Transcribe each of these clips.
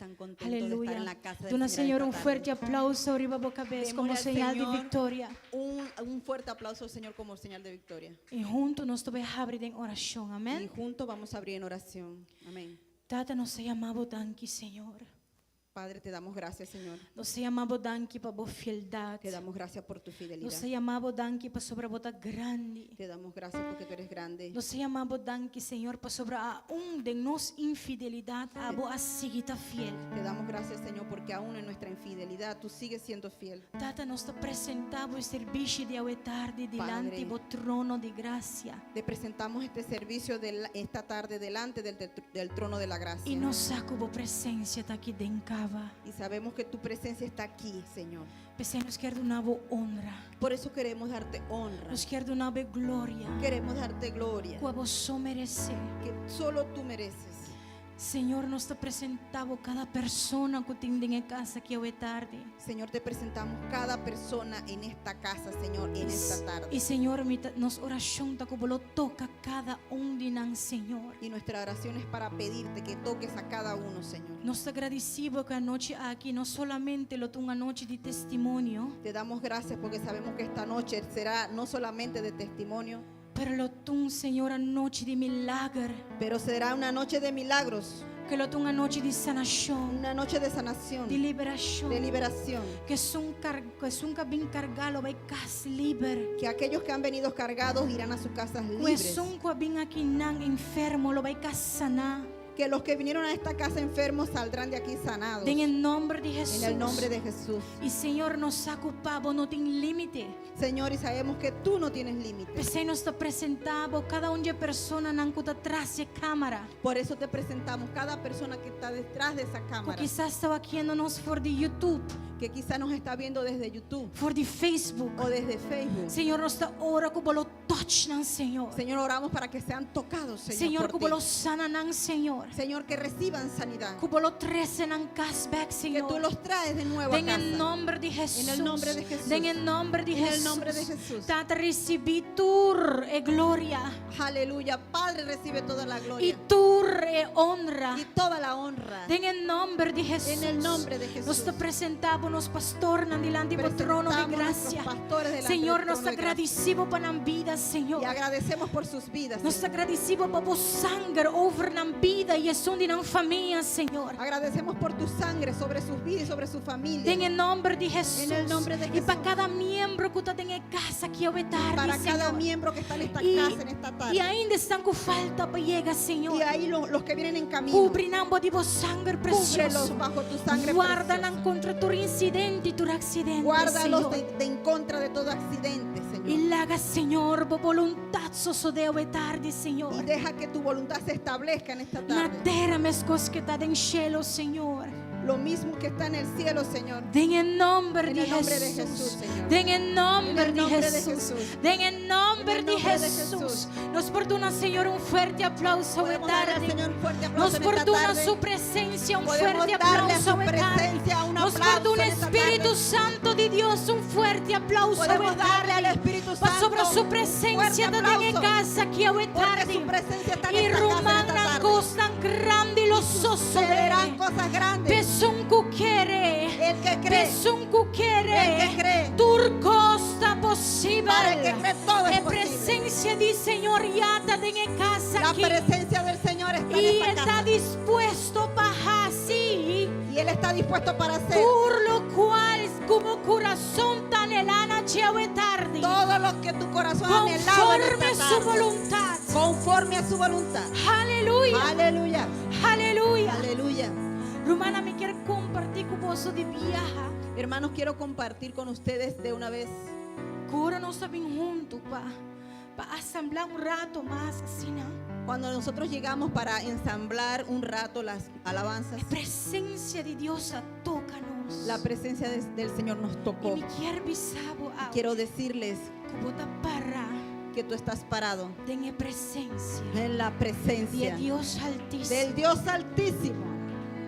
están contentos de estar Aleluya. en la casa del Duna Señor Señor un esta tarde. fuerte aplauso riba bo kabes komo Démosle al señal di Señor viktoria. un fuerte aplauso al Señor como señal de victoria. I huntu nos ta bai habri den orashon. Y Amèn. juntos vamos a abrir en oración. Amén. Tata, nos ta yama bo danki, Señor. Padre, te damos gracias, Señor. Nos ta yama bo danki pa bo fieldat. Te damos gracias por tu fidelidad. Nos ta yama bo danki pasobra bo ta grandi. Te damos gracias porque tú eres grande. Nos ta yama bo danki, Señor, pasobra aun den nos infidelidat abo a sigui ta fiel. Te damos gracias, Señor, porque aún en nuestra infidelidad tú sigues siendo fiel. Tata, nos ta presentá bo e servisio di awe tardi dilanti Padre. bo trono di grasia. Te presentamos este servicio de la- esta tarde delante del, del- del trono de la gracia. I nos sa ku bo presensia ta aki den kaba. Y sabemos que tu presencia está aquí, Señor. P'esei nos kier duna bo honra. Por eso queremos darte honra. Nos kier duna bo e gloria Queremos darte gloria ku abo so meresé. que solo tú mereces. Señor, nos ta presentá bo kada persona ku tin den e kas aki awe tardi. Señor, te presentamos cada persona en esta casa, Señor, en esta tarde. I Señor, mi ta, nos orashon ta ku bo lo toka kada un di nan, Señor. Y nuestra oración es para pedirte que toques a cada uno, Señor. Nos ta gradisí bo ku e anochi aki no solamente lo ta un anochi di testimonio, Te damos gracias porque sabemos que esta noche será no solamente de testimonio, pero lo ta un, Señor, anochi di milager, pero será una noche de milagros, ku lo ta un anochi di sanashon, una noche de sanación, di liberashon, de liberación. ku esun kar, ku esun ku a bin kargá lo bai kas liber. Que aquellos que han venido cargados irán a sus casas Ku libres. esun ku a bin akinan enfermo lo bai kas saná. Que los que vinieron a esta casa enfermos saldrán de aquí sanados. Den e nòmber di En el nombre Hesus. de Jesús. I Señor, nos sa ku pa bo no tin límite. Señor, y sabemos que tú no tienes límites. P'esei nos ta presentá bo kada un di e personanan ku ta tras di e kámara. Por eso te presentamos cada persona que está detrás de esa Ku cámara, kisas ta wakiendo nos for di YouTube, que quizá nos está viendo desde YouTube for di Facebook. o desde Facebook. Señor, nos ta ora ku bo lo touch nan, Señor. Señor, oramos para que sean tocados, Señor, Señor, por ku bo ti. lo sana nan, Señor. Señor, que reciban sanidad. Ku bo lo trese nan kas bèk, Que Señor. tú los traes de nuevo a Den e casa. nòmber di Hesus. En el nombre de Jesús. Den e nòmber di En el Hesus. nombre de Jesús. Tata, risibí tur e gloria. Aleluya. Padre, recibe toda la I gloria tur e honra. y toda la honra. Den e nòmber di Hesus. En el nombre de Jesús. Nos ta presentá bo nos pastornan dilanti bo trono di Presentamos nuestros grasia. pastores delante Señor, del nos trono ta de gracia. gradisí bo pa nan bida, Señor. Y agradecemos por sus vidas. Nos ta Señor. gradisí bo pa bo sanger over nan bida i esun di nan famia, Señor. Agradecemos por tu sangre sobre sus vidas y sobre su familia. Den e nòmber di Hesus. En el nombre de I pa Jesús. kada miembro ku ta den e kas aki awe tardi, Para cada Señor. miembro que está en esta I, casa en esta tarde. i ainda esnan ku falta pa yega, Señor. Y ahí los que vienen en camino. Kubri nan bo di bo sanger Cúbrelos presioso. bajo tu sangre Guarda preciosa. nan kontra tur insidente i tur aksidente, Guárdalos Señor. de en contra de todo accidente, Señor. I laga, Señor, bo boluntat sosodé awe tardi, Señor. Y deja que tu voluntad se establezca en esta Na tarde. tera meskos ku ta den shelu, Señor. Lo mismo que está en el cielo, Señor. Den e nòmber En di el nombre de Hesus. Jesús, Señor. Den e nòmber En el di nombre de Hesus. Jesús. Den e nòmber En el di nombre de Hesus. Jesús. Nos por duna Señor un fuerte aplauso awe Podemos darle al tardi. Señor un fuerte aplauso Nos en por esta duna tarde. su presensia un Podemos fuerte darle a aplauso su awe tardi. presencia un Nos por aplauso duna en esta Espíritu tarde. Santo di Dios un fuerte aplauso awe Podemos darle al tardi. Espíritu Pasobra Santo su un presensia fuerte ta den e aplauso. kas aki awe Porque tardi. su presencia está en I esta casa en rumannan esta tarde. kosnan grandi lo sosodé. Sucederán cosas grandes. P'esun ku kere. El que cree. P'esun ku kere. El que cree. Tur kos ta posibel. Para el que cree, todo es E posible. presensia di Señor ya ta den e kas La aki. presencia del Señor está I en esta ta casa. dispuesto pa hasi. Y Él está dispuesto para hacer Tur lokual ku bo kurason ta anhelá awe tardi. todo lo que tu corazón ha anhelado en Konforme esta su tarde. boluntat. Conforme a su voluntad. Aleluya. Aleluya. Aleluya. Aleluya. Rumannan, mi ke kompartí ku boso di biaha. Hermanos, quiero compartir con ustedes de una vez. Ku ora nos ta bin huntu pa pa asamblá un ratu mas asina, no? Cuando nosotros llegamos para ensamblar un rato las alabanzas, E presensia di Dios a toka nos. la presencia del Señor nos I tocó. mi ke bisa bo Quiero decirles ku bo ta pará que tú estás parado den e presensia en la di presencia Dios Altísimo. del Dios Altísimo.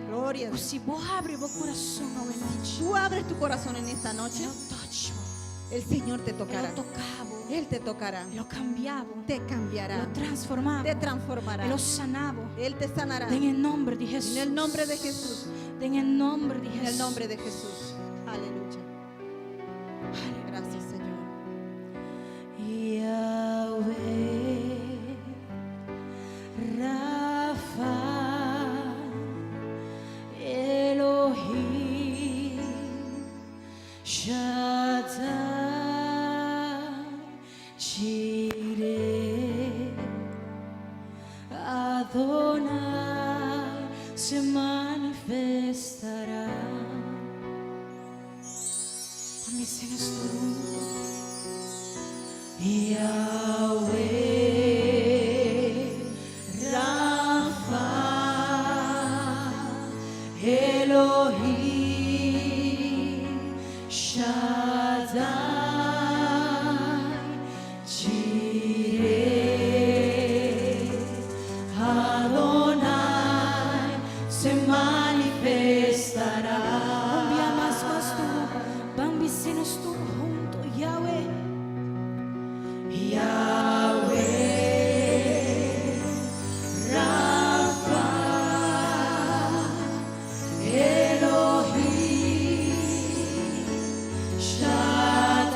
Gloria a Ku Dios. si bo habri bo kurason awe nochi, Tú abres tu corazón en esta noche, E lo touch bo, el Señor te E lo tocará. toka bo, Él te tocará. E lo kambia bo, Te cambiará. lo transformá bo, Te transformará. E lo sana bo. Él te sanará. Den e nòmber di Hesus. En el nombre de Jesús. Den e nòmber di En el Hesus. nombre de Jesús. Aleluya. Gracias, Señor. Yahweh Rafa Elohim Shaddai Jireh Adonai se manifestará. Amèn, Señor. Yahweh Rafa Elohim Shaddai Jireh Adonai se manifestará. Un bia mas, mas duru. Ban bis'é nos tur huntu. Yahweh. Yahweh Rafa Elohim Shaddai.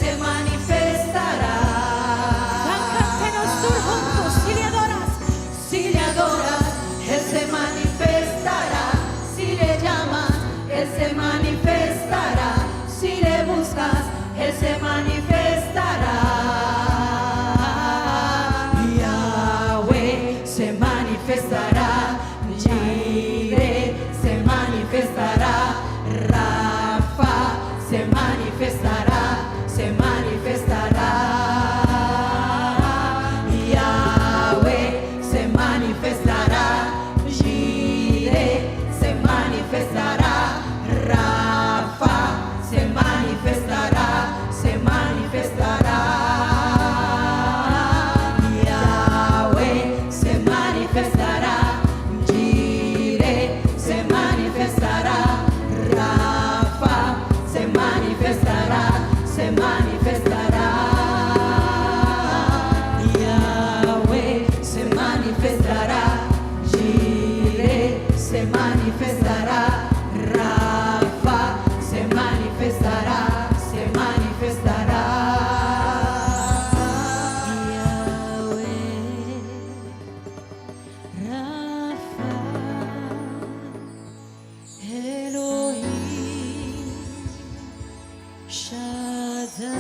se manifestará. Ban kanta nos tur huntu, si le adoras. Si le adoras, Él se manifestará. Si le llamas, Él se manifestará. Si le buscas, Él se manifestará. Yahweh se manifestará. Jireh se manifestará. Rafa se manifestará. Se manifestará. Yahweh se manifestará. Jireh se manifestará. Rafa se manifestará. Se manifestará. Yahweh se manifestará. Jireh se manifestará. Rafa se manifestará. Se manifestará. Yahweh se manifestará. Jireh se manifestará. Rafa se manifestará. Se manifestará. Yahweh, Rafa, Elohim, Shaddai,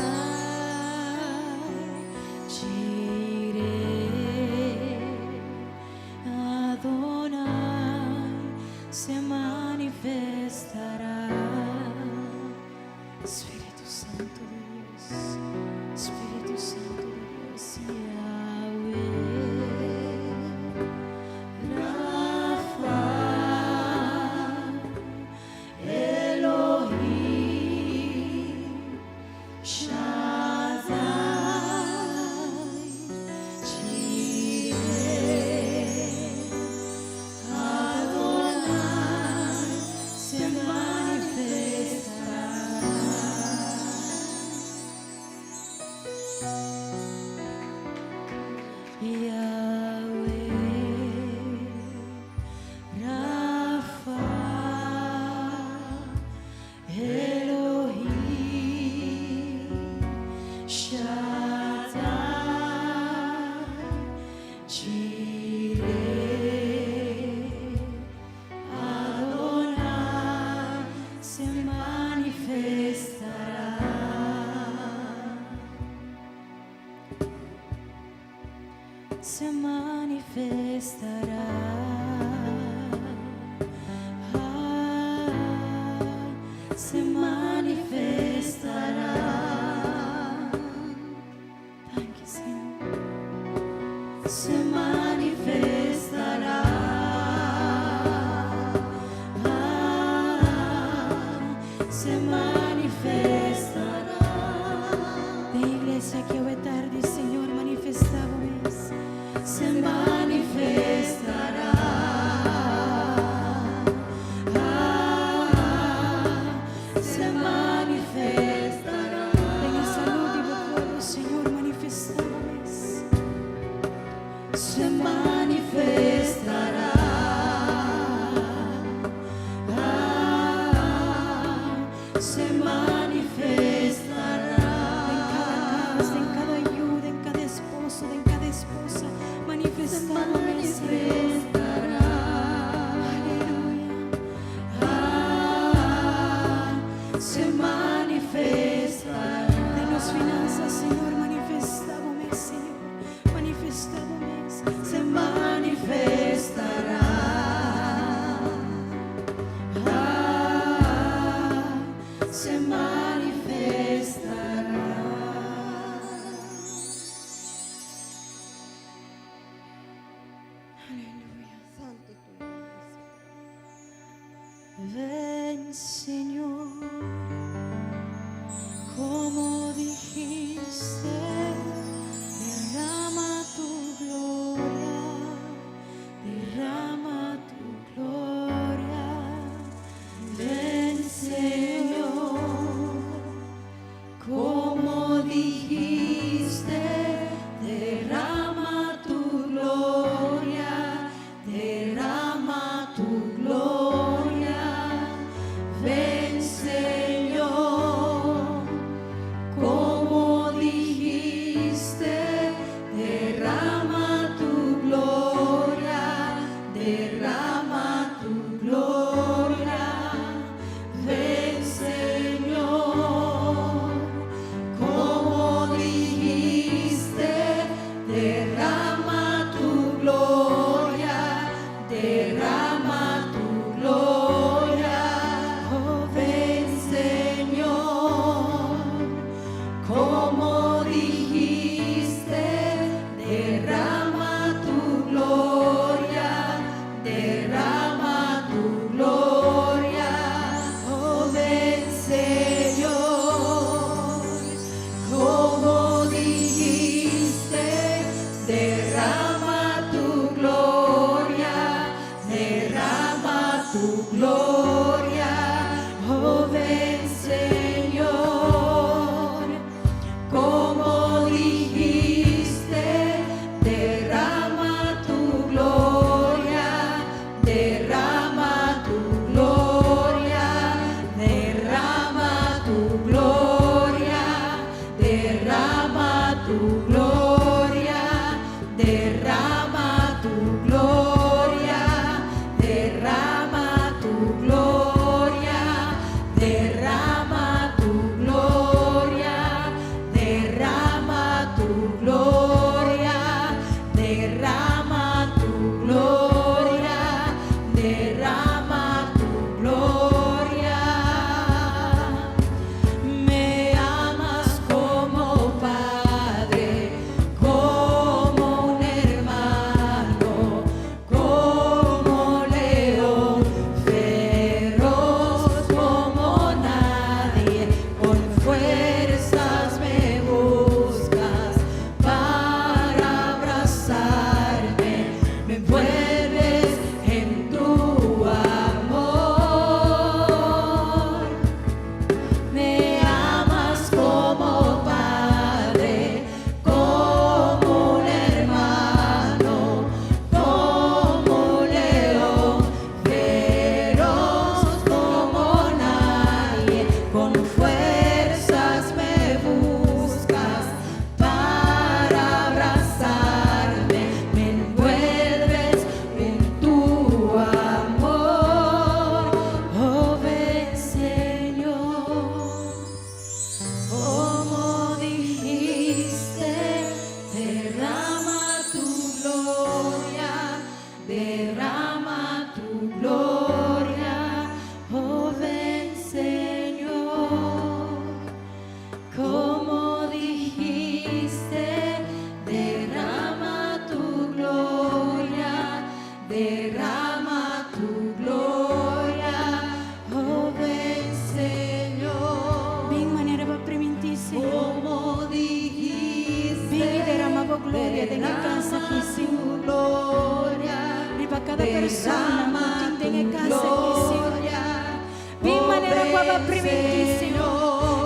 Jireh, Adonai se manifestará. Espíritu Santo de Dios, Espíritu Santo de Dios, Yahweh, Rafa, Elohim, Shaddai, Jireh, Adonai se manifestará. Yahweh, Rafa, Elohim, Shaddai, Jireh, Adonai se manifestará. Se manifestará. Ah, se manifestará. Thank you, Señor. Se manifestará. Ah, se manifestará. Den iglesia aki awe tardi, Señor, manifestá bo mes. Se manifestará. Ah, se manifestará. Den salú di bo pueblo, Señor, manifestá bo mes. Se manifestará. Ah, se manifestará. Den kada kas, den kada yu, den kada esposo, den kada esposa, manifestá bo mes, Señor. Aleluya. Ah, se manifestará. Den nos finanzas, Señor, manifestá bo mes, Señor. Manifestá bo mes. Se manifestará. Ah, se manifestará. Aleluya. Santo es tu nombre, Señor. Ven, Señor, como dijiste, derrama tu gloria. personanan ku Derrama tin den e tu kas aki, Señor. gloria, Bin oh manera ku ven aba primintí, Señor.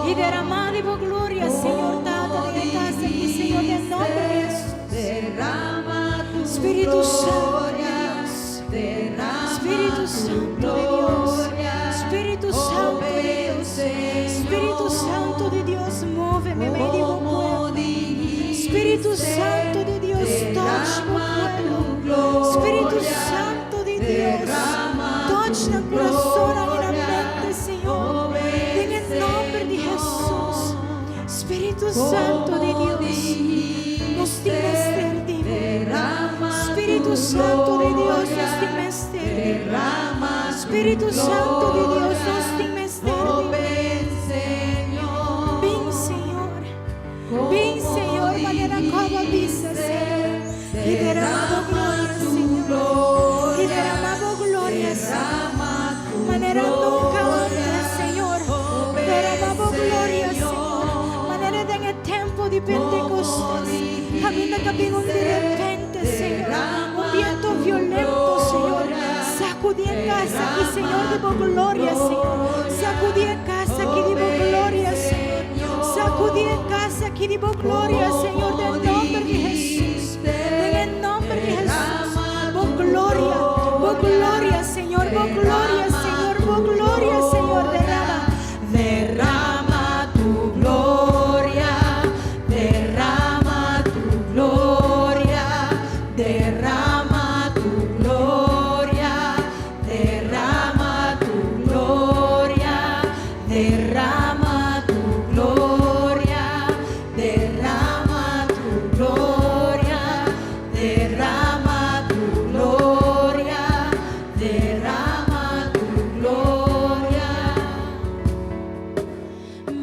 I Señor. deramá di bo gloria, Señor Como Tata, den e kas aki, Señor, den nòmber di dijiste, Hesus. derrama tu Spiritu Santu di gloria, Dios. derrama Spiritu tu Santu di Dios. gloria, Spiritu oh Santu di ven Dios. Spiritu Santu Señor. di Dios, move meimei di bo Como pueblo. Spiritu dijiste, Santu di Dios, touch bo derrama tu pueblo. Spiritu gloria, Santu di Dios, derrama touch tu nan kurason i nan gloria, mente, Señor. oh ven Den e nòmber di Hesus. Señor. Spiritu Santu di Como Dios, nos tin dijiste, mester di bo. derrama Spiritu tu Santu di Dios, nos gloria, tin mester di bo. derrama tu Spiritu Santu di Dios, gloria, nos tin mester oh di bo. ven Señor. Bin, Señor. Bin, Como Señor, manera ku bo a bisa, Señor. dijiste, I derramá bo derrama gloria, tu Señor. I gloria, derramá bo gloria, Señor. derrama tu Manera nunka gloria, antes, Señor. oh ven Derramá bo gloria, Señor. Señor. Manera den e tempu di Como Pentecostés. Kaminda ku a bin un dijiste, direpente, Señor. Un derrama bientu tu violento, Señor. gloria, Sakudí e kas aki, Señor, derrama di bo tu gloria, Señor. gloria, Sakudí e kas aki oh di bo ven gloria, Señor. Sakudí e kas aki di bo gloria, Como Señor, den nòmber di Hesus. Den e dijiste, nòmber di Hesus. derrama Bo tu gloria, bo gloria, gloria, Señor, bo gloria, derrama Señor, tu bo gloria, Señor, gloria, derrama. derrama tu gloria, derrama tu gloria, derrama tu gloria, derrama tu gloria, derrama tu gloria, derrama tu gloria, derrama tu gloria, derrama tu gloria.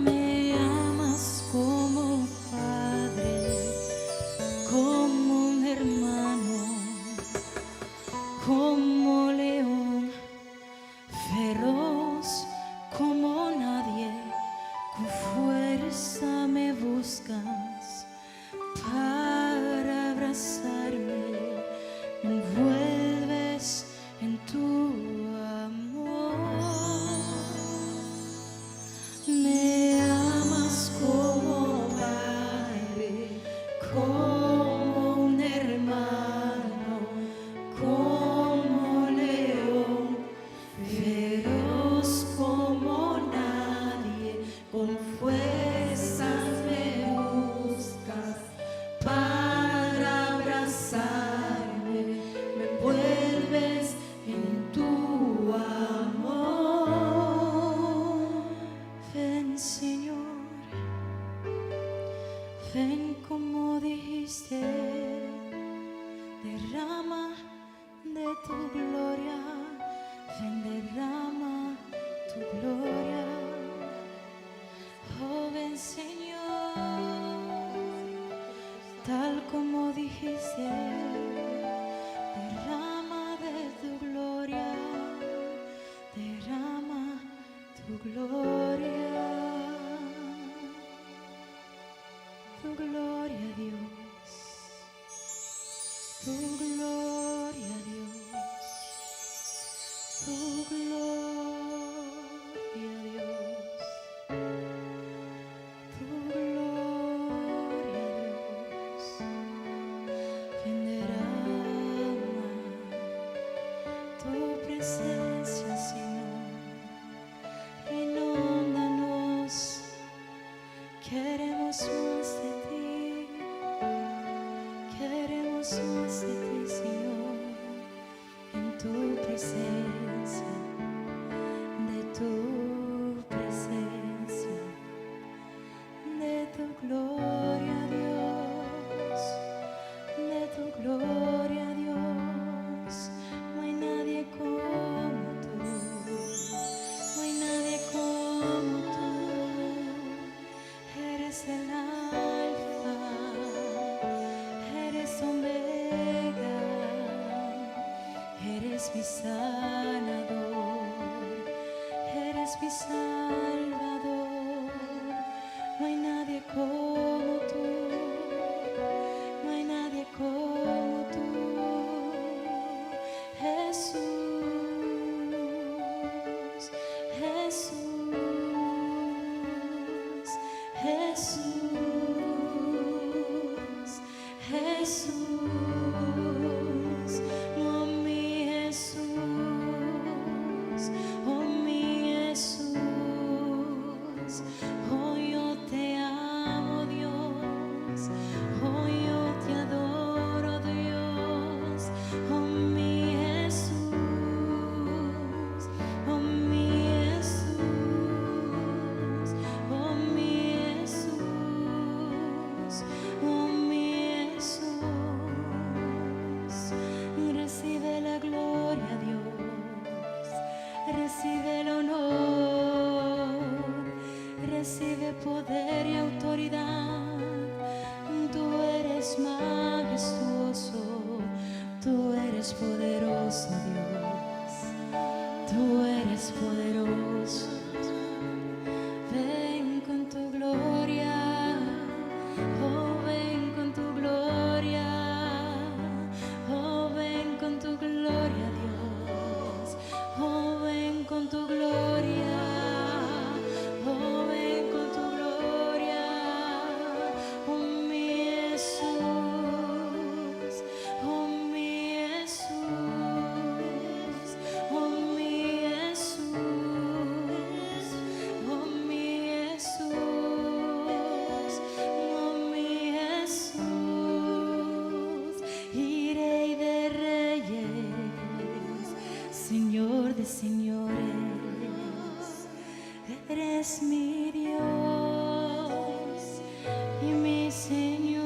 Me amas como padre, como un hermano, como león, feroz como nadie, con fuerza me buscas para abrazarme, me envuelves en tu amor. Me amas como padre, como un hermano, como león, feroz como nadie, con fuerzas me buscas para abrazarme, me envuelves en tu amor. Ven, Señor, ven como dijiste, derrama de tu gloria, ven, derrama tu gloria. Oh, ven, Señor, tal como dijiste, derrama de tu gloria, derrama tu gloria, tu gloria, Dios, tu gloria, Dios, tu gloria, Dios, tu gloria, Dios, ven derrama tu presencia, Señor, inúndanos, queremos más de ti, queremos más de ti, Señor, en tu presencia, de tu presencia, de tu gloria, Dios, de tu gloria, Dios. No hay nadie como tú, no hay nadie como tú. Eres el alfa, eres omega, eres mi sanador, eres mi salvador. No hay nadie como tú, no hay nadie como tú. Jesús. Eres poderoso. Ven con tu gloria, oh ven con tu gloria, oh ven con tu gloria, Dios, oh ven con tu gloria, oh ven con tu gloria, oh mi Jesús, oh mi Jesús, oh mi Jesús, oh mi Jesús, oh mi Jesús, y Rey de reyes, Señor de señores, eres mi Dios y mi Señor.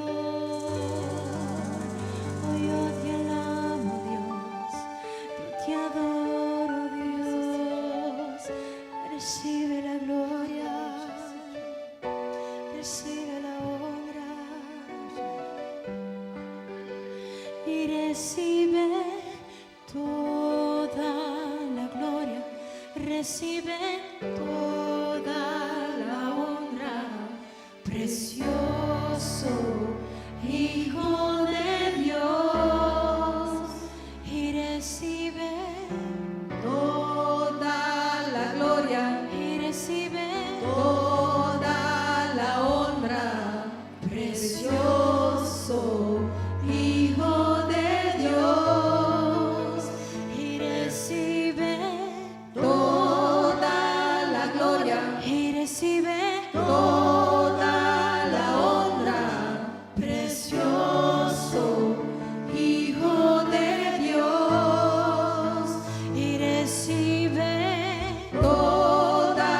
Oh, yo te alabo, Dios, yo te adoro, Dios. Recibe la gloria, recibe la honra y recibe toda la gloria, recibe toda la honra, precioso Hijo de Dios, y recibe Toda la gloria, y recibe toda la honra, precioso Hijo de Dios. Y recibe Toda la gloria, y recibe toda la honra, precioso Hijo de Dios. Y recibe Toda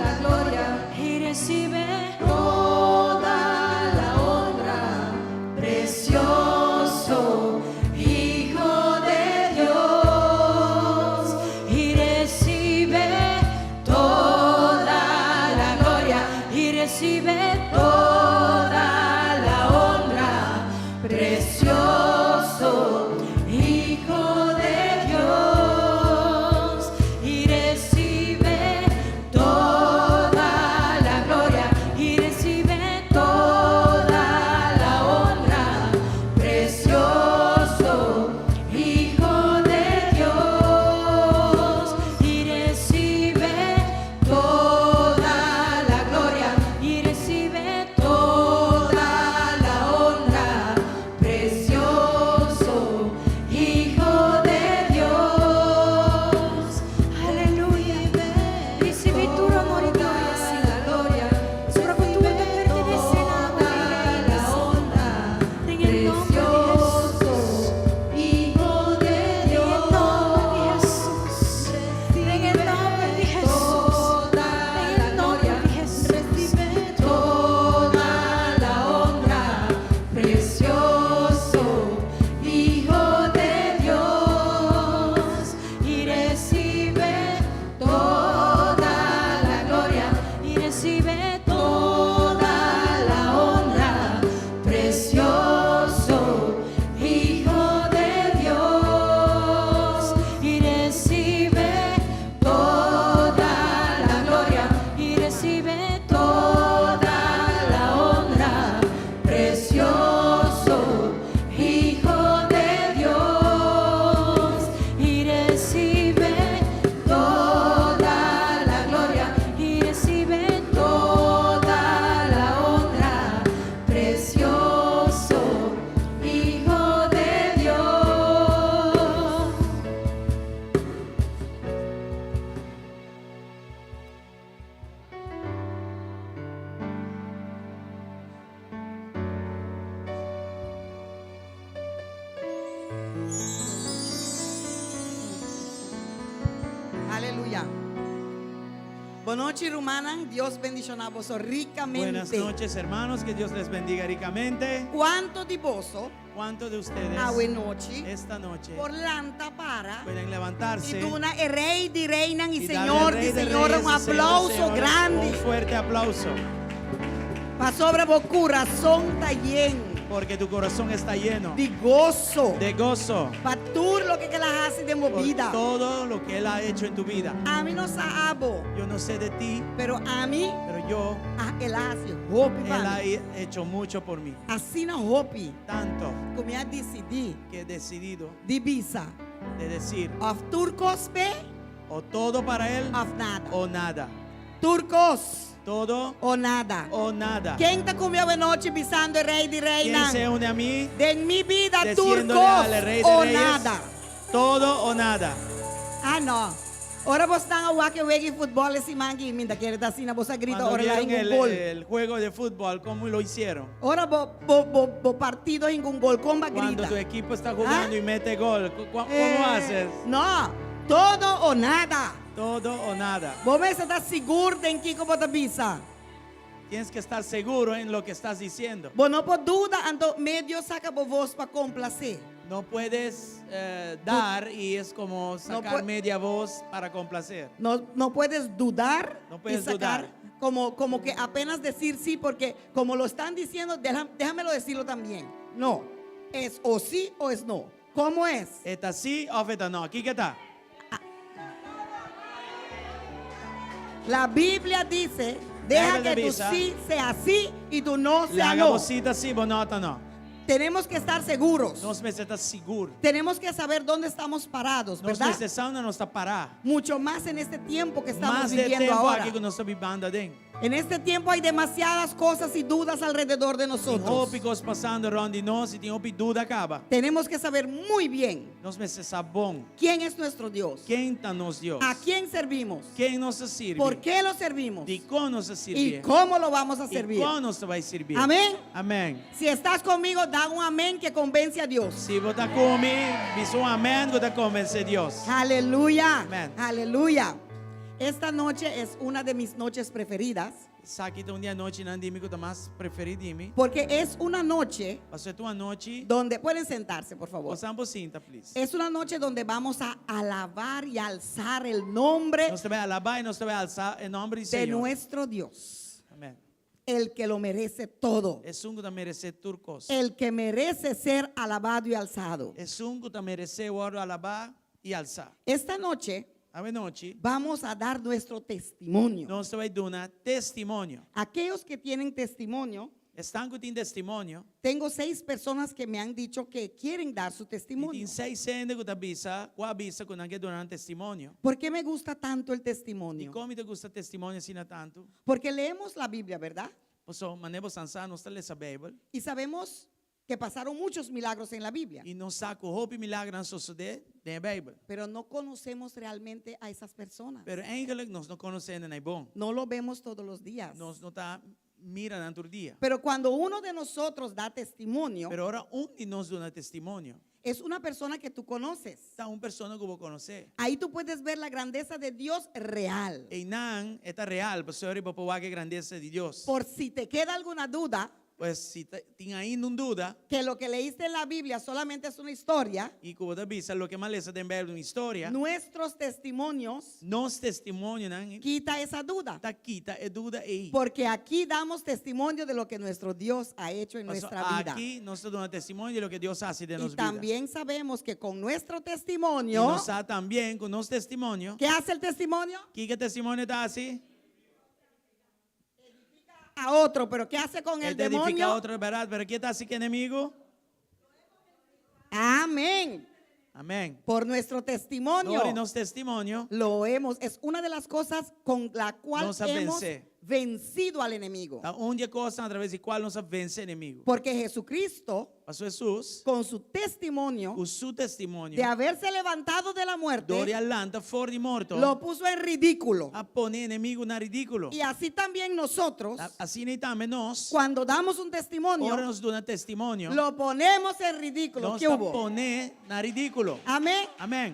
la gloria, y recibe toda la honra, precioso Hijo de Dios. Y recibe Toda la gloria, y recibe toda la honra, precioso Hijo de Dios. Y recibe Toda la gloria, y recibe toda la honra, precioso Hijo de Dios. Y recibe Toda la gloria, y recibe toda la honra, precioso Hijo de Dios. Aleluya. Recibe tur honor y gloria, La gloria, Señor. Pasobra bo ta pertenece na toda la honra, En el nombre de Jesús. precioso Hijo de En el nombre de Dios. Jesús. En el nombre de Jesús. Toda En la el nombre gloria, de Jesús. toda la honra, precioso Hijo de Dios. Y recibe Toda la gloria, y recibe toda la honra, precioso Hijo de Dios. Y recibe Toda la gloria, y recibe toda la honra, precioso Hijo de Dios. Y recibe Toda la gloria, y recibe toda la honra, precioso Hijo de Dios. Aleluya. Bon nochi, rumannan. Dios bendiciona boso ricamente. Buenas noches, hermanos. Que Dios les bendiga ricamente. Cuanto di boso ¿Cuántos de ustedes awe nochi esta noche por lanta para pueden y levantarse duna e Rey di Reynan y y darle Señor al Rey di de Señor Reyes un y Señor de aplauso Señores grande. Un fuerte aplauso. Pasobra bo curason ta yen. Porque tu corazón está lleno di goso de gozo pa tur loke ku el a hasi den bo por bida. todo lo que Él ha hecho en tu vida. Ami no sa abo, Yo no sé de ti, pero ami pero yo, ah, el a hasi hopi Él pa ha mi. hecho mucho por mí. Asina hopi Tanto ku mi a disidí que he decidido di bisa de decir òf tur kos p'e o todo para Él òf nada. o nada. Tur kos Todo o nada. o nada. Ken ta ku mi awe nochi bisando e Rei di ¿Quién Reinan? se une a mí? Den mi bida tur Diciéndole kos al Rey de o Reyes, nada. todo o nada. Ah, no. Ora bosnan a wak e wega di futbòl e siman aki, mi ta kere ta asina, boso a grita Cuando ora el a vieron hinka un el, gol. el juego de fútbol, ¿cómo lo hicieron? Ora bo, bo, bo, bo partido hinka un gol, kon bo a Cuando grita? tu equipo está jugando ¿Ah? y mete gol, ¿cómo Eh, haces? No, todo o nada. Todo o nada. Bo mester ta sigur den kiko bo ta bisa. Tienes que estar seguro en lo que estás diciendo. Bo no por duda, anto medio saca bo voz pa complacer. No puedes dar y es como sacar media voz para complacer. No, no puedes dudar No puedes y sacar dudar. como que apenas decir sí, porque como lo están diciendo, déjamelo decirlo también. No, es o sí o es no. ¿Cómo es? E ta sí òf e ta no. Kiko ta? La Biblia dice, deja Biblia que tu dice, sí sea sí y tu no sea Laga no. bo sí ta sí, bo no ta no. Tenemos que estar seguros. Nos mester ta sigur. Tenemos que saber dónde estamos parados, Nos ¿verdad? mester sa unda nos ta pará. Mucho más en este tiempo que estamos Mas den viviendo tempu ahora. aki ku nos ta bibando aden. En este tiempo hay demasiadas cosas y dudas alrededor de Tin nosotros. hopi kos pasando rònt di nos i tin hopi duda kaba. Tenemos que saber muy bien Nos mester sa bon. quién es nuestro Dios, Ken ta nos Dios? a quién servimos, Ken nos ta sirbi? por qué lo servimos Dikon nos ta y sirbi? cómo lo vamos a I servir. kon nos ta bai sirbi? Amén. Amèn. Si estás conmigo, da un amén que convence a Dios. Si bo ta ku mi, bisa un amèn ku ta konvensé Dios. Aleluya. Amén. Aleluya. Esta noche es una de mis noches preferidas. Esaki ta un di e anochinan di mi ku ta mas preferí di mi. Porque es una noche Pasobra e ta un anochi. donde, pueden sentarse, por favor. Boso por sinta, please. Es una noche donde vamos a alabar y alzar el nombre Nos ta bai alabá i nos ta bai alsa e nòmber di de Señor. nuestro Dios, Amèn. el que lo merece todo, Esun ku ta meresé tur kos. el que merece ser alabado y alzado. Esun ku ta meresé wòrdu alabá i alsá. Esta noche Awe nochi, vamos a dar nuestro testimonio. nos ta bai duna testimonio. Aquellos que tienen testimonio, Esnan ku tin testimonio, tengo seis personas que me han dicho que quieren dar su i testimonio. tin seis hende ku ta bisa, ku a bisa ku nan ke duna testimonio. ¿Por qué me gusta tanto el I testimonio? dikon mi ta gusta testimonio asina tantu? Porque leemos la Biblia, ¿verdad? Pasobra, manera bo sa, nos ta lesa Beibel. Y sabemos que pasaron muchos milagros en la Biblia, I nos sa ku hopi milager a sosodé den Beibel. pero no conocemos realmente a esas personas. Pero eigenlijk nos no konosé nan bon. No lo vemos todos los días. Nos no ta mira nan tur dia. Pero cuando uno de nosotros da testimonio, Pero ora un di nos duna testimonio. es una persona que tú conoces. Ta un persona ku bo konosé. Ahí tú puedes ver la grandeza de Dios real. Einan e ta real, pasobra bo por wak e grandesa di Dios. Por si te queda alguna duda Pues si tin ainda un duda, que lo que leíste en la Biblia solamente es una historia, i ku bo ta bisa loke m'a lesa den Beibel un historia, nuestros testimonios nos testimonionan quita esa duda. ta kita e duda ei. Porque aquí damos testimonio de lo que nuestro Dios ha hecho en Paso nuestra vida. aki nos ta duna testimonio di loke Dios a hasi den Y nos bida. también sabemos que con nuestro I testimonio, nos sa tambe ku nos testimonio. ¿qué hace el testimonio? Kiko testimonio ta hasi? A otro, pero ¿qué hace con el E ta edifiká demonio? otro, bèrdat? Pero kiko e ta hasi ku enemigu? Amén. Amèn. Por nuestro testimonio Dor di nos testimonio. lo hemos, es una de las cosas con la cual Nos a hemos vense. vencido al enemigo. Ta un di e kosnan a traves di kual nos a vense enemigu. Porque Jesucristo, Pasobra Hesus, con su testimonio ku su testimonio, de haberse levantado de la muerte, dor di a lanta for di morto, lo puso en ridículo. a pone enemigu na ridíkulo. Y así también nosotros, Asina tambe nos, cuando damos un ora testimonio, nos duna testimonio, lo ponemos en ridículo. nos ¿Qué hubo? pone na ridíkulo. Amén. Amèn.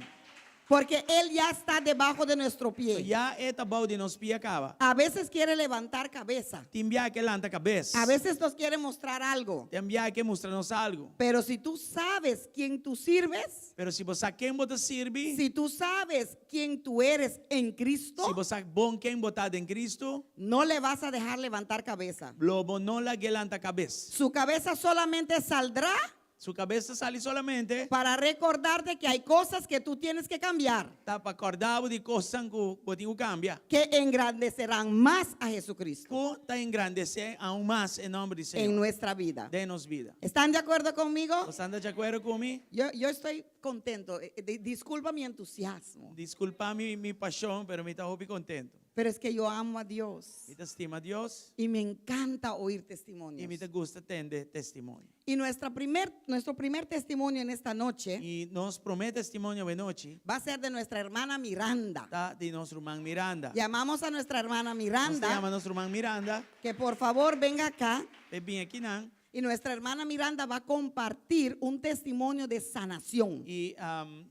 Porque Él ya está debajo de nuestro pie. Ya E ta bou di nos pia kaba. A veces quiere levantar cabeza. Tin bia e ke lanta kabes. A veces nos quiere mostrar algo. Tin bia e ke mustra nos algu. Pero si tú sabes quién tú sirves, Pero si bo sa ken bo ta sirbi, si tú sabes quién tú eres en Cristo, si bo sa bon ken bo ta den Kristu, no le vas a dejar levantar cabeza. lo bo no lag'é lanta kabes. Su cabeza solamente saldrá Su kabes ta sali solamente. Para recordarte que hay cosas que tú tienes que cambiar. Ta pa kòrda bo di kosnan ku bo tin ku kambia. Que engrandecerán más a Jesucristo. Ku ta engrandesé aun mas e nòmber di Señor. En nuestra vida. Den nos bida. Están de acuerdo conmigo? Bo ta di akuerdo ku mi? Yo, yo estoy contento. Disculpa mi entusiasmo. Diskulpá mi mi pashon, pero mi ta hopi kontentu. Pero es que yo amo a Dios. Mi ta stima Dios. Y me encanta oír testimonios. I mi ta gusta tende testimonio. Y nuestra primer, nuestro primer testimonio en esta noche I nos promé testimonio awe nochi va a ser de nuestra hermana Miranda. ta di nos ruman Miranda. Llamamos a nuestra hermana Nos ta Miranda yama nos ruman Miranda que por favor venga acá. p'e bin akinan. Y nuestra hermana Miranda va a compartir un testimonio de sanación. I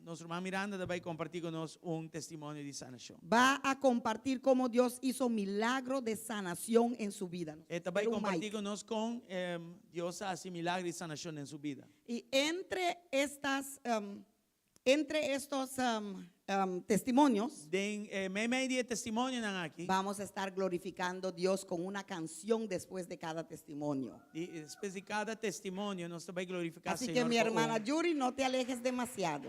nos ruman Miranda ta bai kompartí ku nos un testimonio di sanashon. Va a compartir cómo Dios hizo milagro de sanación en su vida. E ta bai Quiero un kompartí mic. ku nos kon Dios a hasi milagro di sanashon den su bida. Y entre estas, entre estos testimonios, Den e meimei di e testimonionan aki, vamos a estar glorificando a Dios con una canción después de cada testimonio. di, despues di kada testimonio nos ta bai glorifiká Así Señor que mi ku hermana un, Yuri, no te alejes demasiado.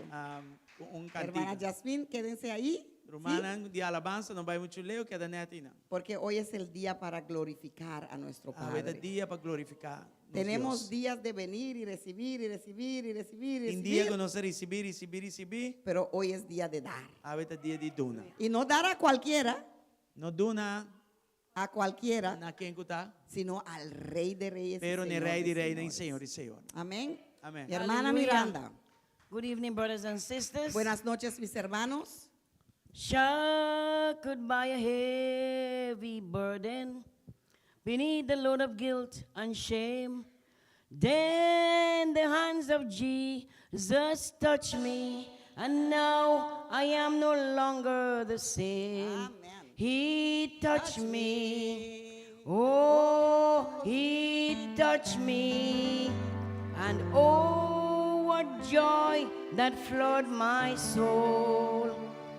ku un Hermana kantika. Yasmin, quédense ahí. ¿Sí? Rumannan di alabansa no bai muchu leu, keda nèt einan. Porque hoy es el día para glorificar a nuestro Awe ta Padre. dia pa glorifiká nos Tenemos Dios. días de venir y recibir y recibir y recibir y Tin dia recibir. ku nos ta risibí, risibí, risibí. Pero hoy es día de dar. Awe ta dia di duna. Y no dar a cualquiera, No duna a cualquiera, na ken ku ta, sino al Rey de Reyes y pero n'e Señor Rei de di Reinan i Señores. Señor di Señornan. Amén. Amén. Mi hermana Aleluya. Miranda. Good evening, brothers and sisters. Buenas noches, mis hermanos. Shackled by a heavy burden, beneath the load of guilt and shame, then the hands of Jesus touched me, and now I am no longer the same. Amen. He touched me. Oh, he touched me. And oh, what joy that floored my soul.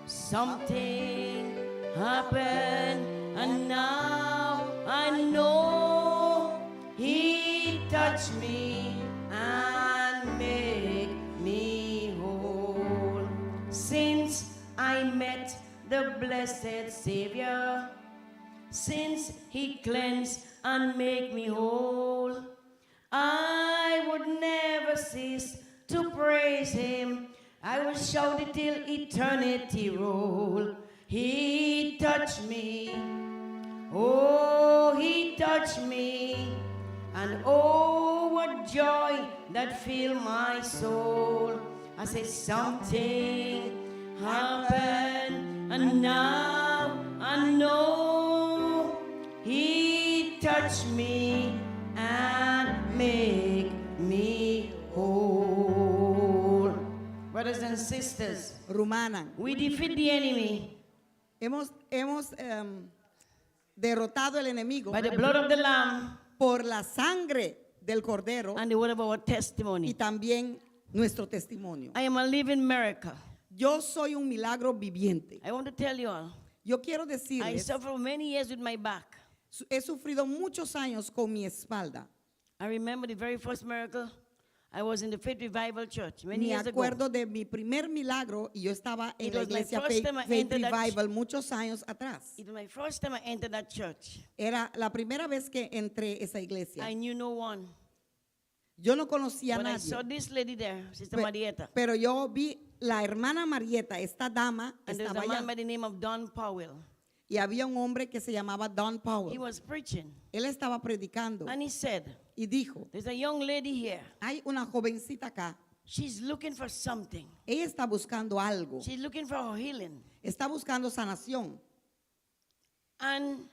Something happened, and now I know he touched me and made me whole. Since I met the blessed Savior, since he cleansed and made me whole, I would never cease to praise him. I will shout it till eternity roll. He touched me. Oh, he touched me. And oh, what joy that filled my soul. I said, something happened, and now I know he touched me and make me whole. Brothers and sisters, Rumannan. we defeat the enemy Hemos, hemos derrotado el enemigo by the blood of the Lamb por la sangre del Cordero and the word of our y testimony. también nuestro testimonio. I am a living miracle. Yo soy un milagro viviente. I want to tell you all, Yo quiero I decirles, suffered many years with my back. he sufrido muchos años con mi espalda. I remember the very first miracle. I was in the Faith Revival Church many Me years ago. acuerdo de mi primer milagro y yo estaba en It la was my iglesia first Faith, time I Faith entered that Revival muchos años atrás. It was my first time I entered that church. Era la primera vez que entré a esa iglesia. I knew no one. Yo no conocía a But I nadie. saw this lady there, Sister Pe- Marietta. Pero yo vi la hermana Marieta, esta dama, And there's estaba a man allá. by the name of Don Powell. Y había un hombre que se llamaba Don He Powell. was preaching. Él estaba predicando And he said, y dijo, There's a young lady here. hay una jovencita acá. She's looking for something. Ella está buscando algo. She's looking for her healing. Está buscando sanación And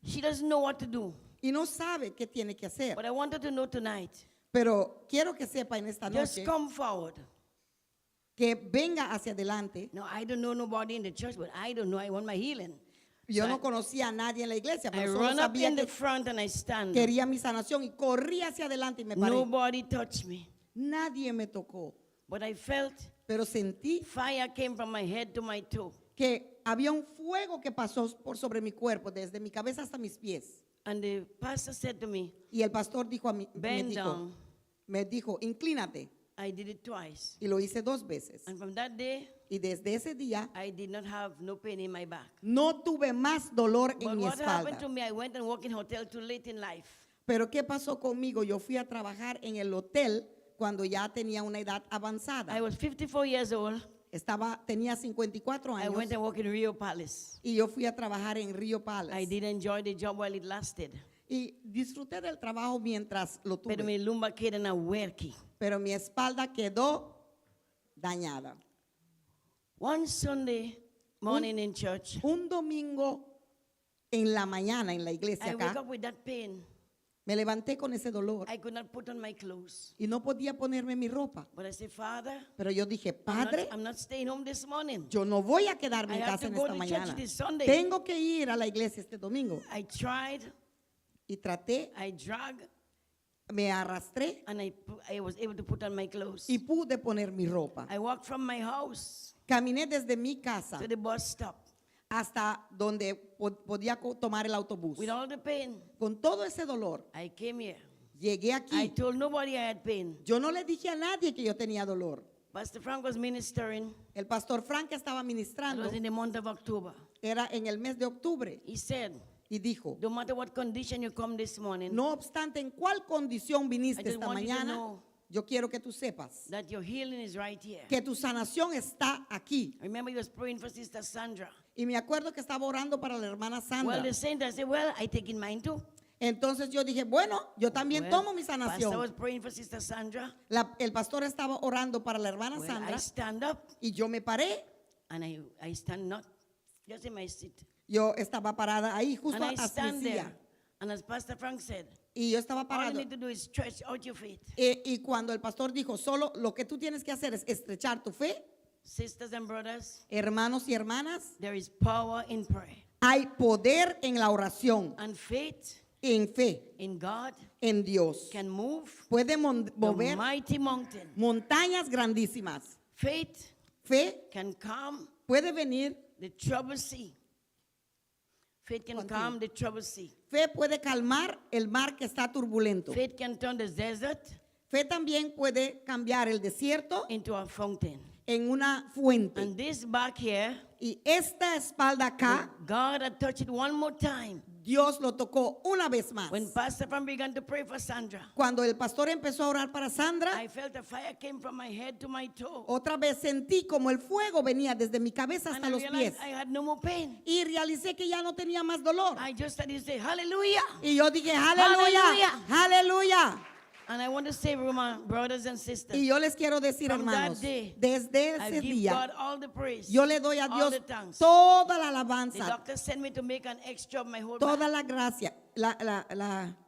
she doesn't know what to do. y no sabe qué tiene que hacer. But I want her to know tonight. Pero quiero que sepa en esta Just noche come forward. Que venga hacia adelante. Now, I don't know nobody in the church, but I don't know. I want my healing. Yo So no conocía a nadie en la iglesia, I pero solo run up sabía in the que front and I stand. quería mi sanación y corrí hacia adelante y me paré. Nobody touched me. Nadie me tocó, But I felt pero sentí fire came from my head to my toe. que había un fuego que pasó por sobre mi cuerpo, desde mi cabeza hasta mis pies. And the pastor said to me, Y el pastor dijo a mí, me Bend dijo, down. me dijo, inclínate. I did it twice. Y lo hice dos veces. And from that day, Y desde ese día I did not have no pain in my back. no tuve más dolor en But mi what happened to espalda. me, I went and worked in hotel too late in life. Pero ¿qué pasó conmigo? Yo fui a trabajar en el hotel cuando ya tenía una edad avanzada. I was 54 years old. Estaba, tenía 54 I años went and worked in Rio Palace. y yo fui a trabajar en Río I Palace. did enjoy the job while it lasted. Y disfruté del trabajo mientras lo Pero tuve. mi lumba queda na werki. Pero mi espalda quedó dañada. One Sunday morning in church, Un domingo en la mañana en la iglesia I woke acá, up with that pain. me levanté con ese dolor I could not put on my clothes. y no podía ponerme mi ropa. But I said, Father, Pero yo dije, I'm not, Padre, I'm not staying home this morning. yo no voy a quedarme I en have casa to en go esta to church mañana. this Sunday. Tengo que ir a la iglesia este domingo. I tried, Y traté, I dragged, me arrastré and I, I was able to put on my clothes. y pude poner mi ropa. I walked from my house Caminé desde mi casa to the bus stop hasta donde podía tomar el autobús. with all the pain. Con todo ese dolor, I came here. llegué I aquí. told nobody I had pain. Yo no le dije a nadie que yo tenía dolor. Pastor Frank was ministering. El pastor Frank estaba It ministrando, was in the month of October. era en el mes de octubre, He said, y dijo, no matter what condition you come this morning, no obstante en cuál condición I viniste just esta want you to mañana, know yo quiero que tú sepas that your healing is right here. que tu sanación está aquí. Remember, he was praying for Sister Sandra. Y me acuerdo que estaba orando para la hermana Sandra. Well, the saint, I said, well, I take in mine too. Entonces yo dije, bueno, yo también Well, tomo mi Pastor sanación. was praying for Sister Sandra. El pastor estaba orando para la hermana Well, Sandra I stand up y yo me paré. and I stand not just in my seat. Yo estaba parada ahí justo And I a mi stand silla. there. And as Pastor Frank said, Y yo estaba all you parado. need to do is stretch out your faith. Y cuando el pastor dijo, solo lo que tú tienes que hacer es estrechar tu fe, Sisters and brothers, hermanos y hermanas, there is power in prayer. hay poder en la oración, And faith en fe, in God en Dios. can move Puede the mover mighty mountain. montañas grandísimas. Faith Fe can calm puede venir, the troubled sea. Faith can Continue. calm the troubled sea. fe puede calmar el mar que está turbulento. Faith can turn the desert Fe también puede cambiar el desierto into a fountain. en una fuente. And this back here, Y esta espalda acá, God had touched it one more time. Dios lo tocó una vez más. When Pastor Frank began to pray for Sandra, Cuando el pastor empezó a orar para Sandra, I felt a fire came from my head to my toe. otra vez sentí como el fuego venía desde mi cabeza And hasta I los realized pies. I had no more pain. Y realicé que ya no tenía más dolor. I just started to say, Hallelujah. Y yo dije, aleluya, aleluya. And I want to say, Roma, brothers and sisters, Y yo les quiero decir, From that hermanos, day, desde I ese give día, God all the praise, yo le doy a all Dios the thanks. toda la The alabanza, doctor sent me to make an x-ray of my whole toda back. la gracia.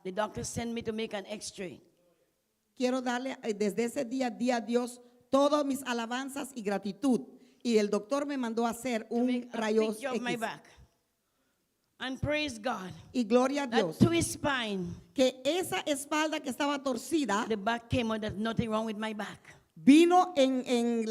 The doctor sent me to make an x-ray. Quiero darle desde ese día, día a Dios todas mis alabanzas y gratitud. Y el doctor me mandó a hacer To un make a rayos picture of my X. back. And praise God. Y gloria a That Dios twist spine, que esa espalda que estaba torcida the back came out, there's nothing wrong with my back. vino en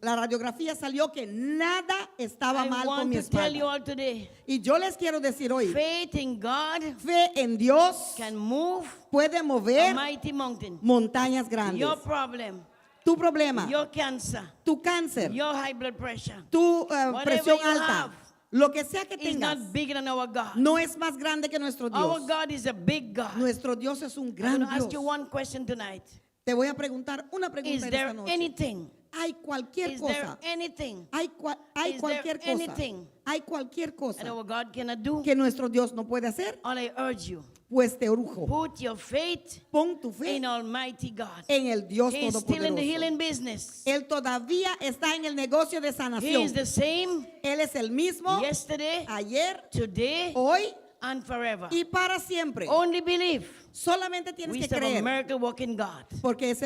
la radiografía, salió que nada estaba I mal con want mi to tell you espalda. all today, Y yo les quiero decir hoy, faith in God fe en Dios can move puede a mover mighty mountain. montañas grandes. Your problem, Tu problema, your cancer, tu cáncer, your high blood pressure tu whatever presión you alta, have lo que sea que is tengas, not bigger than our God. no es más grande que nuestro Our Dios. God is a big God. Nuestro Dios es un I'm gran going to ask Dios. you one question tonight. Te voy a preguntar una pregunta Is en there esta noche. anything? Hay cualquier Is there cosa. anything Hay Is cualquier there cosa. anything Hay cualquier that cosa our God cannot do? que nuestro Dios no puede hacer. All I urge you, Pues te urjo. put your faith Pon tu fe in Almighty God. en el Dios He is still in the Todopoderoso. healing business. Él todavía está en el negocio de He sanación. is the same Él es el mismo yesterday, ayer, today, hoy and and forever. Y para siempre. Only believe. Solamente tienes We que serve a creer. miracle working God. Porque es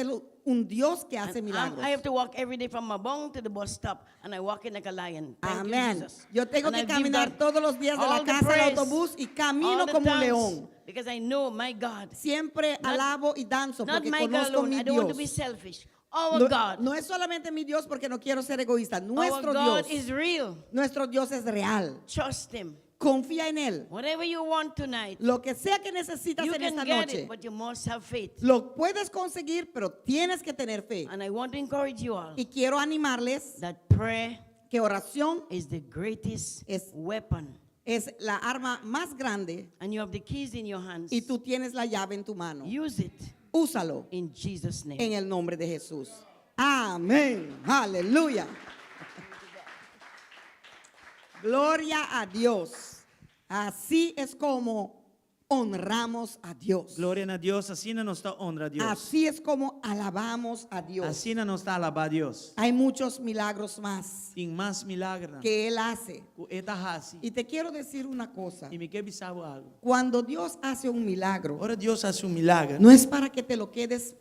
un Dios que hace And milagros. I have to walk every day from Mabong to the bus stop, and I walk in like a lion. Thank you, Amén. Jesus. Yo tengo And que I give caminar God todos los días de la all the casa al praise, autobús y camino all the como un thanks, león. Because I know my God. Siempre Not- alabo y danzo Not porque my God conozco alone. mi I don't want to be Dios. selfish. Our No, God. no es solamente mi Dios porque no quiero ser egoísta. Our Nuestro God Dios. is real. Nuestro Dios es real. Trust Him. Confía en Él. Whatever you want tonight, Lo que sea que necesitas you en can esta get noche, it, but you must have faith. lo puedes conseguir, pero tienes que tener fe. And I want to encourage you all Y quiero animarles that prayer que oración is the greatest Es- weapon. es la arma más grande And you have the keys in your hands. y tú tienes la llave en tu mano. Use it Úsalo in Jesus' name. en el nombre de Jesús. Amén. Aleluya. Gloria a Dios. Así es como honramos a Dios. Gloria na Dios, asina nos ta honra Dios. Así es como alabamos a Dios. Asina nos ta alabá Dios. Hay muchos milagros más Tin mas milager que Él hace. ku E ta hasi. Y te quiero decir una cosa. I mi ke bisa bo algu. Cuando Dios hace un milagro, Ora Dios hasi un milager. no es para que te lo quedes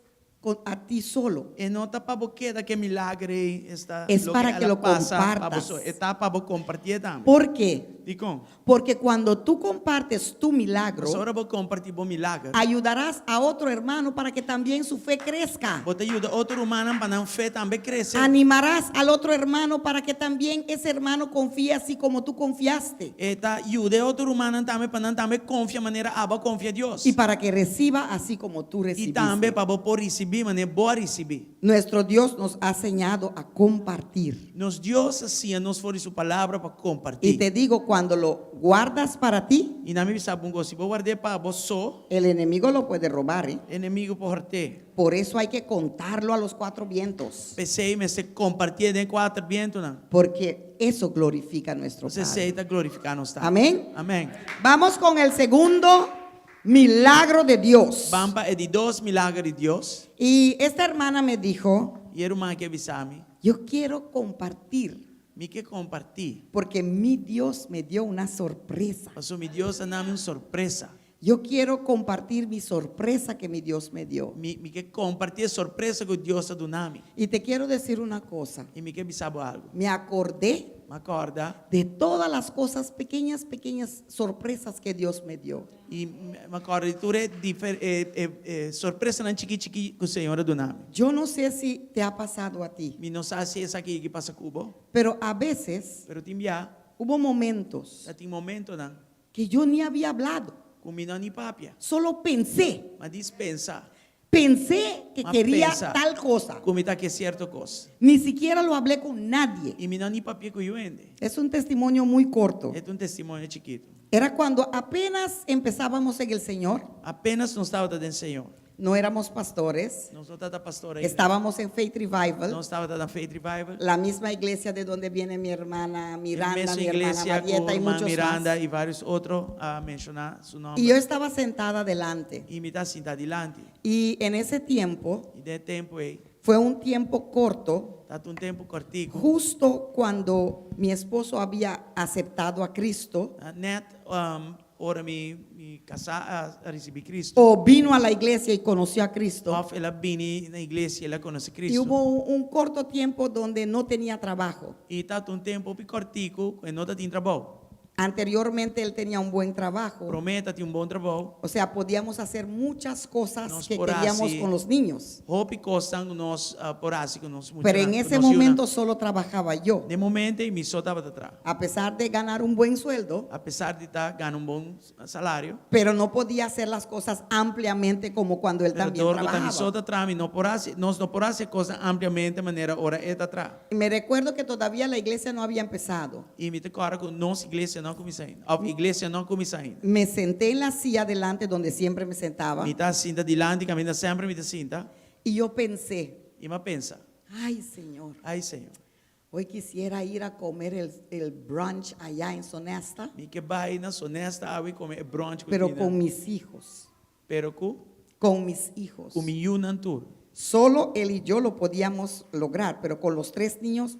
a ti solo. E no ta pa bo keda ku e milager esta Es para que el a lo pasa pa compartas. bo so. E ta pa bo kompartí tambe. ¿Por qué? Dikon? Porque cuando tú compartes tu milagro, Ora bo kompartí bo milager. ayudarás a otro hermano para que también su fe crezca. Bo ta yuda otro ruman pa nan fe tambe krese. Animarás al otro hermano para que también ese hermano confíe así como tú confiaste. E ta yuda otro ruman tambe pa nan tambe konfia manera abo a konfia Dios. Y para que reciba así como tú I tambe recibiste. pa bo por risibí manera bo a risibí. Nuestro Dios nos ha enseñado a compartir. Nos Dios a siña nos for di su palabra pa kompartí. Y te digo, cuando lo guardas para ti, I laga mi bisa bo un kos, si bo ward'é pa bo so, el enemigo lo puede robar. ¿Eh? Enemigu por hòrt'é. Por eso hay que contarlo a los cuatro vientos. P'esei mester kompartié den kuater bientunan. Porque eso glorifica a nuestro Esei Padre. ta glorifiká nos Tata. Amén. Amèn. Vamos con el segundo milagro de Dios. Ban pa e di dos milager di Dios. Y esta hermana me dijo, I e ruman aki a bisa mi. yo quiero compartir Mi ke kompartí. porque mi Dios me dio una sorpresa. Paso mi Dios a duna mi un sorpresa. Yo quiero compartir mi sorpresa que mi Dios me dio. Mi ke kompartí e sorpresa ku Dios a duna mi. Y te quiero decir una cosa. I mi ke bisa bo algu. Me acordé M'a kòrda de todas las cosas pequeñas, pequeñas sorpresas que Dios me dio. I m'a kòrda di tur e difer, e, e, e, sorpresanan chikí chikí ku Señor a duna mi. Yo no sé si te ha pasado a ti, Mi no sa si esaki a pasa ku bo, pero a veces pero tin bia, hubo momentos tin momentonan que yo ni había hablado, ku mi no a ni papia. solo pensé, M'a djis pensa, pensé que M'a quería pensa. tal cosa. ku mi ta ke sierto kos. Ni siquiera lo hablé con nadie. I mi no a ni papia ku niun hende. Es un testimonio muy corto. E ta un testimonio chikitu. Era cuando apenas empezábamos en el Señor, Apenas nos tabata den Señor. no éramos pastores, Nos no tabata pastor ainda. estábamos en Faith Revival, Nos tabata den Faith Revival. la misma iglesia de donde viene mi hermana Miranda, Mesun mi hermana iglesia Marieta y ku ruman muchos Miranda más. i vários otro a menshoná su nòmber. Y yo estaba sentada delante. I mi tabata sintá dilanti. Y en ese tiempo, I den e tempu ei, fue un tiempo corto, tabata un tempu kòrtiku. justo cuando mi esposo había aceptado a Cristo Net ora mi kasá a risibí Kristu. o vino a la iglesia y conoció a Cristo. Òf el a bini na iglesia, el a konosé Y Kristu. hubo un corto tiempo donde no tenía trabajo. I tabata un tempu kòrtiku, ku e no tabatin trabou. Anteriormente él tenía un buen trabajo. Promé e tabatin un bon trabou. O sea, podíamos hacer muchas cosas Nos que por queríamos hasi con los niños. Hopi kos nos por hasi ku nos Pero en ese momento solo trabajaba yo. Den e momento ei mi so tabata traha. A pesar de ganar un buen sueldo, Apesar di ta gana un bon salario. pero no podía hacer las cosas ampliamente como cuando él Pero también dor ku ta mi trabajaba. so ta traha, mi no por hasi, nos no por hasi kos ampliamente manera ora e ta traha. Y me recuerdo que todavía la iglesia no había empezado. I mi ta kòrda ku nos iglesia no a kuminsá ainda. Òf iglesia no a kuminsá ainda. Me senté en la silla delante donde siempre me sentaba Mi ta sinta dilanti, kaminda semper mi ta sinta. y yo pensé, I m'a pensa, ay Señor, ai Señor, hoy quisiera ir a comer el brunch allá en Sonesta, mi ke bai na Sonesta awe kome e brunch pero ku con mis hijos, Pero ku con mis hijos. ku mi yunan tur. Solo él y yo lo podíamos lograr, pero con los tres niños,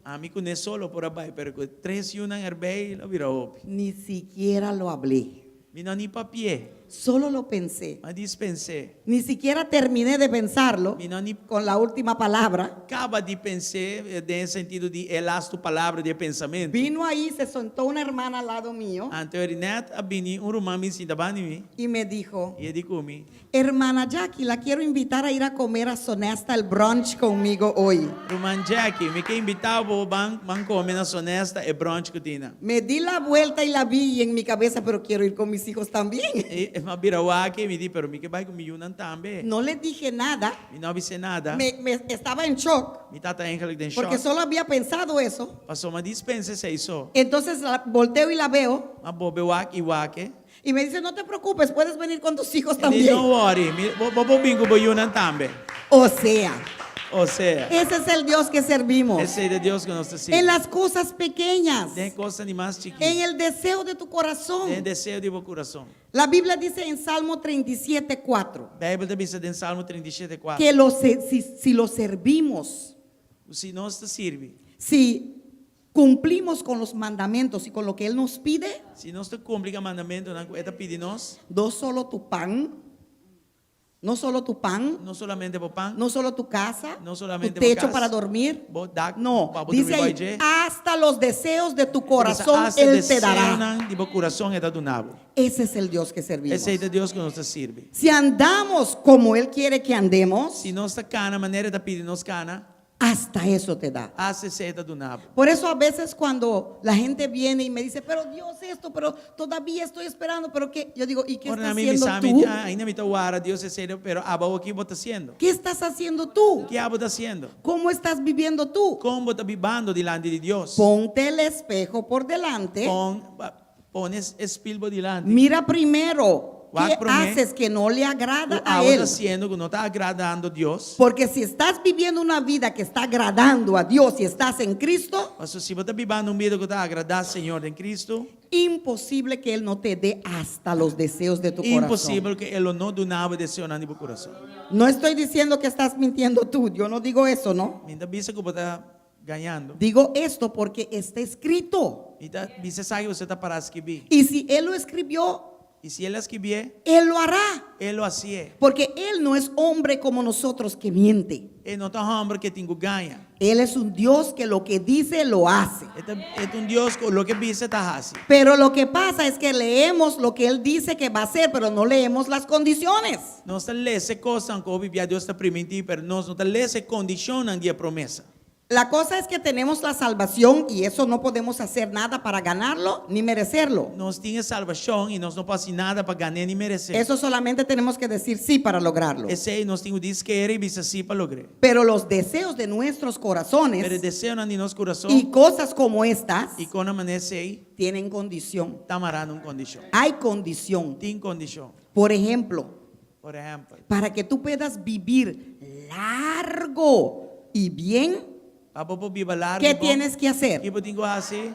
Ami kuné so lo por a bai, pero ku tres yunan erbij lo bira hopi. Ni siquiera lo hablé. Mi no ni papi'é. Solo lo pensé. M'a djis pens'é. Ni siquiera terminé de pensarlo Mi no ni con la última palabra. kaba di pens'é den e sentido di e lastu palabra di e pensamentu. Vino ahí, se sentó una hermana al lado mío Anto eri nèt a bini un ruman bin sinta banda di mi y me dijo, i e di ku mi, Hermana Jackie, la quiero invitar a ir a comer a Sonesta el brunch conmigo hoy. Ruman Jackie, mi ke invitá bo ban ban kome na Sonesta e brunch ku tin nan. Me di la vuelta y la vi y en mi cabeza, pero quiero ir con mis hijos también. I m'a bira wak i mi di, pero mi ke bai ku mi yunan tambe. No le dije nada. Mi no a bis'é nada. Me, me estaba en shock. Mi tata eigenlijk den Porque shock. solo había pensado eso. Pasobra m'a djis pensa esei so. Entonces la volteo y la veo. M'a bolbe wak i wak e. Y me dice, no te preocupes, puedes venir con tus hijos E di, también. No worry, mi, bo, bo por bin ku bo yunan tambe. O sea, O sea, ese es el Dios que servimos. esei ta e Dios ku nos ta sirbi. En las cosas pequeñas, Den kosnan di mas chikí. en el deseo de tu corazón. Den deseo di bo kurason. La Biblia dice en Salmo 37, 4, Beibel ta bisa den Salmo 37, 4. que lo, si, si lo servimos, Si nos ta sirbi, si cumplimos con los mandamientos y con lo que Él nos pide, si nos ta kumpli ku e mandamentunan ku E ta pidi nos, no solo tu pan, no solo tu pan, no solamente bo pan, no solo tu casa, No solamente tu techo bo kas, para dormir, bo dak no, pa bo dice drumi ahí, bou dje. hasta los deseos de tu Bisa, corazón hasta Él te dará. deseonan di bo kurason E ta duna bo. Ese es el Dios que servimos. Esei ta e Dios ku nos ta sirbi. Si andamos como Él quiere que andemos, Si nos ta kana manera E ta pidi nos kana, hasta eso te da. hasta esei E ta duna bo. Por eso a veces cuando la gente viene y me dice, pero Dios esto, pero todavía estoy esperando, pero qué, yo digo, ¿y qué Ora estás nan mi haciendo bisa mi, tú? ah, ainda mi ta warda Dios esei, pero abo ki bo ta hasiendo? ¿Qué estás haciendo tú? Ki abo ta hasiendo? ¿Cómo estás viviendo tú? Kon bo ta bibando dilanti di Dios? Ponte el espejo por delante. Pon, pone e spil bo dilanti. Mira primero qué Wak promé. haces que no le agrada Ku a abo ta él. hasiendo ku no ta agradando Dios. Porque si estás viviendo una vida que está agradando a Dios y estás en Cristo, Paso si bo ta bibando un bida ku ta agradá Señor den Cristo, imposible que Él no te dé hasta los deseos de tu corazón. imposibel ku E lo no duna bo deseonan di bo kurason. No estoy diciendo que estás mintiendo tú, yo no digo eso, ¿no? Mi n' ta bisa ku bo ta gañando. Digo esto porque está escrito. Mi ta bisa esaki pasobra ta pará skibí. Y si Él lo escribió, I si El a skibié, Él lo hará. E lo hasié. Porque Él no es hombre como nosotros que miente. E no ta hòmber ku tin ku gaña. Él es un Dios que lo que dice lo hace. E ta, e ta un Dios ku loke e bisa e ta hasi. Pero lo que pasa es que leemos lo que Él dice que va a hacer, pero no leemos las condiciones. Nos ta lesa e kosnan ku hopi bia Dios ta primintí, pero nos no ta lesa e kondishonnan di e promesa. La cosa es que tenemos la salvación y eso no podemos hacer nada para ganarlo ni merecerlo. Nos tin e salbashon i nos no por hasi nada pa gan'é ni meresé. Eso solamente tenemos que decir sí para lograrlo. Esei nos tin ku djis kere i bisa sí pa logr'é. Pero los deseos de nuestros Pero e corazones deseonan di nos kurason y cosas como estas i kosnan manera esei tienen condición. ta mará na un kondishon. Hay condición. Tin kondishon. Por ejemplo, Por ehèmpel, para que tú puedas vivir largo y bien, pa bo por biba largu ¿qué i bon, tienes que hacer? ki bo tin ku hasi?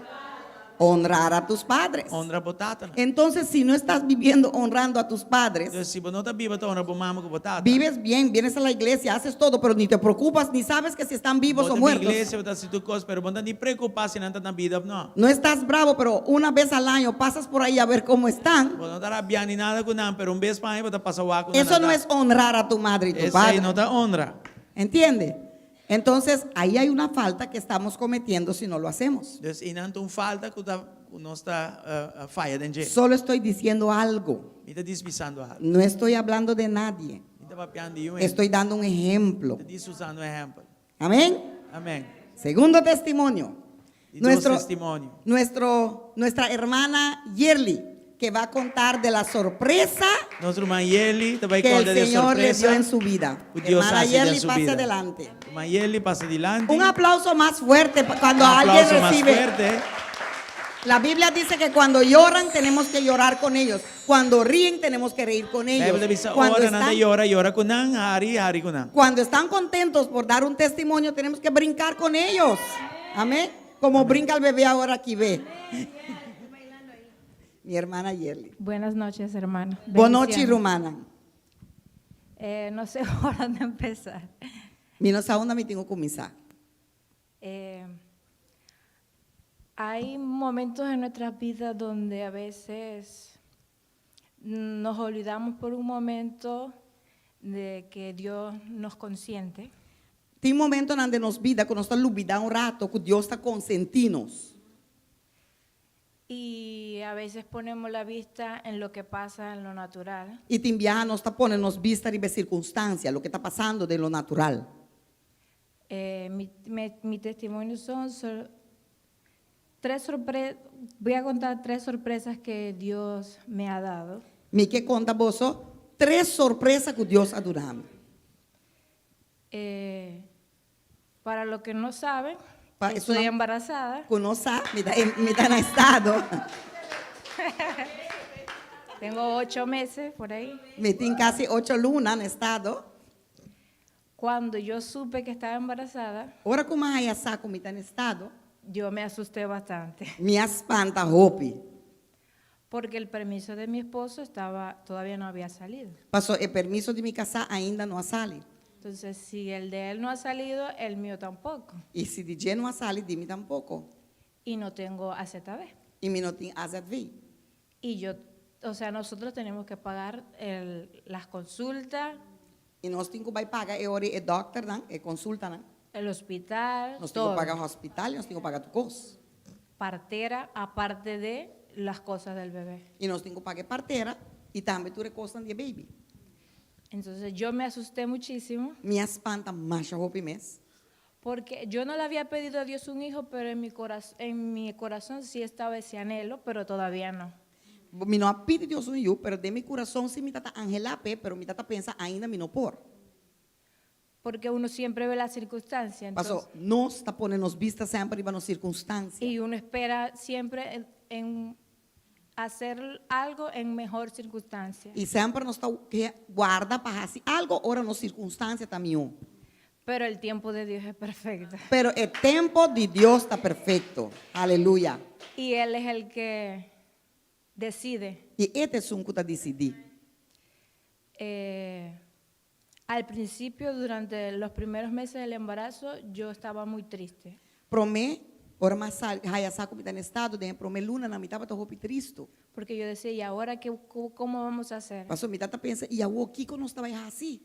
Honrar a tus padres. Honra bo tatanan. Entonces, si no estás viviendo honrando a tus padres, Entonces, si bo no ta biba ta honra bo mama ku bo tata. vives bien, vienes a la iglesia, haces todo, pero ni te preocupas, ni sabes que si están vivos Bo o ta muertos. iglesia, bo ta hasi tur kos, pero bo no ta ni preokupá si nan ta na bida òf no. No estás bravo, pero una vez al año pasas por ahí a ver cómo están. Bo no ta rabiá ni nada ku nan, pero un bes pa aña bo ta pasa wak ku nan. Eso no es honrar a tu madre y tu Esei padre. no ta honra. ¿Entiende? Entonces, ahí hay una falta que estamos cometiendo si no lo hacemos. Dus einan tin un falta ku ta ku nos ta eh, faya den dje. Solo estoy diciendo algo. Mi ta djis bisando algu. No estoy hablando de nadie. Mi n' ta papiando di niun. Estoy dando un ejemplo. Mi ta djis usando un ehèmpel. Amén. Amèn. Segundo testimonio. Di dos testimonio. Nuestro, nuestra hermana Yerly, que va a contar de la sorpresa Nos ruman Yerly ta bai que el konta di Señor le sorpresa dio en su vida. ku Dios Hermana a hasi den Yerly, su pase bida. adelante. Ruman Yerly, pasa dilanti. Un aplauso más fuerte pa- cuando Un alguien aplauso mas recibe. fuerte. La Biblia dice que cuando lloran tenemos que llorar con ellos. Cuando ríen tenemos que reír con ellos. Beibel ta bisa Cuando ora nan ta están, yora, yora ku nan, hari, hari ku nan. cuando están contentos por dar un testimonio tenemos que brincar con ellos. Amén. Como brinca el bebé ahora aquí, ve. Mi hermana Yerly. Buenas noches, hermano. Bon nochi, Bendiciones. rumannan. Eh, no sé por dónde empezar. Mi no sa unda mi tin ku kuminsá. Eh, hay momentos en nuestras vidas donde a veces Nos olvidamos por un momento de que Dios nos consiente. Tin momentonan den nos bida ku nos ta lubidá un rato ku Dios ta konsentí nos. Y a veces ponemos la vista en lo que pasa en lo natural. I tin biaha nos ta pone nos bista riba e sirkunstansia, loke ta pasando den lo natural. Eh, mi, me, mi testimonio son tres sorpre voy a contar tres sorpresas que Dios me ha dado. Mi ke konta boso tres sorpresa ku Dios a duna mi. Eh, para los que no saben, Pa estoy esunnan embarazada. ku no sa, mi ta mi ta na estado. Tengo ocho meses por ahí. Mi tin kasi ocho luna na estado. Cuando yo supe que estaba embarazada, Ora ku mi a haya sa ku mi ta na estado, yo me asusté bastante. Mi a spanta hopi. Porque el permiso de mi esposo estaba, todavía no había salido. Paso e permiso di mi kasá ainda no a sali. Entonces, si el de él no ha salido, el mío tampoco. I si di dje no a sali, di mi tampoko. Y no tengo AZV. I mi no tin AZV. Y yo, o sea, nosotros tenemos que pagar el, las consultas, I nos tin ku bai paga e ora e dòkternan, e konsultanan. el hospital, Nos tin ku todo. paga hospital i nos tin ku paga tur kos. Partera, aparte de las cosas del bebé. I nos tin ku paga e partera i tambe tur e kosnan di e baby. Entonces yo me asusté muchísimo Mi a spanta masha hopi mes. porque yo no le había pedido a Dios un hijo, pero en mi, coraz- en mi corazón sí estaba ese anhelo, pero todavía no. Mi no a pidi Dios un yu, pero den mi kurason sí mi ta ta anhelá p'e, pero mi ta ta pensa ainda mi no por. Porque uno siempre ve la circunstancia. Paso, Entonces, nos ta pone nos bista semper riba nos sirkunstansia. y uno espera siempre en, en hacer algo en mejor circunstancia. I semper nos ta ke warda pa hasi algo ora nos sirkunstansia ta mihó. Pero el tiempo de Dios es perfecto. Pero e tempo di Dios ta perfekto. Aleluya. Y Él es el que decide. I e ta esun ku ta disidí. Eh, al principio, durante los primeros meses del embarazo, yo estaba muy triste. Promé, ora m'a sa haya sa ku mi ta na estado, den e promé lunanan mi tabata hopi tristu. Porque yo decía, ¿y ahora qué, cómo vamos a hacer? Pasobra mi tata pensa, i awor kiko nos ta bai hasi?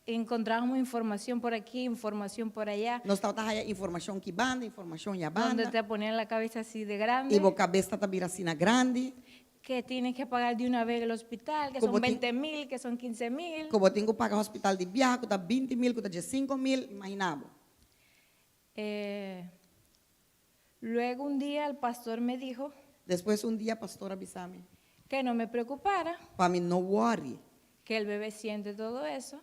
Encontrábamos información por aquí, información por allá, Nos tabata haya informashon ki banda, informashon ya donde banda. te ponían la cabeza así de grande, I bo kabes ta ta bira asina grandi. que tienes que pagar de una vez el hospital, que Como son ti- 20 mil, que son 15 mil. Ku bo tin ku paga hospital di biaha, ku ta binti mil, ku ta diesinko mil, imaginá bo. Eh, luego un día el pastor me dijo Despues un dia pastor a bisa mi. que no me preocupara, Pa mi no worry. que el bebé siente todo eso,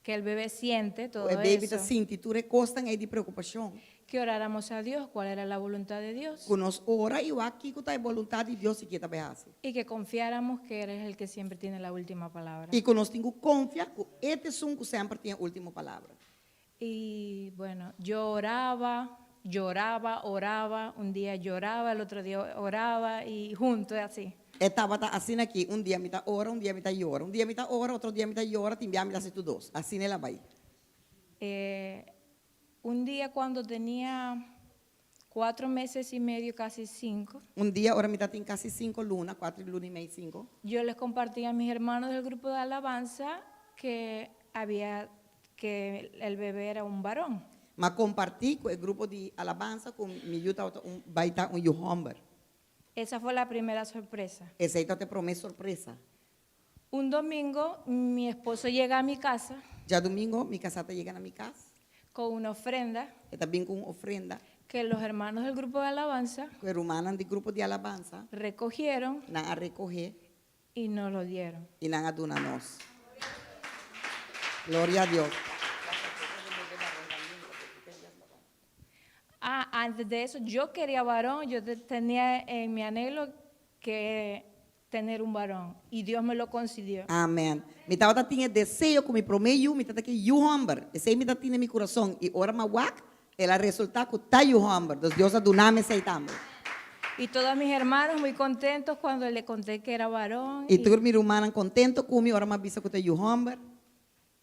que el bebé siente todo E baby ta eso, sinti tur e kosnan ei di preokupashon. que oráramos a Dios, cuál era la voluntad de Dios, Ku nos ora i wak kiko ta e boluntat di Dios i ke ta bai hasi. y que confiáramos que Él es el que siempre tiene la última palabra. I ku nos tin ku konfia ku e ta esun ku semper tin e último palabra. Y bueno, yo oraba, lloraba, oraba, un día lloraba, el otro día oraba y juntos así. E tabata asina aki, un dia mi ta ora, un dia mi ta yora, un dia mi ta ora, otro dia mi ta yora, tin bia mi ta hasi tur dos. Asina el a bai. Eh, un día cuando tenía cuatro meses y medio, casi cinco, Un dia ora mi ta tin kasi sinku luna, kuater luna i mei, sinku. yo les compartí a mis hermanos del grupo de alabanza que había que el bebé era un varón. M'a kompartí ku e grupo di alabansa ku mi yu tabata un bai ta un yu hòmber. Esa fue la primera sorpresa. Esei tabata e promé sorpresa. Un domingo mi esposo llega a mi casa Djadumingo mi kasá ta yega na mi kas. con una ofrenda E ta bin ku un ofrenda. que los hermanos del grupo de alabanza Ku e rumannan di grupo di alabansa recogieron nan a rekohé y nos lo dieron. i nan a duna nos. Gloria a Dios. Ah, antes de eso yo quería varón, yo tenía en mi anhelo que tener un varón y Dios me lo concedió. Amen. Mi tabata tin e deseo ku mi promé yu, mi tabata ke yu hòmber. Esei mi ta tin den mi kurason. I ora mi a wak, el a resultá ku ta yu hòmber. Dus Dios a duna mi esei tambe. Y todos mis hermanos muy contentos cuando le conté que era varón. I tur mi rumannan kontento ku mi ora mi a bisa ku ta yu hòmber.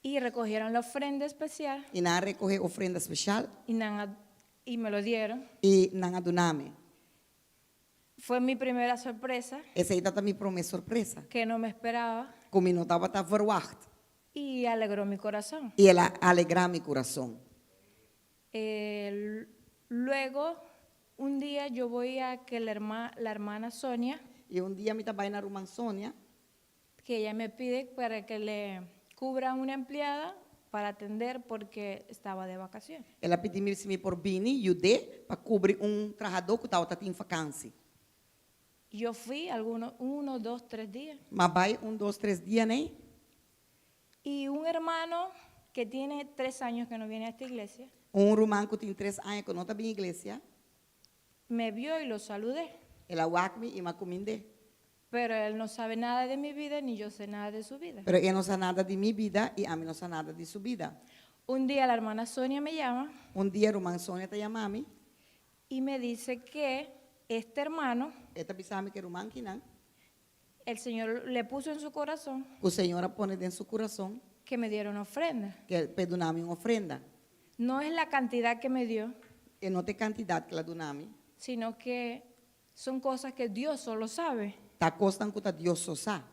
Y recogieron la ofrenda especial. I nan a rekohé ofrenda speshal. Y nan a, y me lo dieron. I nan a duna mi. Fue mi primera sorpresa Esei tabata mi promé sorpresa. que no me esperaba Ku mi no tabata verwacht. y alegró mi corazón. I el a alegrá mi kurason. Luego, un día yo voy a que la hermana Sonia, I un dia mi ta bai na ruman Sonia. que ella me pide para que le cubra una empleada para atender porque estaba de vacaciones. El a pidi mi si mi por bini yud'é pa kubri un trahadó ku tabata tin vakansi. Yo fui algunos, uno, dos, tres días. M'a bai un, dos, tres dia n'ei. Y un hermano que tiene 3 años que no viene a esta iglesia, Un ruman ku tin tres aña ku no ta bin iglesia. me vio y lo saludé. El a wak mi i m'a kumind'é. Pero él no sabe nada de mi vida ni yo sé nada de su vida. Pero e no sa nada di mi bida i ami no sa nada di su bida. Un día la hermana Sonia me llama Un dia ruman Sonia ta yama mi. y me dice que este hermano, E ta bisa mi ku e ruman akinan. el Señor le puso en su corazón Ku Señor a pone den su kurason. que me diera una ofrenda. Ku p'e duna mi un ofrenda. No es la cantidad que me dio, E no ta e kantidat ku el a duna mi. sino que son cosas que Dios solo sabe Ta kosnan ku ta Dios so sa.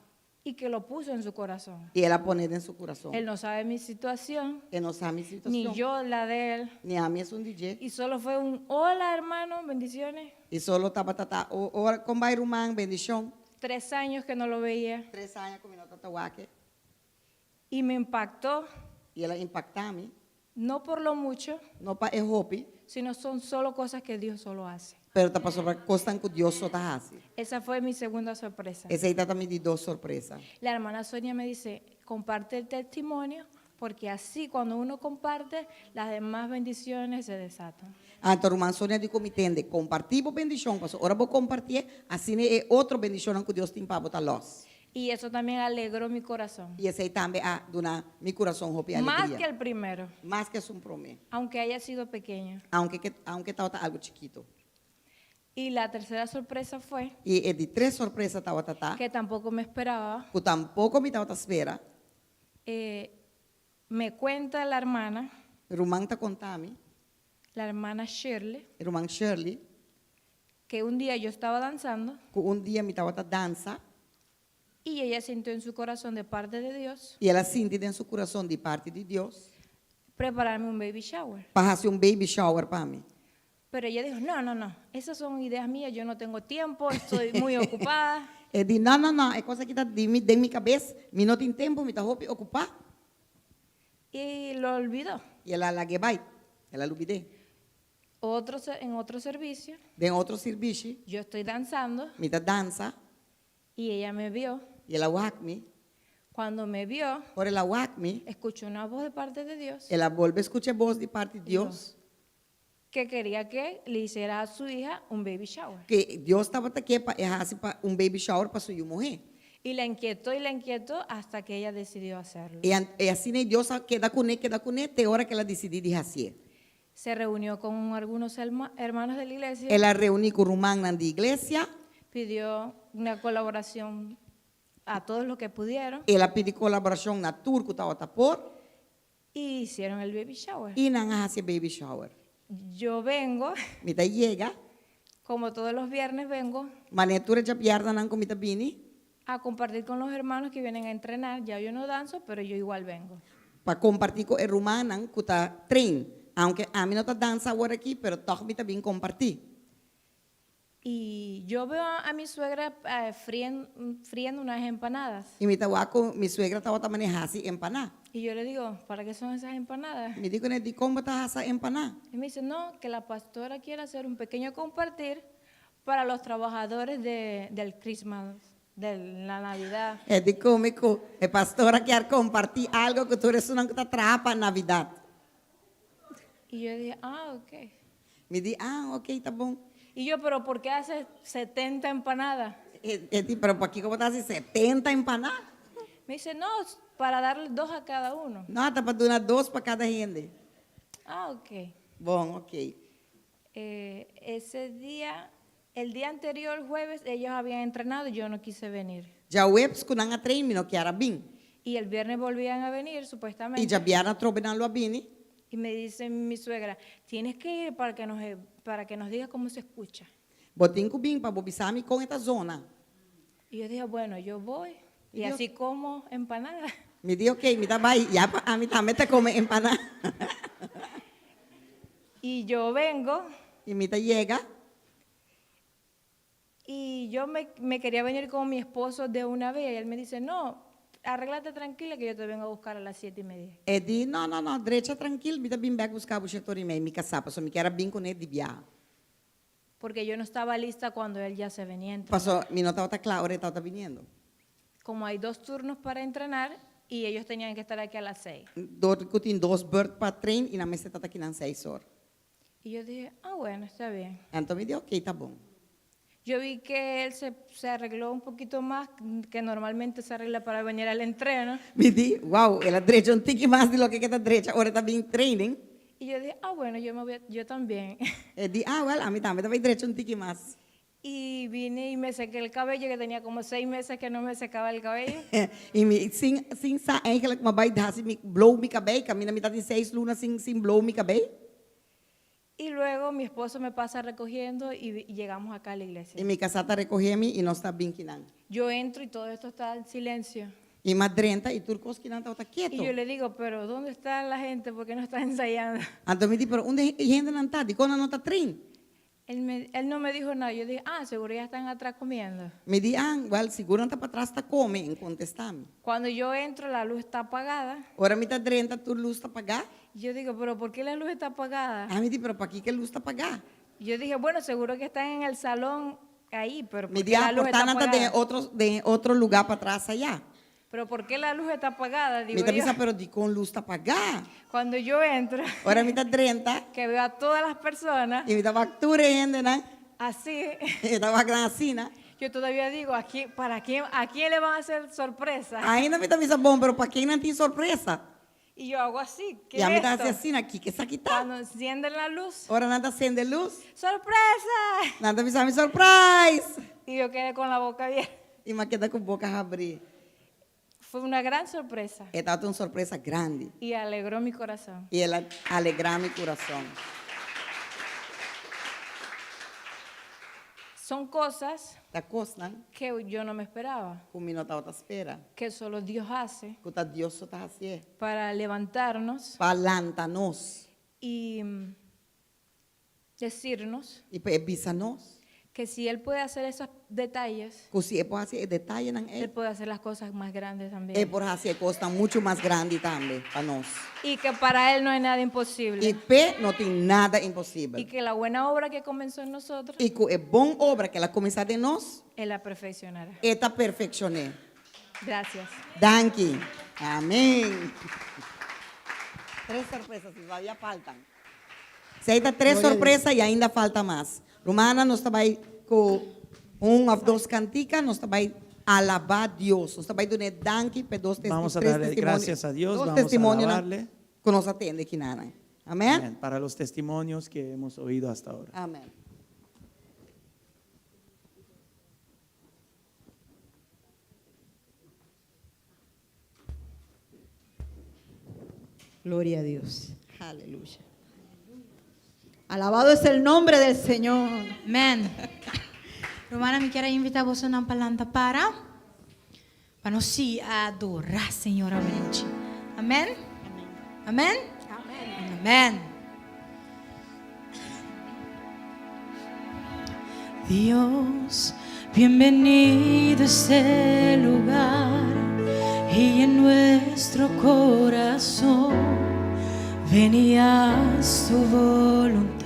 y que lo puso en su corazón. I el a pone den su kurason. Él no sabe mi situación, E no sa mi situashon. ni yo la de él. Ni ami esun di dje. Y solo fue un hola hermano, bendiciones. I solo tabata ta ora kon bai ruman bendishon. 3 años que no lo veía 3 aña ku mi no tabata wak e. y me impactó, I el a impaktá mi. no por lo mucho, No pa e hopi, sino son solo cosas que Dios solo hace. pero ta pasobra kosnan ku Dios so ta hasi. Esa fue mi segunda sorpresa. Esei tabata mi di dos sorpresa. La hermana Sonia me dice, comparte el testimonio, porque así cuando uno comparte, las demás bendiciones se desatan. Anto ruman Sonia di ku mi tende, kompartí bo bendishon, paso ora bo kompartí, asina e otro bendishonnan ku Dios tin pa bo ta lòs. Y eso también alegró mi corazón. I esei tambe a duna mi kurason hopi Más alegria. que el primero, Mas ku esun promé. aunque haya sido pequeño. Aunke aunke tabata algu chikitu. Y la tercera sorpresa fue I e di tres sorpresa tabata ta, que tampoco me esperaba. ku tampoko mi tabata spera. Me cuenta la hermana, Ruman ta konta mi, la hermana Shirley, ruman Shirley, que un día yo estaba danzando ku un dia mi tabata dansa y ella sintió en su corazón de parte de Dios i el a sinti den su kurason di parti di Dios prepararme un baby shower. pa hasi un baby shower pa mi. Pero ella dijo, no, no, no, esas son ideas mías, yo no tengo tiempo, estoy muy ocupada. E di, no, no, no, e kos aki ta di mi, den mi kabes, mi no tin tempu, mi ta hopi okupá. Y lo olvidó. I el a lag'é bai, el a lubid'é. En otro servicio, Den otro servisio, yo estoy danzando mi ta dansa y ella me vio. i el a wak mi. Cuando me vio, Ora el a wak mi, escuchó una voz de parte de Dios el a bolbe skucha bos di parti di Dios. que quería que le hiciera a su hija un baby shower. Ku Dios tabata ke pa e hasi pa un baby shower pa su yu muhé. Y la inquietó hasta que ella decidió hacerlo. I asina Dios a keda kuné, keda kuné, te ora ku el a disidí di hasié. Se reunió con algunos hermanos de la iglesia, El a reuní ku rumannan di iglesia, pidió una colaboración a todos los que pudieron el a pidi kolaborashon na tur ku tabata por, y hicieron el baby shower. i nan a hasi baby shower. Yo vengo, Mi ta yega, como todos los viernes vengo, manera tur djabièrnènan ku mi ta bini, a compartir con los hermanos que vienen a entrenar. Ya yo no danzo, pero yo igual vengo. Pa kompartí ku e rumannan ku ta train. Aunke ami no ta dansa awor aki, pero toch mi ta bin kompartí. Y yo veo a mi suegra friendo unas empanadas. I mi ta wak ku mi suegra tabata manera hasi empaná. Y yo le digo, ¿para qué son esas empanadas? Mi di kuné, dikon bo ta hasi empaná. Y me dice, no, que la pastora quiere hacer un pequeño compartir para los trabajadores del Christmas, de la Navidad. E di ku mi ku e pastora ke kompartí algu ku tur esnan ku ta traha pa Navidat. Y yo dije, ah, ok. Mi di, ah, ok, ta bon. Y yo, pero ¿por qué hace 70 empanadas? E di, pero pakiko bo ta hasi 70 empaná? Me dice, no, para darle dos a cada uno. No, ta pa duna dos pa kada hende. Ah, ok. Bon, ok. Ese día, el día anterior, jueves, ellos habían entrenado y yo no quise venir. Djaweps ku nan a train, mi no kier a bin. Y el viernes volvían a venir, supuestamente. I djabièrnè atrobe nan lo a bini. Y me dice mi suegra, tienes que ir para que nos digas cómo se escucha. Bo tin ku bin pa bo bisa mi kon e ta zona. Y yo dije, bueno, yo voy. Y Y yo- así como empanada. Mi di, ok, mi ta bai, ya pa ami tambe ta kome empaná. Y yo vengo I mi ta yega. y yo me, me quería venir con mi esposo de una vez. Y él me dice, no, arréglate tranquila que yo te vengo a buscar a las 7:30. E di, no, no, no, drecha trankil, mi ta bin bèk buska bo shete ora i mei, mi kasá, pasobra mi kier a bin kuné di biaha. Porque yo no estaba lista cuando él ya se venía a entrenar. Pasobra mi no tabata kla ora e tabata biniendo. Como hay dos turnos para entrenar y ellos tenían que estar aquí a las 6. Dor ku tin dos bùrt pa train i nan mester tabata aki nan seis or. Y yo dije, ah, bueno, está bien. Anto mi di, ok, ta bon. Yo vi que él se, se arregló un poquito más que normalmente se arregla para venir al entreno. Mi di, wow, el a drecha un tiki mas di loke ke ta drecha ora e ta bin training. Y yo dije, ah, bueno, yo me voy a- yo también. E di, ah, wèl, ami tambe ta bai drecha un tiki mas. Y vine y me sequé el cabello, que tenía como 6 meses que no me secaba el cabello. I mi sin sin sa eigenlijk m'a bai hasi mi blow mi kabei, kaminda mi ta tin seis luna sin sin blow mi kabei. Y luego mi esposo me pasa recogiendo y llegamos acá a la iglesia. I mi kasá ta rekohé mi i nos ta bin kinan. Yo entro y todo esto está en silencio. I m'a drenta i tur kos kinan tabata Y ketu. yo le digo, pero ¿dónde está la gente? ¿Por qué no está ensayando? Anto mi di, pero unda e hendenan ta? Dikon nan no ta train? Él no me dijo nada. Yo dije, ah, seguro ya están atrás comiendo. Mi di, ah, wèl, sigur nan ta patras ta kome, e n' kontestá mi. Cuando yo entro, la luz está apagada. Ora mi ta drenta, tur lus ta pagá. Yo digo, pero ¿por qué la luz está apagada? Ami di, pero pakiko e lus ta pagá? Yo dije, bueno, seguro que están en el salón ahí, pero Mi ¿por di, qué la ah, luz por está ta nan ta den apagada? otro, den otro lugá patras ayá. Pero ¿por qué la luz está apagada? Mi Digo ta yo. bisa, pero dikon lus ta pagá? Cuando yo entro, Ora mi ta drenta. que veo a todas las personas I mi ta wak tur e hendenan. así, Mi ta wak nan asina. yo todavía digo, aquí, ¿para quién, a quién le van a hacer sorpresa? Ainda mi ta bisa, bon, pero pa ken nan tin sorpresa? Y yo hago así, ¿qué I ami es ta esto? hasi asina, kiko esaki ta? Cuando encienden la luz, Ora nan ta sende lus. ¡sorpresa! Nan ta bisa mi surprise! Y yo quedé con la boca abierta. I m'a keda ku boka habrí. Fue una gran sorpresa E tabata un sorpresa grandi. y alegró mi corazón. I el a alegrá mi kurason. Son cosas Ta kosnan que yo no me esperaba, ku mi no tabata spera. que solo Dios hace Ku ta Dios so ta hasi. para levantarnos Pa lanta nos. y decirnos I pa bisa nos. que si Él puede hacer esos detalles, Ku si E por hasi e detayenan Él ei. puede hacer las cosas más grandes también. E por hasi kosnan muchu mas grandi tambe pa nos. Y que para Él no hay nada imposible. I p'E no tin nada imposibel. Y que la buena obra que comenzó en nosotros, I ku e bon obra ku el a kuminsá den nos, Él la perfeccionará. E ta perfekshon'é. Gracias. Danki. Amèn. Tres sorpresa, todavia faltan. Esei ta tres sorpresa i ainda falta mas. Rumannan, nos ta bai ku un òf dos kantika, nos ta bai alabá Dios. Nos ta bai duna danki pa dos Vamos a tres darle testimonio. gracias a Dios, Dos vamos a testimonio alabarle. ku nos a tende akinan. Amèn? Amén. Para los testimonios que hemos oído hasta ahora. Amèn. Gloria a Dios. Aleluya. Alabado es el nombre del Señor. Amèn. Rumannan, mi ke invitá boso pa lanta para pa nos sigui adorá Señor awe nochi. Amèn. Amèn. Amèn. Dios, bienvenido a este lugar y en nuestro corazón ven y haz tu voluntad.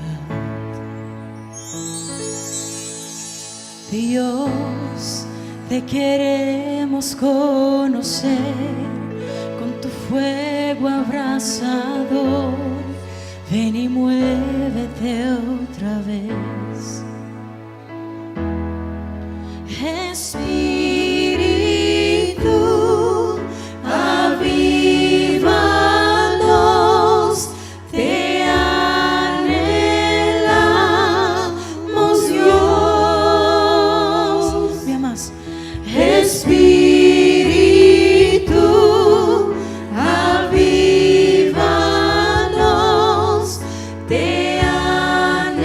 Dios, te queremos conocer con tu fuego abrasador. Ven y muévete otra vez. Espíritu, avívanos, te anhelamos, Dios. Bien más. Espíritu, avívanos, te anhelamos,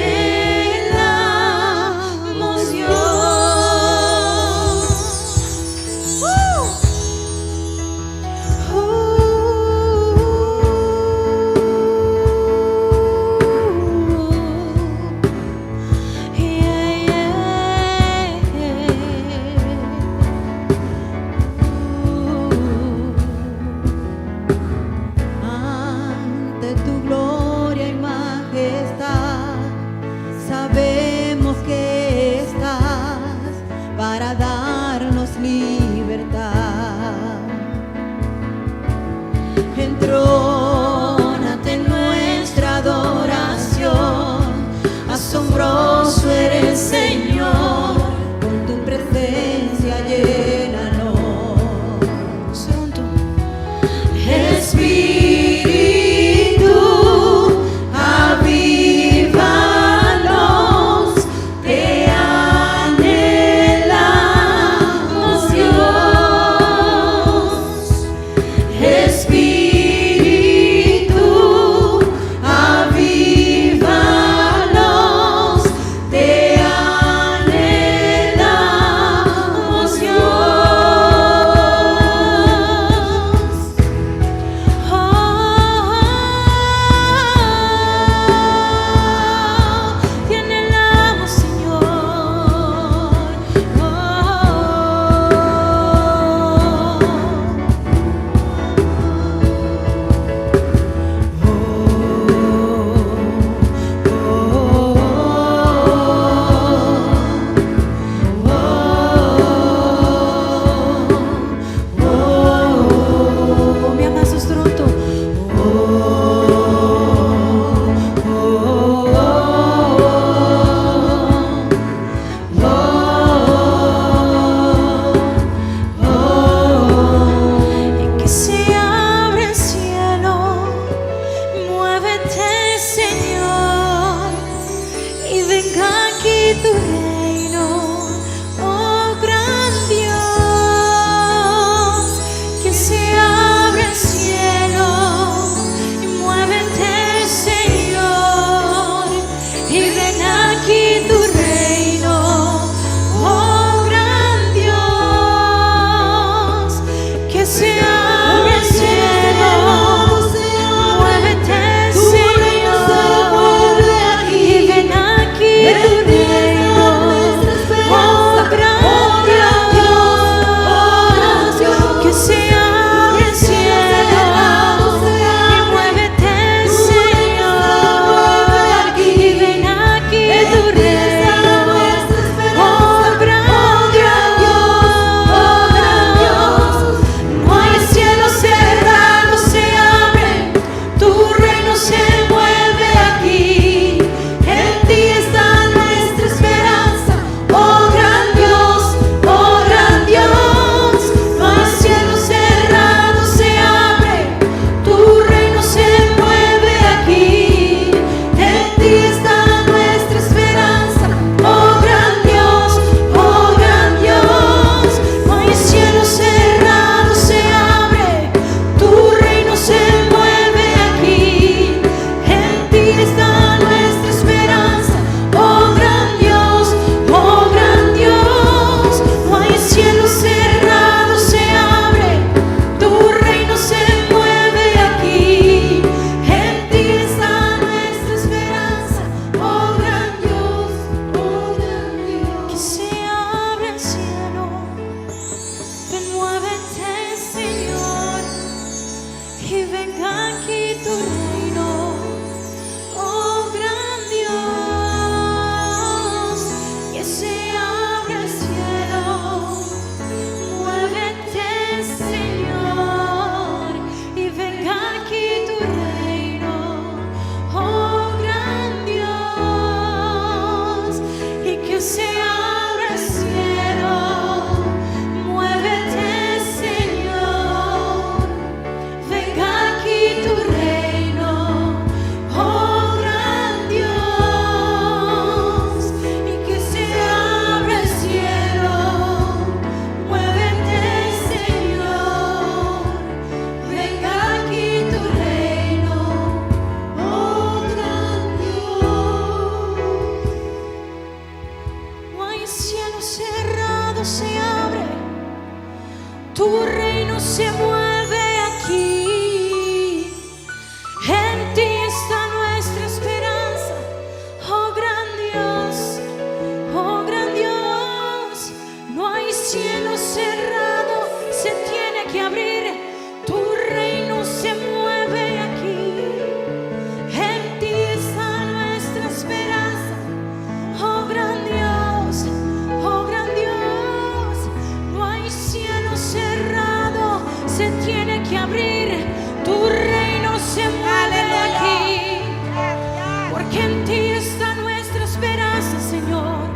Porque en ti está nuestra esperanza, Señor.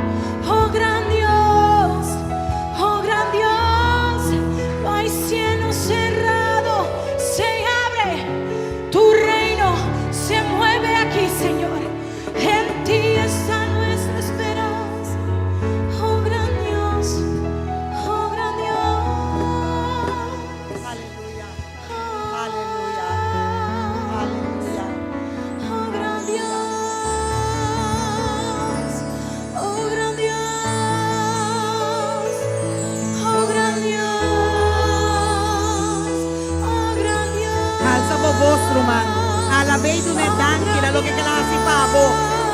Oh gran Dios, oh gran Dios, no hay cielo cerrado, se abre. Tu reino se mueve aquí, Señor. En ti está nuestra esperanza. Oh gran Dios, oh gran Dios. Aleluya. Aleluya. Aleluya. Oh gran Dios, oh gran Dios, oh gran Dios, oh gran Dios. Alsa bo bos, ruman. Alab'é i dun'é danki na loke ku el a hasi pa bo.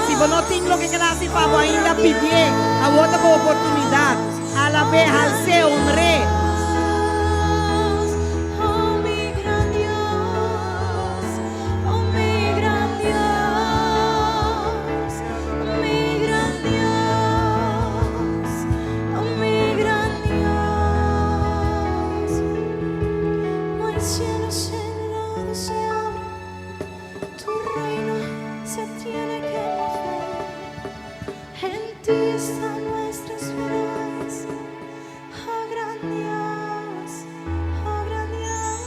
Si bo no tin loke ku el a hasi pa bo ainda, pidié. Awor ta bo oportunidat. Alab'é, hals'é, honr'é. Oh mi gran Dios, oh mi gran Dios, oh mi gran Dios, oh mi gran Dios. No hay cielo cerrado, se abre, tu reino se tiene que mover. En ti está nuestra esperanza. Oh gran Dios, oh gran Dios.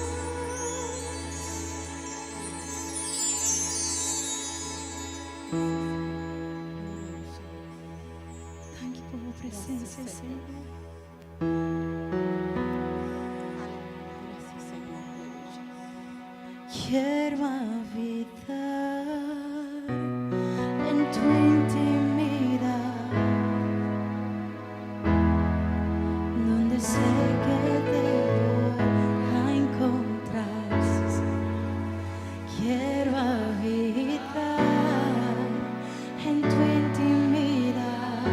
Thank you por tu presencia, Señor. Gracias, Señor. Quiero habitar en tu intimidad, donde sé que te voy a encontrar. Quiero habitar en tu intimidad,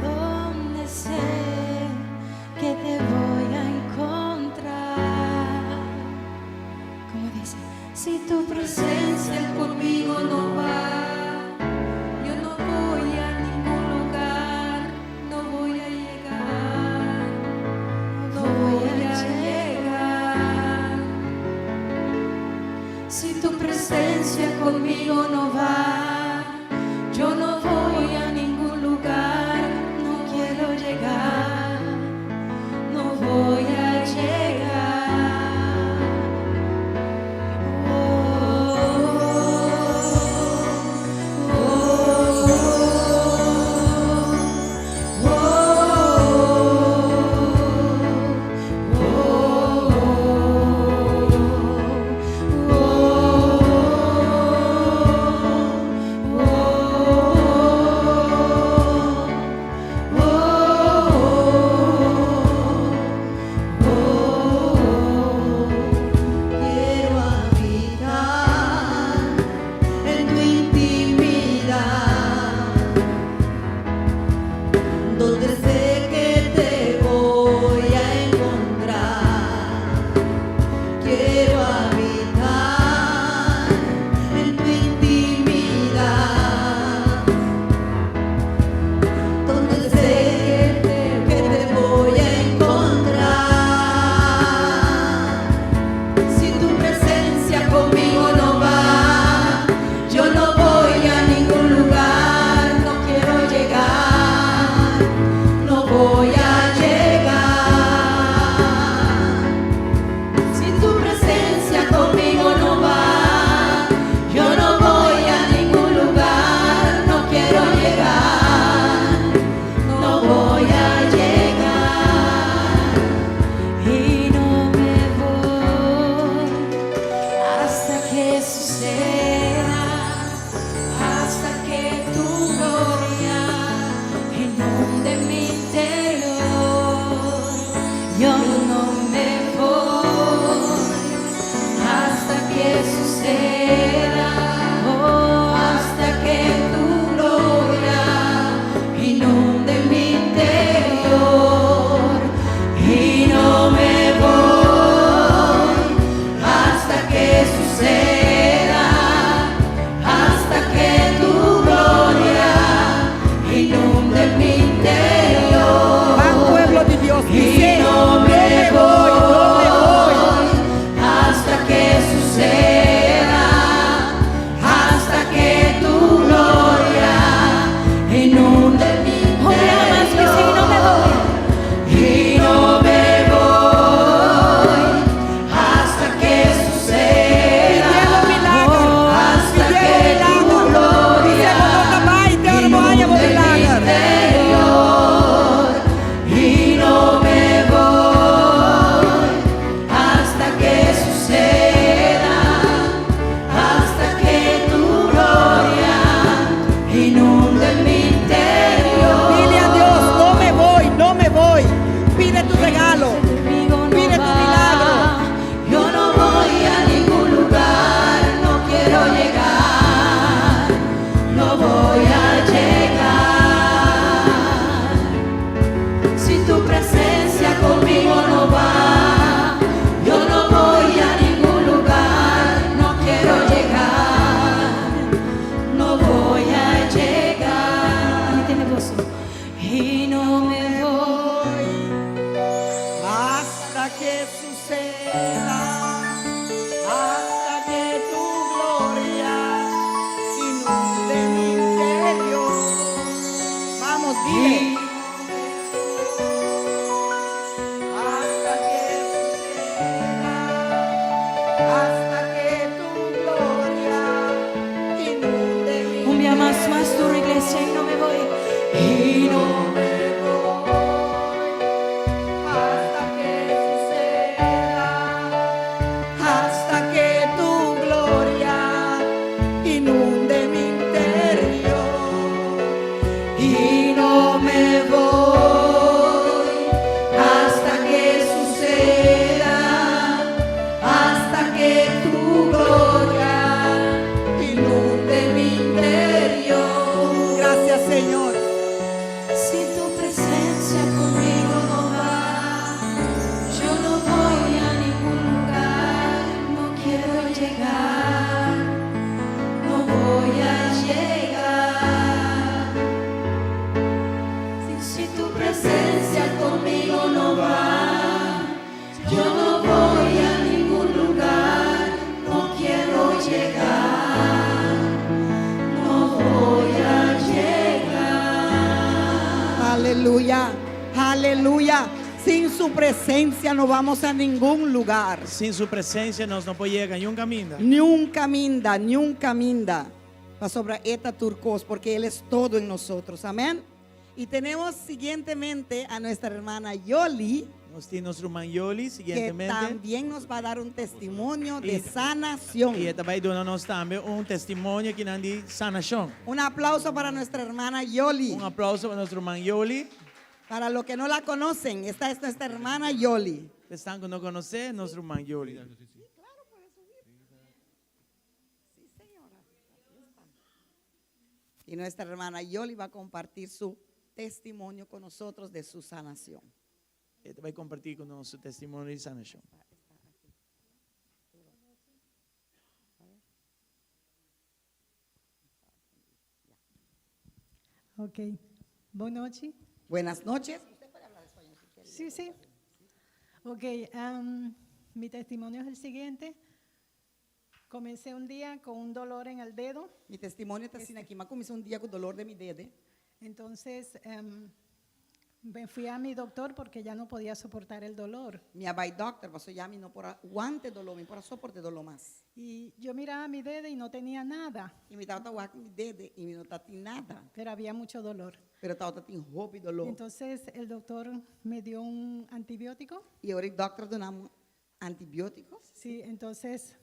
donde sé que te voy a encontrar. Como dice, si tu presencia Conmigo no va, yo no voy a ningún lugar, no voy a llegar, no voy a llegar. Si tu presencia conmigo no va, yo no voy a ningún lugar, no quiero llegar, no voy a llegar. Oh, oh, oh, Quiero habitar en tu intimidad, donde sé que te voy a encontrar. Quiero habitar en tu intimidad, donde sé que te voy a encontrar. Si tu presencia conmigo no va, yo no Más, más duro, iglesia, y no me voy. Y no me voy Hasta que suceda, hasta que tu gloria inunde mi interior. Y no me voy hasta que suceda, hasta que tu gloria inunde mi interior. Gracias, Señor. Si tu presencia conmigo no va, yo no voy a ningún lugar, no quiero llegar, no voy a llegar. Si tu presencia conmigo no va, yo no voy a ningún lugar, no quiero llegar, no voy a llegar. Aleluya, aleluya. Sin su presencia no vamos a ningún lugar. Sin su presensia nos no por yega niun kaminda. Ni un kaminda, ni un kaminda. Pasobra e ta tur kos, porque Él es todo en nosotros. Amén. Y tenemos siguientemente a nuestra hermana Yoli, Nos tin nos ruman Yoli, que siguientemente. también nos va a dar un testimonio de Y- sanación. I e ta bai duna nos tambe un testimonio akinan di sanashon. Un aplauso para nuestra hermana Yoli. Un aplouso pa nos ruman Yoli. Para los que no la conocen, esta es nuestra hermana Yoli. Esnan ku no konosé nos ruman Yoli. Sí, señora. Aquí está. Y nuestra hermana Yoli va a compartir su testimonio con nosotros de su sanación. E ta bai kompartí ku nos su testimonio di sanashon. Ok. Bon nochi. Buenas noches. Sí. Ok, mi testimonio es el siguiente. Comencé un día con un dolor en el dedo. Mi testimonio ta asina aki. M'a kuminsá un dia ku doló di mi dede. Entonces me fui a mi doctor porque ya no podía soportar el dolor. Mi a bai dòkter, paso ya mi no por a wanta doló, mi no por a soportá doló mas. Y yo miraba mi dedo y no tenía nada, I mi tabata wak mi dede i mi no tabatin nada. Pero había mucho dolor. Pero tabatin hopi doló. Entonces el doctor me dio un antibiótico. I ora e dòkter a duna mi antibiótiko. Sí, entonces,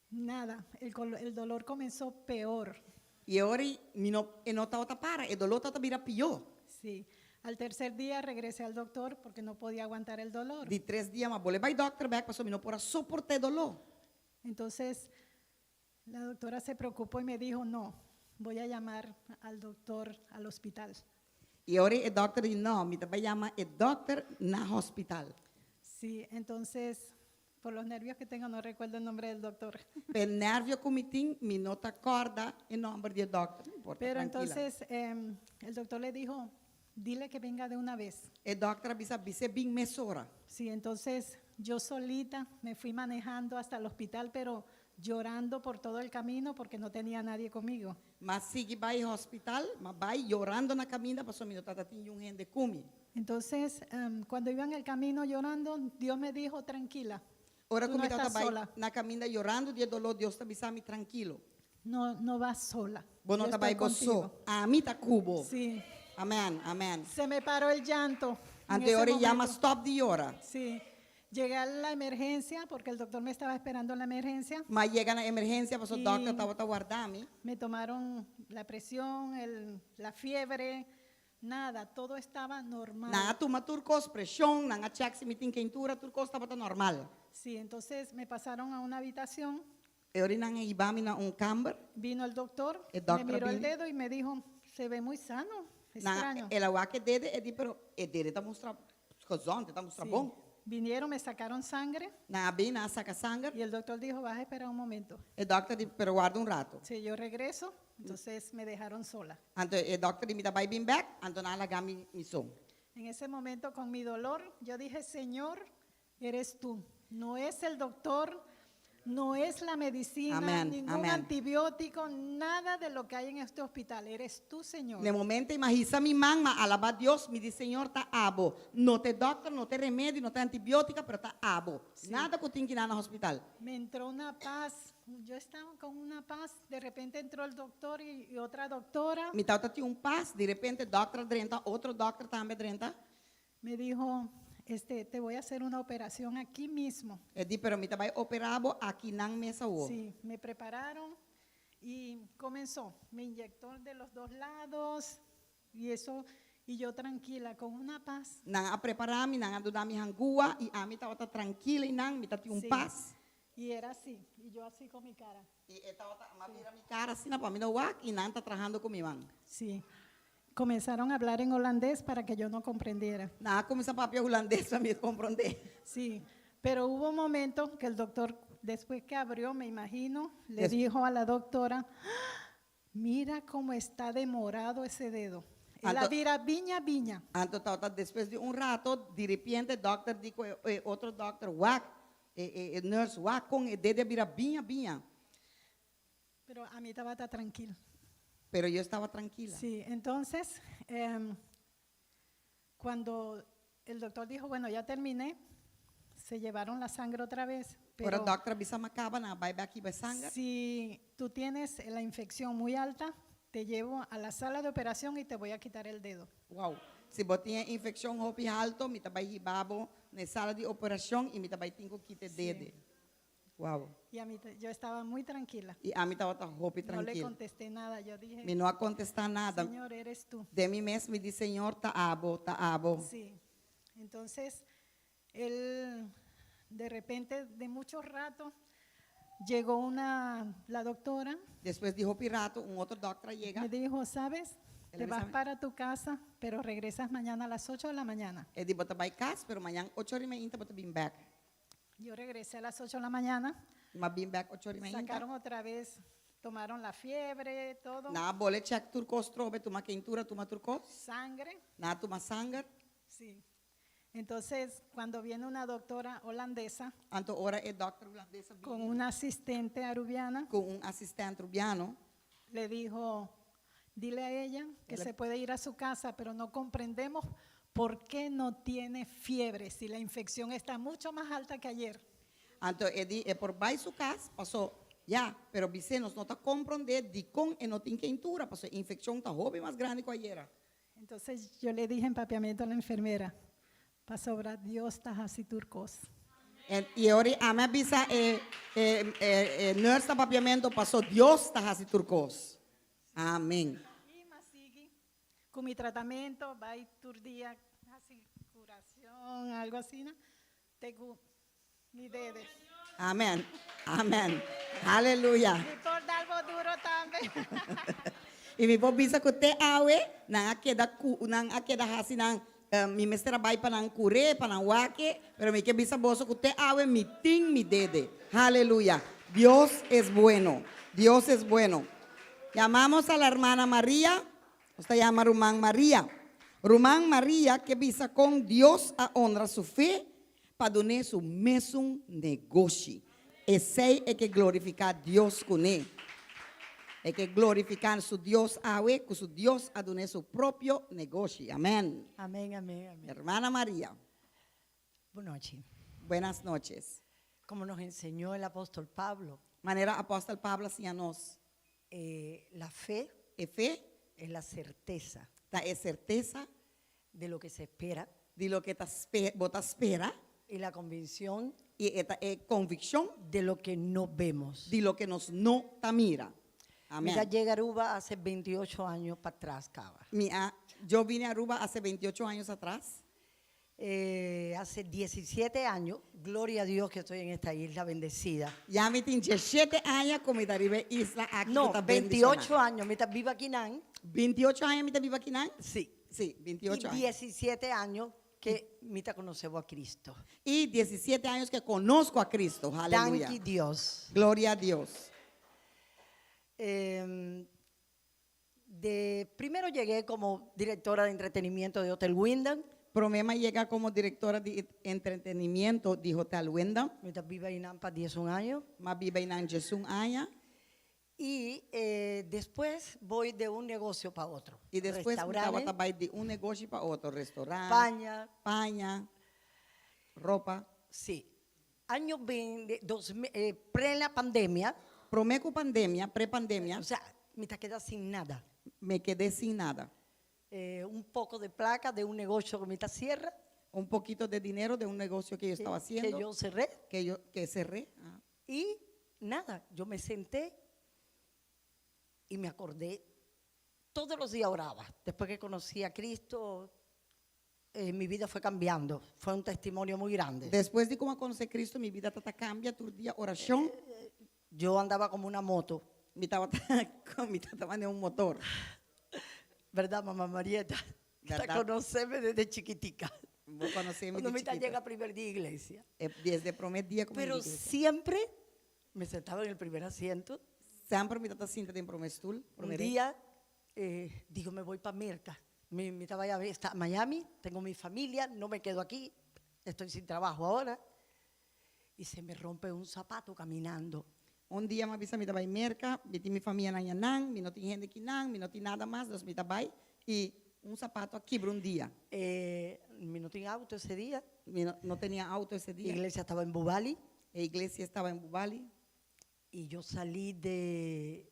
nada, el dolor comenzó peor. I ora mi no, e no tabata para, e doló tabata bira pió. Sí. Al tercer día regresé al doctor porque no podía aguantar el dolor. Di tres dia, m'a bolbe bai dòkter bèk, paso mi no por a soportá doló. Entonces la doctora se preocupó y me dijo: "No, voy a llamar al doctor al hospital". I ora e dòkter di, no, mi ta bai yama e dòkter na hospital. Sí, entonces, por los nervios que tengo, no recuerdo el nombre del doctor. Pa nervio ku mi tin, mi no ta kòrda e nòmber di dòkter. No importa, Pero trankila. entonces el doctor le dijo: "Dile que venga de una vez". E dòkter a bisa, bis'é bin mesora. Sí, entonces yo solita me fui manejando hasta el hospital, pero llorando por todo el camino porque no tenía nadie conmigo. M'a sigui bai hospital, m'a bai yorando na kaminda, paso mi no tabatin niun hende ku mi. Entonces, cuando iba en el camino llorando, Dios me dijo: "Tranquila, Ora tú no ku mi tabata estás bai sola". Na kaminda yorando di doló, Dios a bisa mi trankil. No, no vas sola. Bo no Yo ta bai estoy contigo. bo so. Ami ta ku bo. Sí, Amèn, amèn. Se me paró el llanto en Anto ese ora ya m'a momento. stòp di yora. Sí, llegué a la emergencia porque el doctor me estaba esperando en la emergencia. M'a yega na emergensia, paso I- dòkter tabata warda mi. Me tomaron la presión, la fiebre, nada, todo estaba normal. Nan a tuma tur kos, preshon, nan a check si mi tin keintura, tur kos tabata normal. Sí, entonces me pasaron a una habitación, E ora nan a hiba mi na un kamber. Vino el doctor, El me doctor miró el vino. dedo y me dijo: "Se ve muy sano, Nan, extraño". el a wak e dede, e di, pero e dede ta mustra gezond, ta mustra Sí. bon. Vinieron, me sacaron sangre Nan a bin, nan a saka sanger. Y el doctor dijo: "Vas a esperar un momento". E dòkter di, pero warda un ratu. Sí, yo regreso, entonces me dejaron sola. Anto e dòkter di mi ta bai bin bèk, anto nan a laga mi mi so. En ese momento, con mi dolor, yo dije: "Señor, eres tú. No es el doctor, no es la medicina, Amén, ningún amén. Antibiótico, nada de lo que hay en este hospital. Eres tú, Señor". Na momento m'a hisa mi man, m'a alabá Dios, mi di Señor ta abo. No ta dòkter, no ta remedi, no ta antibiótiko, pero ta abo. Nada ku tin akinan na hospital. Me entró una paz. Yo estaba con una paz, de repente entró el doctor y, y otra doctora Mi tabatin un pas, di repente dòkter a drenta, otro dòkter tambe a drenta. Me dijo, este, te voy a hacer una operación aquí mismo. E di, pero mi ta bai operá bo akinan mes awor. Sí, me prepararon y comenzó. Me inyectó de los dos lados y eso, y yo tranquila, con una paz. Nan a prepará mi, nan a duna mi hangua i ami tabata trankil einan, mi tabatin un pas. Y era así, y yo así con mi cara. I e tabata, m'a bira mi kara asina pa mi no wak i nan ta trahando ku mi man. Sí. Comenzaron a hablar en holandés para que yo no comprendiera. Nan a kuminsá papia hulandes pa mi komprondé. Sí, pero hubo un momento que el doctor, después que abrió, me imagino, le dijo a la doctora, "¡Ah! mira cómo está demorado ese dedo. El a bira biña biña. Anto tabata despues di un rato, di repente dòkter di ku e otro dòkter, Wak, e nurse, wak kon e dede a bira biña biña. Pero ami tabata trankil. Pero yo estaba tranquila. Sí, entonces, cuando el doctor dijo, bueno, ya terminé, se llevaron la sangre otra vez. Ora Pero dòkter a bisa m'a kaba, nan a bai bèk hiba e sanger. si tú tienes la infección muy alta, te llevo a la sala de operación y te voy a quitar el dedo. Wow. Si bo tin e infekshon hopi halto, mi ta bai hiba bo na e sala di operashon i mi ta bai tin ku kita e dede. Wow. Y a mí, yo estaba muy tranquila. I ami tabata hopi No le trankil. contesté nada. Yo dije, Mi no a kontestá nada. Señor, eres tú. Den mi mes mi di, Señor, ta abo, ta abo. Sí. Entonces, él, de repente, de mucho rato, llegó una, la doctora, Despues di hopi rato, un otro dòkter a yega. me dijo, ¿sabes? El Te vas a bisa mi. para tu casa, pero regresas mañana a las 8 de la mañana. E di, Bo ta bai kas, pero mañan ocho ora i meinta bo ta bin bèk. Yo regresé a las 8 de la mañana. M'a bin bèk ocho ora i meinta. Sacaron otra vez, tomaron la fiebre, todo. Nan a bole chèk tur kos trobe, tuma keintura, tuma tur kos. Sangre. Nan a tuma sanger. Sí. Entonces, cuando viene una doctora holandesa. Anto ora e dòkter hulandesa bini. Con una asistente arubiana. Ku un asistente rubiano. Le dijo, dile a ella que se puede ir a su casa, pero no comprendemos por qué no tiene fiebre si la infección está mucho más alta que ayer. Anto e di e por bai su kas, paso ya, pero bis'é nos no ta komprondé dikon e no tin keintura, paso e infekshon ta hopi mas grandi ku ayera. Entonces yo le dije en papiamento a la enfermera, Pasobra Dios ta hasi tur kos. I e ora ei ami a bisa e e nurse na papiamento, Paso Dios ta hasi tur kos. Amen. I m'a sigui ku mi tratamento, bai tur dia hasi kuracion, algo asina, te ku mi dede. Amen. Amen. Haleluya. Mi por dal bo duro tambe. I mi por bisa ku te awe nan a keda ku nan a keda hasi nan mi mester a bai pa nan kur'é, pa nan wak-e, pero mi ke bisa boso ku te awe mi tin mi dede. Haleluya. Dios es bueno. Dios es bueno. Yamamos a la hermana Maria. Nos ta yama ruman Maria. Ruman Maria ke bisa kon Dios a honra su fe pa dun'é su mesun negoshi. Esei e ke glorifiká Dios kuné. E ke glorifiká su Dios awe ku su Dios a dun'é su propio negoshi. Amèn. Amén, amén, amén. Hermana Maria. Bunochi. Buenas noches. Como nos enseñó el apóstol Pablo. Manera apòstel Pablo a siña nos. La fe. E fe. Es la certeza. Ta e sertesa. De lo que se espera. Di loke ta bo ta spera. Y la convicción. I e ta e konvikshon. De lo que no vemos. Di loke nos no ta mira. Amen. Mi ta yega Aruba hace 28 años pa tras caba. Mi a, yo vine Aruba hace 28 años atras. Eh, hace 17 años, gloria a Dios que estoy en esta isla bendecida. Ya mi tin 17 aña ku mi ta riba e isla aki ku No, ta bendishoná. 28 años, mi ta biba akinan. 28 aña mi ta biba akinan? Sí. Sí, 28 Y aña. 17 años que mi ta conoce a Cristo. Y 17 años que conozco a Cristo. Aleluya. Danki Dios. Gloria a Dios. Eh, de, primero llegué como directora de entretenimiento de Hotel Wyndham. Promé m'a yega komo direktora di entretenimiento di Hotel Wyndham. Mi ta biba einan pa 11 aña. M'a biba einan 11 aña. Y eh, después voy de un negocio pa otro. Y despues mi Restaurante. tabata bai di un negoshi pa otro, restaurant. Paña. Paña, ropa. Sí. Año veinte, dos mil, eh, plena pandemia. Promé ku pandemia, pre-pandemia. O sea, mi ta keda sin nada. Me quedé sin nada. Un poco de placa de un negocio ku mi ta sierra. Un poquito de dinero de un negocio que yo estaba haciendo. Que yo cerré. Que yo que cerré. Ah. Y nada, yo me senté y me acordé. Todos los días oraba. Después que conocí a Cristo, mi vida fue cambiando. Fue un testimonio muy grande. Despues di ku m'a konosé Kristu, mi bida tabata kambia tur dia orashon. Yo andaba como una moto. Mi tabata mi tabata manera un motor. Verdad, mamá Marieta? Verdad. Ta conoceme desde chiquitica. Bo konosé mi Cuando di mi ta chikito. llega primer día a iglesia. Desde promé dia ku mi Pero bini iglesia. siempre me sentaba en el primer asiento. Semper mi tabata sinta den promé stul, Un promé rei. día, digo, me voy pa Merca. Mi, mi estaba ya está Miami, tengo mi familia, no me quedo aquí, estoy sin trabajo ahora. Y se me rompe un zapato caminando. Un dia mi a bisa mi ta bai Merca, mi tin mi famianan ayanan, mi no tin hende kinan, mi no tin nada mas, dus mi ta bai y un zapato a kibra un dia. Mi no tin auto ese dia. Mi no, no tenia auto ese dia. Iglesia estaba en Bubali. E iglesia estaba en Bubali. Y yo salí de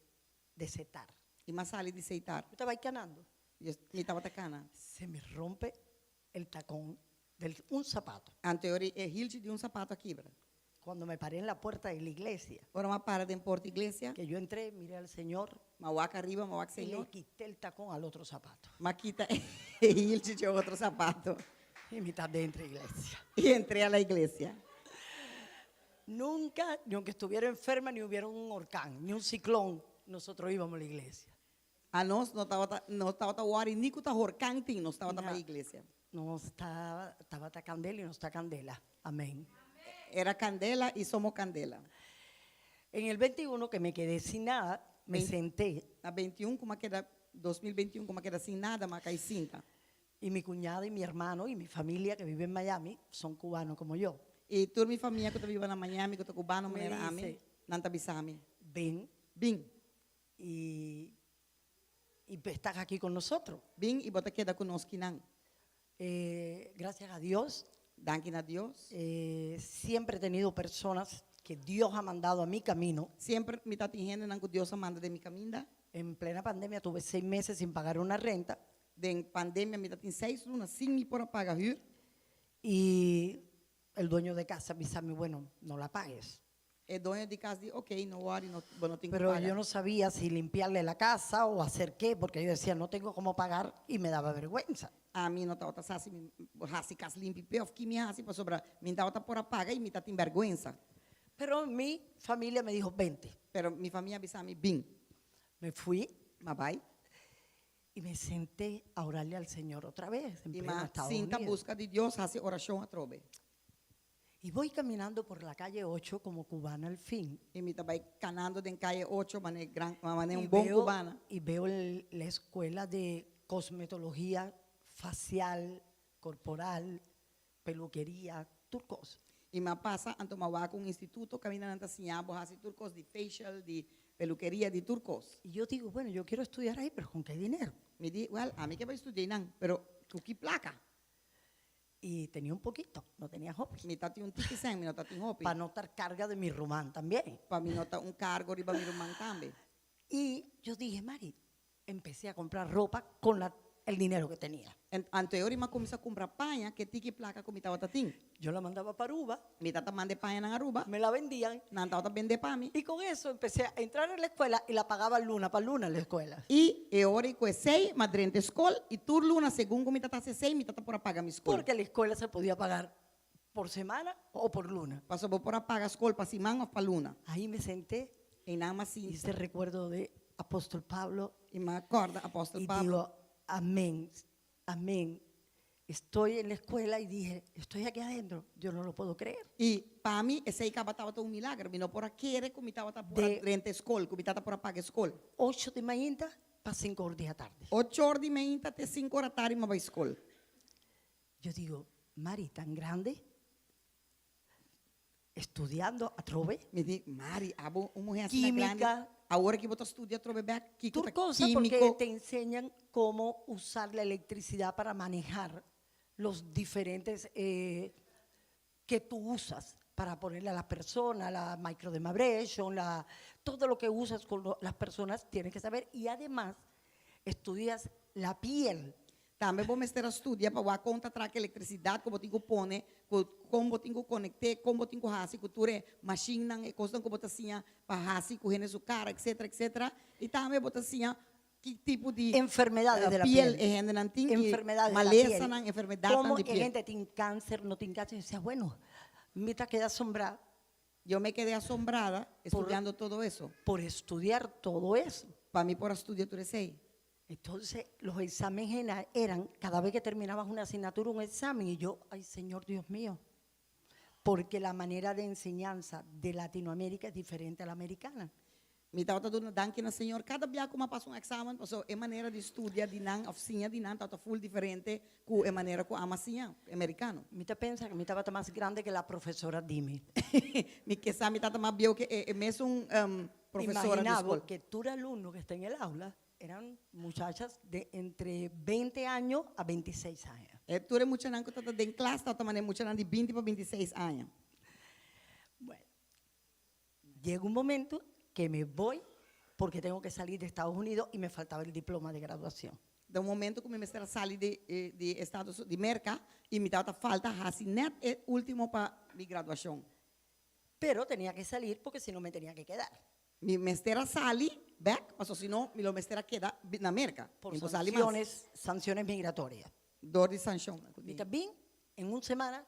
Setar. Y m'a sali di Setar. Yo estaba ahí canando. Yo, mi tabata kana. Se me rompe el tacón de un zapato. Anto e hilchi di un zapato a kibra. Cuando me paré en la puerta de la iglesia. Ora m'a para den porta iglesia. Que yo entré, miré al Señor. M'a wak ariba, m'a wak Y le Señor. quité el tacón al otro zapato. M'a kita e hilchi di otro zapato. Y mitad de entre iglesia. Y entré a la iglesia. Nunca, ni aunque estuviera enferma, ni hubiera un huracán, ni un ciclón, nosotros íbamos a la iglesia. Anos no tabata no tabata wòri ni ku ta horkan tin, nos tabata No. bai iglesia. No estaba, tabata candela y no está candela. Amén. Era candela y somos candela. En el 21 que me quedé sin nada, me senté. Na 21 ku m'a keda 2021 ku m'a keda sin nada, m'a kai sinta. Y mi cuñada y mi hermano y mi familia que vive en Miami son cubanos como yo. I tur mi famia ku ta biba na Miami ku ta cubano Me manera ami, dice, nan ta bisa mi. Ven. Bin. Y estás aquí con nosotros. Bin i bo ta keda ku nos kinan. Gracias a Dios. Danki na Dios. Siempre he tenido personas que Dios ha mandado a mi camino. Semper mi tatin hendenan ku Dios a manda den mi kaminda. En plena pandemia tuve 6 meses sin pagar una renta. Den pandemia mi tatin 6 luna sin mi por a paga huur. Y el dueño de casa me dice, bueno, no la pagues. E doño di kas di, ok, no worry, no, bo no tin ku Pero paga. yo no sabía si limpiarle la casa o hacer qué, porque yo decía, no tengo cómo pagar y me daba vergüenza. Ami no tabata sa si mi hasi kas limpi p'e òf ki mi hasi pasobra mi tabata por a paga i mi tatin bèrgwensa. Pero mi familia me dijo, vente. Pero mi famia a bisa mi bin. Me fui M'a bai. y me senté a orarle al Señor otra vez, en I pleno m'a Estados sinta Unidos. buska di Dios hasi orashon atrobe. Y voy caminando por la calle 8 como cubana al fin. I mi ta bai kanando den Kaya 8, manera gran, manera Y un bon veo, cubana. y veo la escuela de cosmetología facial, corporal, peluquería, tur kos. I m'a pasa anto m'a wak un instituto kaminda nan ta siña bo hasi tur kos di facial, di pelukeria, di tur kos. Y yo digo, bueno, yo quiero estudiar ahí, pero ¿con qué dinero? Mi di, well, ami ke bai studia einan, pero ku ki plaka? Y tenía un poquito, no tenía hopi. Mi tatin un tiki sèn, mi no tatin hopi. Para no estar carga de mi ruman también. Pa mi no ta un kargo riba mi ruman tambe. Y yo dije, Mari, empecé a comprar ropa con el dinero que tenía. Anto e ora m'a kuminsá kumpra paña, ku e tiki plaka ku mi tabatin. Yo la mandaba para Aruba, Mi tabata manda paña na Aruba. me la vendían. Nan tabata bende pa mi. Y con eso empecé a entrar en la escuela y la pagaba luna pa luna en la escuela. I e ora ku esei, m'a drenta skol i tur luna segun ku mi tabata hasi esei, mi tabata por a paga mi skol. Porque la escuela se podía pagar por semana o por luna. Paso bo por a paga skol pa siman òf pa luna. Ahí me senté Einan m'a y ese recuerdo de apóstol Pablo. I m'a kòrda apòstel Y Pablo. digo, amén, amén. Estoy en la escuela y dije, estoy aquí adentro, yo no lo puedo creer. I pa mi, esei kaba tabata un milager. Mi no por a kere ku mi tabata por a drenta skol, ku mi tabata por a paga skol. 8 di mainta pa 5 or di atardi. 8 or di mainta te 5 or atardi m'a bai skol. Yo digo, Mari, tan grande, estudiando atrobe. Mi di, Mari, abo un muhé asina Química. grandi. Awor ku bo ta studia atrobe bèk, kiko Tur ta cosa porque kímiko. te enseñan cómo usar la electricidad para manejar los diferentes que tú usas para Para ponerle a las personas, la microdermabrasión, la, todo lo que usas con las personas, tienes que saber. Y además, estudias la piel. Tambe bo mester a studia pa wak kon ta traha elektrisidat ku bo tin ku pone, ku kon bo tin ku konekt'é, kon bo tin ku hasi ku tur e mashinnan, e kosnan ku bo ta siña pa hasi ku hende su kara, etsetera, etsetera. I tambe bo ta siña ki tipo di Enfermedades de la piel piel. e hendenan tin i Enfermedades de la piel. malesanan, enfermedadnan Cómo di e piel. hende tin cáncer, no tin cáncer. Yo decía, bueno, mi ta keda asombrá. Yo me quedé asombrada estudiando todo eso. Por estudiar todo eso. Pa mi por a studia tur esei. Entonces, los exámenes eran, cada vez que terminabas una asignatura, un examen. Y yo, ay, Señor Dios mío, porque la manera de enseñanza de Latinoamérica es diferente a la americana. Mi tabata duna danki na Señor kada bia ku mi a pasa un eksamen, pasobra e manera di studia di nan òf siña di nan tabata ful diferente ku e manera ku ami a siña, e merikano. Mi ta pensa ku mi tabata mas grande ke la profesora di mi. Mi ke sa mi tabata mas bieu ke e mesun profesora di Imaginabo skol. ke tur alumno ke sta en el aula eran muchachas de entre 20 año a 26 aña. E tur e muchanan ku tabata den klas tabata manera muchanan di 20 pa 26 aña. Bueno, llega un momento que me voy porque tengo que salir de Estados Unidos y me faltaba el diploma de graduación. Den un momento ku mi mester a sali di di Estados di Merka i mi tabata falta hasi nèt e último pa mi graduashon. Pero tenía que salir porque si no me tenía que quedar. Mi mester a sali bèk pasobra si no mi lo mester a keda na Merka. Por Mi por sali mas. sanciones, sanciones migratorias. Dor di sanshonnan ku Mi tin. ta bin en un semana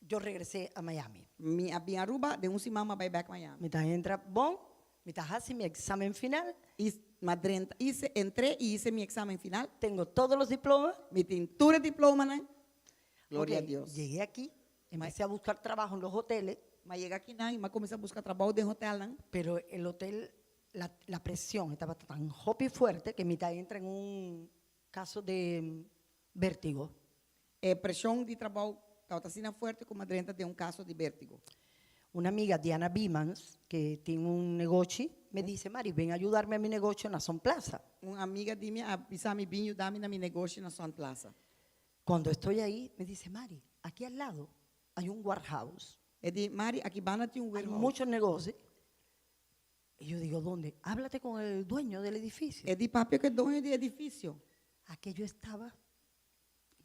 yo regresé a Miami. Mi a bin Aruba, den un siman mi a bai bèk Miami. Mi ta entra bon, mi ta hasi mi examen final. I mi a drenta, hice, entré i hice mi examen final. Tengo todos los diplomas. Mi tin tur e diplomanan. Gloria a Ok, Dios. Llegué aquí, empecé a buscar trabajo en los hoteles. Mi a yega akinan i mi a kuminsá buska trabou den hotelnan. Pero el hotel, la, la presión estaba tan hopi fuerte que mi ta entra en un caso de vértigo. E preshon di trabou tabata asina fuerte ku mi a drenta den un kaso di bértigo. Una amiga, Diana Bimans, que tin un negochi, me dice, Mari, ven a ayudarme a mi negocio na Sun Plaza. Un amiga di mi a bisa mi bin yuda mi na mi negoshi na Sun Plaza. Cuando estoy ahí, me dice, Mari, aquí al lado hay un warehouse. E di, Mari, aki banda tin un Hay warehouse. muchos negocios. Y yo digo, ¿dónde? Háblate con el dueño del edificio. E di, Papia ku e doño di edifisio. Aquello estaba,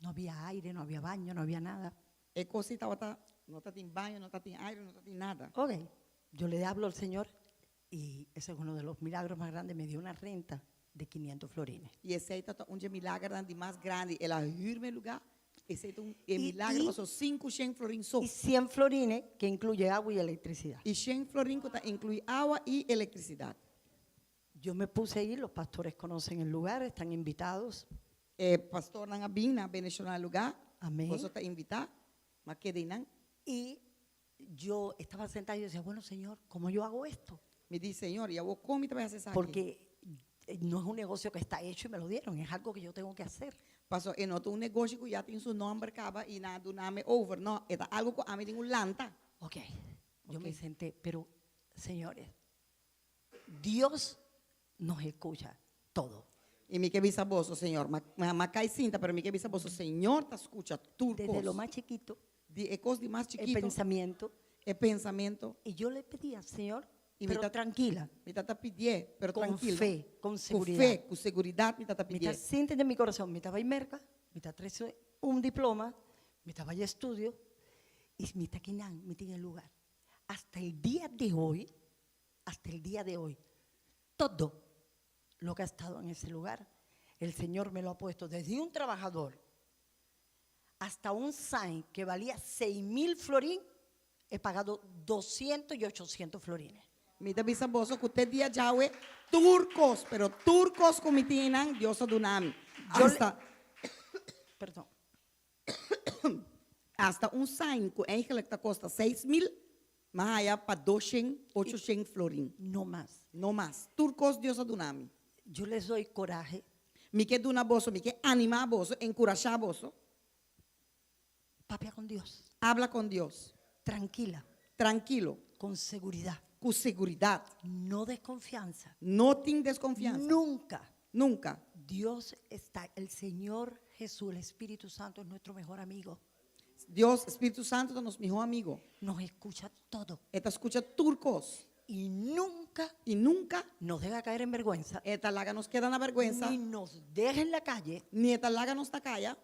no había aire, no había baño, no había nada. E kos ei tabata, no tatin baño, no tatin aire, no tatin nada. Ok, yo le hablo al Señor y ese es uno de los milagros más grandes, me dio una renta de 500 florines. I esei tabata un dje milagernan di mas grandi. El a hür mi e lugá. Esei ta un e I- milager i- pasobra sinku shen florin so. Y 100 florines que incluye agua y electricidad. I shen florin ku ta inkluí awa i elektrisidat. Yo me puse ahí, los pastores conocen el lugar, están invitados. E pastornan a bin, nan a bendishoná e lugá. Amén. Boso ta invitá, ma keda einan. Y yo estaba sentada y yo decía, bueno, Señor, ¿cómo yo hago esto? Mi di, Señor, i awor kon mi ta bai hasi esaki? Porque no es un negocio que está hecho y me lo dieron, es algo que yo tengo que hacer. Paso e no ta un negoshi ku ya tin su nòmber kaba i nan a duna mi over. No, e ta algu ku ami tin ku lanta. Ok, yo me Ok. senté, pero señores, Dios nos escucha todo. I mi ke bisa boso, Señor, ma, ma, ma kai sinta, pero mi ke bisa boso, Señor ta skucha tur Desde kos. lo más chiquito, Di e kos di mas el chikito, pensamiento. e pensamiento. Y yo le pedía, Señor, Y mi pero ta- tranquila, Mi tata pidié, pero Con tranquilo. fe, con Ku seguridad. fe, ku seguridat mi tata Mi pidié. ta sinti den mi corazón, mi ta bai Merca, mi ta trece un diploma, mi ta bai estudio y mi ta kinan, mi tin e lugar. Hasta el día de hoy, hasta el día de hoy, todo lo que ha estado en ese lugar, el Señor me lo ha puesto desde un trabajador hasta un sign que valía 6.000 florín, he pagado 200 y 800 florines. Mi ta bisa boso ku te dia djawe tur kos, pero tur kos ku mi tin einan, Dios a duna mi. Yo le- Hasta, Perdón. hasta un sign ku eigenlijk ta kosta 6.000, mi a haya pa doshen, ochoshen florin. No más. No mas. Tur kos Dios a duna mi. Yo les doy coraje. Mi ke duna boso, mi ke animá boso, enkurashá boso. Papia con Dios. Habla con Dios. Tranquila. Trankilo. Con seguridad. Ku seguridat. No desconfianza. No tin deskonfiansa. Nunca. Nunka. Dios está, el Señor Jesús, el Espíritu Santo es nuestro mejor amigo. Dios, Spiritu Santu ta nos mihó amigo. Nos escucha todo. E ta skucha tur kos. Y nunca I nunka nos deja caer en vergüenza. E ta laga nos keda na bèrgwensa. Ni nos deja en la calle. Ni e ta laga nos na kaya.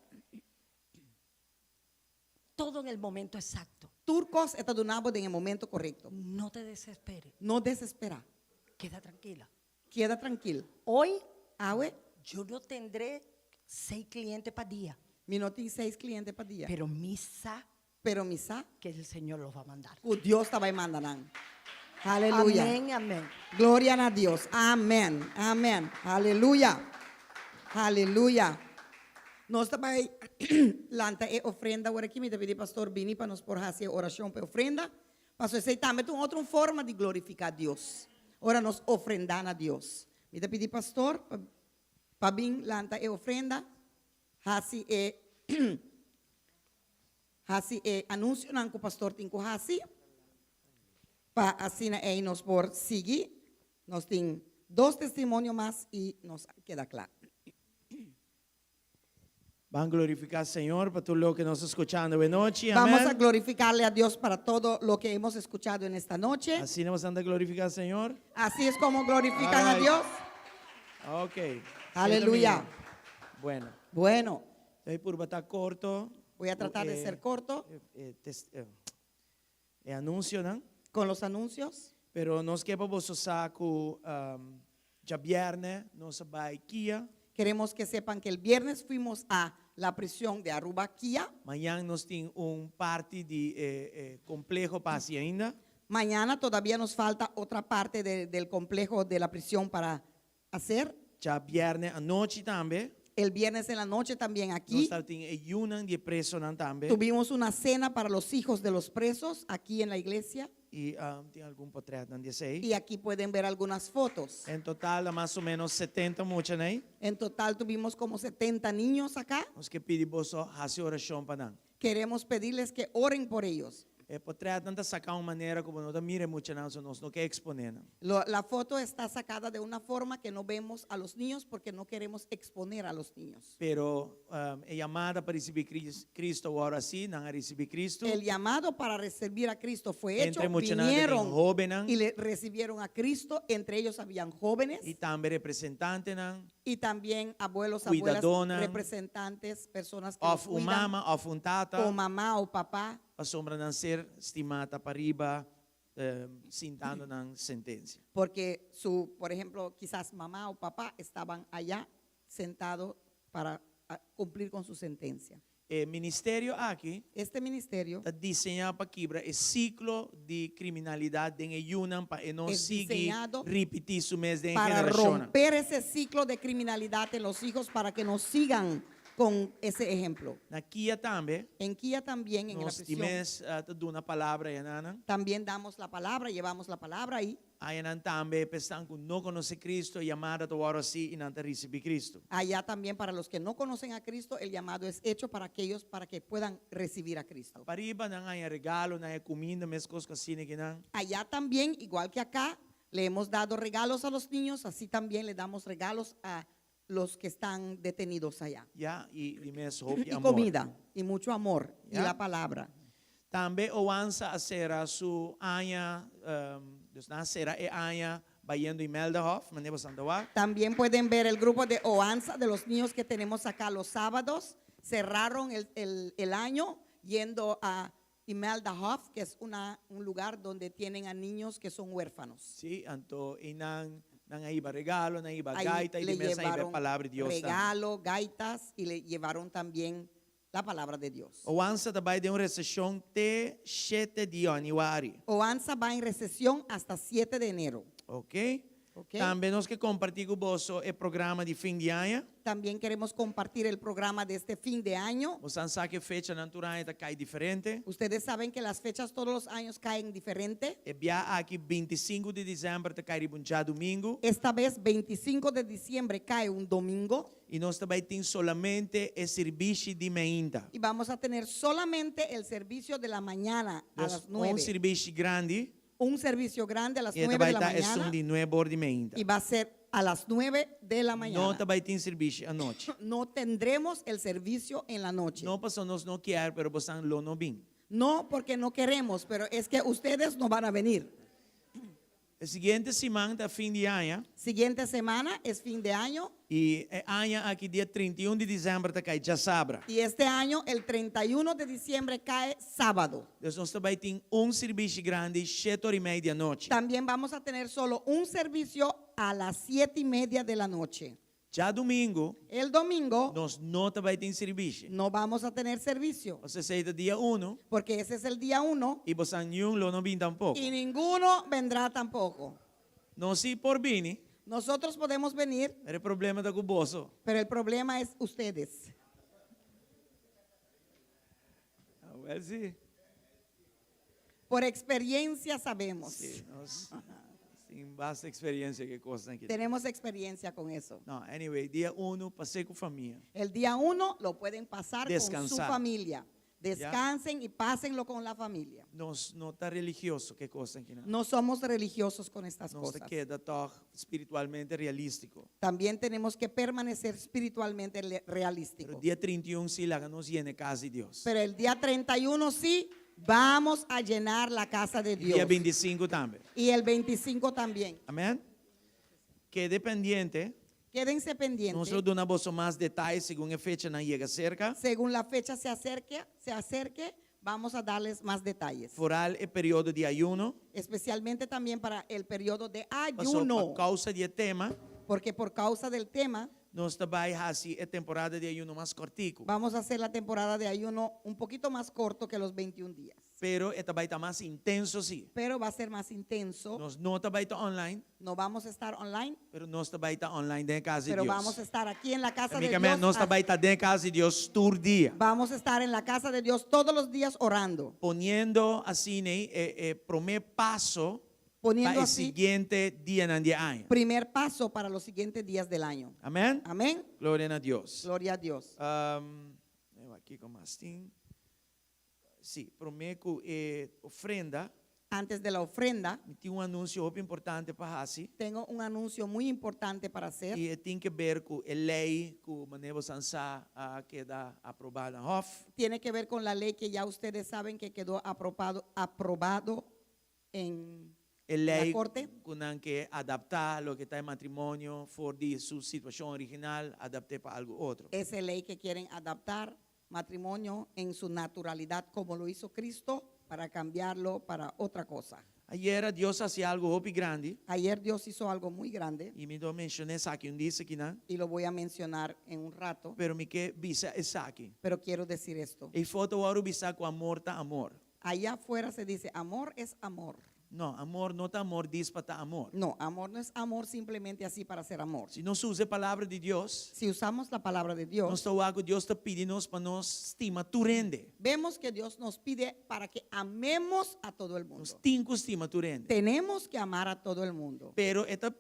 Todo en el momento exacto. Tur kos e ta duna bo den e momento korekto. No te desesperes. No desesperá. Keda trankila. Keda trankil. Hoy Awe. yo no tendré seis clientes pa dia. Mi no tin seis kliente pa dia. Pero mi sa. Pero mi sa. Que el Señor los va a mandar. Ku Dios ta bai manda nan. Aleluya. Amén, amén. Gloria na Dios. Amén. Amén. Aleluya. Aleluya. Nos ta bai lanta e ofrenda awor aki. Mi ta pidi pastor bini pa nos por hasi e orashon pa e ofrenda. Pasobra esei tambe ta un otro forma di glorifiká Dios. Ora nos ofrendá na Dios. Mi ta pidi pastor pa pa bin lanta e ofrenda, hasi e hasi e anunsionan ku pastor tin ku hasi pa asina ei nos por sigui. Nos tin dos testimonio mas i nos a keda kla. Ban glorifica Señor pa tur loke nos a scuchando awe nochi. Vamos a Amen. glorificarle a Dios para todo lo que hemos escuchado en esta noche. Asina nos anda glorifica Señor. Así es como glorifican a Alright. Dios. Ok. Aleluya. Bueno. Bueno. Estoy purba ta corto. Voy a tratar de ser corto. E anuncionan. Con los anuncios. Pero nos ke pa boso sa ku um, djabièrnè nos a bai Kia. Queremos que sepan que el viernes fuimos a la prisión de Aruba Kia. Mañan nos tin un parti di e, e kompleho pa hasi ainda. Mañana todavía nos falta otra parte de, del complejo de la prisión para hacer. Djabièrnè anochi tambe. El viernes en la noche también aquí. Nos tabatin e yunan di e presonan tambe. Tuvimos una cena para los hijos de los presos aquí en la iglesia. I um, tin algun portrètnan di esei. Y aquí pueden ver algunas fotos. En total ta mas o ménos 70 mucha ei. En total tuvimos como 70 niños acá. Nos ke pidi boso hasi orashon pa nan. Queremos pedirles que oren por ellos. E portrètnan ta saká un manera ku bo no ta mira e muchanan, so nos no ke eksponé nan. Lo, la foto está sacada de una forma que no vemos a los niños porque no queremos exponer a los niños. Pero e yamada pa risibí Cristo a wòrdu hasí, nan a risibí Cristo. El llamado para recibir a Cristo fue hecho, Entre muchanan tabatin vinieron hóbennan. y le recibieron a Cristo, entre ellos habían jóvenes. I tambe representantenan. Y también abuelos, abuelas, Cuidadonan. representantes, personas que los Of un cuidan, mama of un tata. o mamá o papá. Pasobra nan ser stimá ta pariba sintando nan sentensia. Porque su, por ejemplo, quizás mamá o papá estaban allá sentados para cumplir con su sentencia. E ministerio aki Este ministerio ta diseñá pa kibra e siklo di kriminalidat den e yunan pa e no es sigui diseñado ripití su mes den e para generashonnan. romper ese ciclo de criminalidad en los hijos para que no sigan con ese ejemplo. Na Kia tambe. En Kia también, en la Nos prisión. di mes ta duna palabra ayanan. También damos la palabra, llevamos la palabra ahí. Ayanan tambe pa esnan ku no konosé Cristo, e yamada ta wòrdu hasí i nan ta risibí Cristo. Allá también para los que no conocen a Cristo, el llamado es hecho para aquellos para que puedan recibir a Cristo. Pariba nan a haña regalo, nan a haña kuminda, meskos ku asina akinan. Allá también, igual que acá, le hemos dado regalos a los niños, así también le damos regalos a los que están detenidos allá. Ya, i di mes hopi Y amor. comida, y mucho amor, y Ya. la palabra. Tambe Oansa a sera su aña, dus nan a sera e aña bayendo Imeldahof, manera boso ta wak. También pueden ver el grupo de Oansa, de los niños que tenemos acá los sábados. Cerraron el, el- el año yendo a Imelda Hof, que es una, un lugar donde tienen a niños que son huérfanos. Sí, anto einan nan a hiba regalo, nan a hiba Ahí gaita y le di mes a hiba llevaron palabra di Dios tambe. regalo, gaitas y le llevaron también la palabra de Dios. Oansa ta bai den un reseshon te shete di yanüari. Oansa va en recesión hasta 7 de enero. Ok? Ok. Tambe nos ke kompartí ku boso e programa di fin di aña. También queremos compartir el programa de este fin de año. Boso sa ku fechanan tur aña ta kai diferente. Ustedes saben que las fechas todos los años caen diferente. E bia aki 25 di desèmber ta kai riba un djadumingu. Esta vez 25 de diciembre cae un domingo. I nos ta bai tin solamente e servisio di mainta. Y vamos a tener solamente el servicio de la mañana a Dus las un 9. servisio grandi. Un servicio grande a las I 9 bai de la ta esun mañana. di 9 or di mainta. Y va a ser A las 9 de la No mañana. ta bai tin servisio anochi. No tendremos el servicio en la noche. No paso nos no kier, pero boso lo no bin. No porque no queremos, pero es que ustedes no van a venir. E siguiente siman ta fin di aña. Siguiente semana es fin de año I e aña aki dia 31 di desèmber ta kai djasabra. y este año el 31 de diciembre cae sábado. Dus nos ta bai tin un servisio grandi, 7 or i mei di anochi. También vamos a tener solo un servicio a las 7:30 de la noche. Djadumingu, El domingo nos no ta bai tin servisio. no vamos a tener servicio, Paso esei ta dia 1 porque ese es el día 1 i boso niun lo no bin tampoko. y ninguno vendrá tampoco. Nos sí por bini, Nosotros podemos venir, pero e problema ta ku boso. pero el problema es ustedes. Ah, wel sí. Por experiencia sabemos. Sí, nos tin basta eksperensia ku e kosnan aki. Tenemos experiencia con eso. No, anyway, dia 1 pas'é ku famia. El día 1 lo pueden pasar con su Descansar. familia. Descansen y pásenlo con la familia. Nos no ta religioso ku e kosnan aki. No somos religiosos con estas Nos ta cosas. keda toch spiritualmente realístiko. También tenemos que permanecer espiritualmente Pero realístico. dia 31 sí laga nos yena kas di Dios. Pero el día 31 sí vamos a llenar la casa de I dia Dios. 25 tambe. Y el 25 también. Amèn? Keda pendiente. Quédense pendientes. Nos lo duna boso mas detaye segun e fechanan yega serka. Según la fecha se acerque, se acerque, vamos a darles más detalles. Vooral e periodo di ayuno. Especialmente también para el periodo de Paso ayuno. pa kousa di e tema, Porque por causa del tema, nos ta bai hasi e temporada di ayuno mas kòrtiku. vamos a hacer la temporada de ayuno un poquito más corto que los 21 días. Pero e ta bai ta mas intenso sí. Pero va a ser más intenso. Nos no ta bai ta online, No vamos a estar online, pero nos ta bai ta online den kas di pero Dios. vamos a estar aquí en la casa de Amigamente, Dios. nos ta bai ta den kas di Dios tur dia. Vamos a estar en la casa de Dios todos los días orando. Poniendo asina e, e promé paso Poniendo pa e así siguiente dianan di aña. primer paso para los siguientes días del año. Amèn? Amén. Gloria na Dios. Gloria a Dios. Um, kiko mas tin. Sí, promé ku e ofrenda. Antes de la ofrenda, Mi tin un anunsio hopi importante pa hasi. tengo un anuncio muy importante para hacer. I e tin ke ber ku e lei ku manera boso sa a keda aprobá na Hof. Tiene que ver con la ley que ya ustedes saben que quedó aprobado, aprobado en E la lei corte. ku nan ke adaptá loke ta e matrimonio for di su situashon original, adapt'é pa algu otro. Esa ley que quieren adaptar matrimonio en su naturalidad como lo hizo Cristo para cambiarlo para otra cosa. Ayera Dios a hasi algu hopi grandi. Ayer Dios hizo algo muy grande I mi lo menshoná esaki un dia akinan. y lo voy a mencionar en un rato, Pero mi ke bisa esaki. pero quiero decir esto. Eifó ta wòrdu bisá ku amor ta amor. Allá afuera se dice amor es amor. No, amor no ta amor djis pa ta amor. No, amor no es amor simplemente así para ser amor. Si nos usa e palabra di Dios, Si usamos la palabra de Dios, nos ta wak ku Dios ta pidi nos pa nos stima tur hende. vemos que Dios nos pide para que amemos a todo el mundo. Nos tin ku stima tur hende. Tenemos que amar a todo el mundo. Pero e ta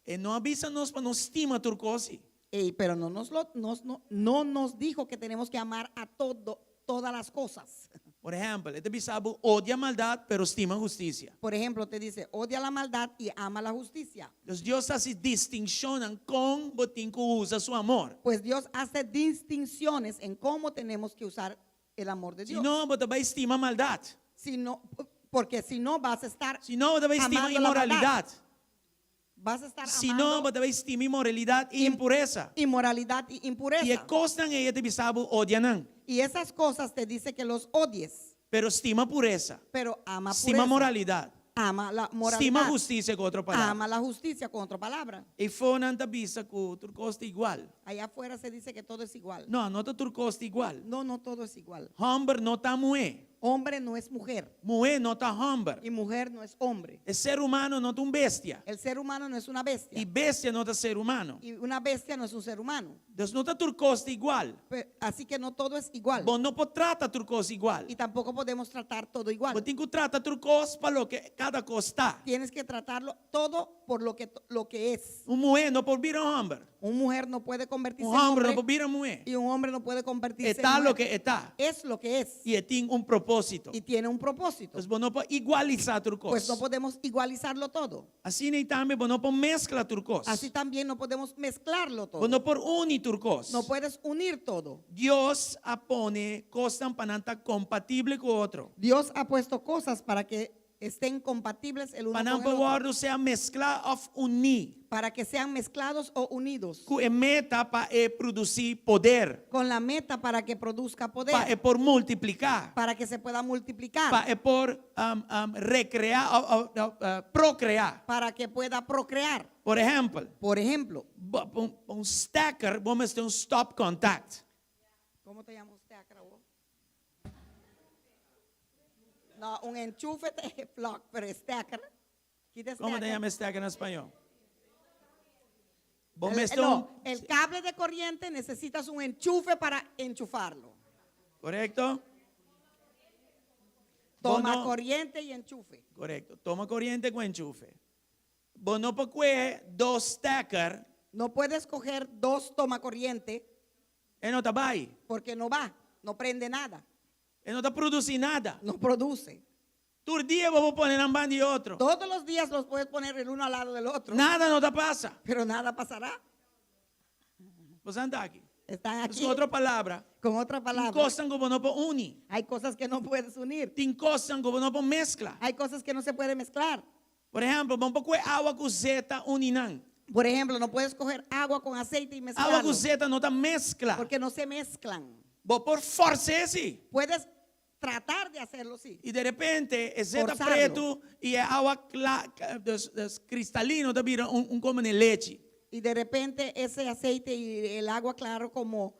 e no a bisa nos pa nos stima tur kos. Ey, pero no nos, lo, nos, no, no nos dijo que tenemos que amar a todo, todas las cosas. Por ehèmpel, e ta bisa bo odia maldat, pero stima hustisia. Por ejemplo, te dice, odia la maldad y ama la justicia. Entonces Dios ta hasi distinshonnan kon bo tin ku usa su amor. Pues Dios hace distinciones en cómo tenemos que usar el amor de Si Dios. no, bo ta bai stima maldat. Si no, porque si no vas a estar Si no, bo ta bai stima amando la maldad. inmoralidat. Vas a estar Si no, amando bo ta bai stima inmoralidat i impuresa. inmoralidad y impureza. I e kosnan ei e ta bisa bo odia nan. Y esas cosas te dice que los odies, Pero stima puresa. pero ama Stima pureza. moralidat. Ama la moralidad. Stima hustisia ku otro palabra. Ama la justicia con otra palabra. Eifó nan ta bisa ku tur kos ta igual. Allá afuera se dice que todo es igual. No, no ta tur kos ta igual. No, no todo es igual. Hòmber no ta muhé. Hombre no es mujer Muhé no ta hòmber. y mujer no es hombre. E ser humano no ta un bestia. El ser humano no es una bestia I bestia no ta ser humano. y una bestia no es un ser humano. Entonces no ta tur kos ta igual. Pe- Así que no todo es igual. Bo no por trata tur kos igual. Y tampoco podemos tratar todo igual. Bo tin ku trata tur kos pa loke kada kos ta. Tienes que tratarlo todo por lo que, lo que es. Un muhé no por bira hòmber. Un mujer no puede convertirse Un en hòmber hombre no por bira muhé. y un hombre no puede convertirse en E ta mujer. loke e ta. Es lo que es. I e tin un propósito. propósito. Y tiene un propósito. Pues bo no por igualisá tur kos. Pues no podemos igualizarlo todo. Asina ei tambe bo no por meskla tur kos. Así también no podemos mezclarlo todo. Bo no por uni tur kos. No puedes unir todo. Dios a pone kosnan pa nan ta kompatibel ku otro. Dios ha puesto cosas para que estén compatibles el uno Pa nan con el por otro. wòrdu sea mesklá òf uní. Para que sean mezclados o unidos. Ku e meta pa e produsí poder. Con la meta para que produzca poder. Pa e por multipliká. Para que se pueda multiplicar. Pa e por rekreá òf prokreá. Para que pueda procrear. Por ehèmpel. Por ejemplo. Pa un stekker bo mester un stopcontact. ¿Cómo te llama usted acá, vos? No, un enchufe de plug, pero stekker. Quita ¿Cómo te stekker. llama stekker en español? Bo El, mester no, un el cable de corriente necesitas un enchufe para enchufarlo. ¿Correcto? Toma Bo no corriente y enchufe. Correcto. Toma corriente con enchufe. Bo no por kue dos stekker. No puedes coger dos toma corriente. E no ta bai. Porque no va, no prende nada. E no ta produsí nada. No produce. Tur dia bo por pone nan band'i otro. Todos los días los puedes poner el uno al lado del otro. Nada no ta pasa. Pero nada pasará. Boso ta aki. Están aquí. Ku otro palabra. Con otra palabra. Tin kosnan ku bo no por uni. Hay cosas que no puedes unir. Tin kosnan ku bo no por meskla. Hay cosas que no se pueden mezclar. Por ehèmpel, bo no por kue awa ku zeta uni nan. Por ejemplo, no puedes coger agua con aceite y mezclarlo. Awa ku zeta no ta meskla. Porque no se mezclan. Bo por fòrs'é sí. Puedes tratar de hacerlo, sí. I di repente, e zeta Forzarlo. pretu i e awa kla, dus, dus kristalino ta bira un, un komo lechi. Y de repente ese aceite y el agua claro como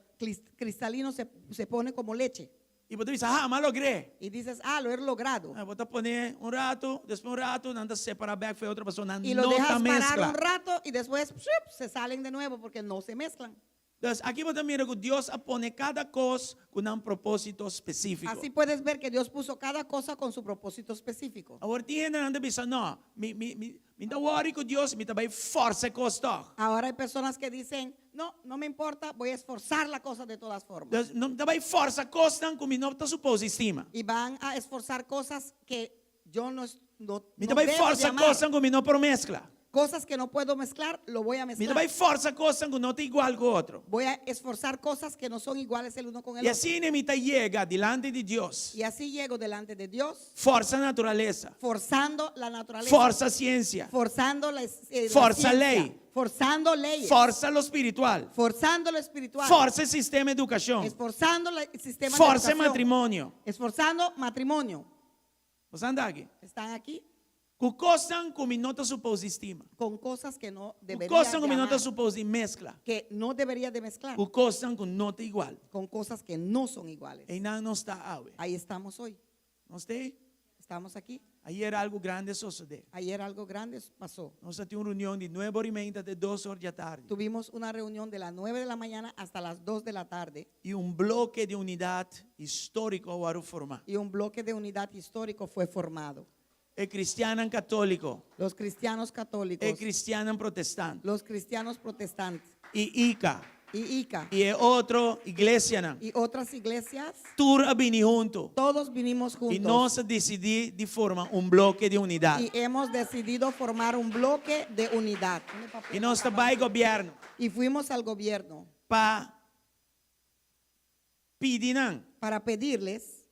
cristalino se, se pone como leche. I bo ta bisa, ah, m'a logr'é. Y dices, ah, lo he logrado. Ah, bo ta pone un ratu, despues un ratu, nan ta separá bèk for di otro pasobra nan Y lo no dejas ta parar meskla. un rato y después ¡pshup! se salen de nuevo porque no se mezclan. Dus aki bo ta mira ku Dios a pone kada kos ku nan propósito spesífiko. Así puedes ver que Dios puso cada cosa con su propósito específico. Awor tin hendenan ta bisa, no, mi mi mi mi n' ta wòri ku Dios, mi ta bai fòrsa e kos tòg. Ahora hay personas que dicen, no, no me importa, voy a esforzar la cosa de todas formas. Dus mi ta bai fòrsa kosnan ku mi no ta supose di stima. Y van a esforzar cosas que yo no, no, Mi no ta bai debo de fòrsa amar. kosnan ku mi no por meskla. Cosas que no puedo mezclar, lo voy a Mi ta mezclar. bai fòrsa kosnan ku no ta igual ku otro. Voy a esforzar cosas que no son iguales el uno con el I otro. asina mi ta yega dilanti di Dios. Y así llego delante de Dios. Fòrsa naturalesa. Forzando la naturaleza. Fòrsa siensia. Forzando la, eh, la Forza ciencia. lei. Forzando leyes. Fòrsa lo spiritual. Forzando lo espiritual. Fòrsa sistema di edukashon. Esforzando la- el sistema de Fòrsa educación. matrimonio. Esforzando matrimonio. Boso ta aki? ¿Están aquí? Ku kosnan ku mi no ta supose di stima. Con cosas que no Ku debería kosnan de ku mi no ta amar, supose di meskla. que no debería de mezclar. Ku kosnan ku no ta igual. Con cosas que no son iguales. Einan nos ta awe. Ahí estamos hoy. Nos ta? Estamos aquí. Ayera algu grandi a sosodé. Ayer algo grande pasó. Nos tabatin un reunion di 9 or i mei te 2 or di atardi. Tuvimos una reunión de las 9 de la mañana hasta las 2 de la tarde. I un bloke di unidat históriko a wòrdu formá. Y un bloque de unidad histórico fue formado. E kristiannan katóliko. Los cristianos católicos. E kristiannan protestant. Los cristianos protestantes. I ICA. Y ICA. I e otro iglesianan. Y otras iglesias. Tur a bini huntu. Todos vinimos I juntos. nos a disidí di forma un bloke di unidat. Y hemos decidido formar un bloque de unidad. I nos a bai gobièrnu. Y fuimos al gobierno. Pa pidi nan. Para pedirles.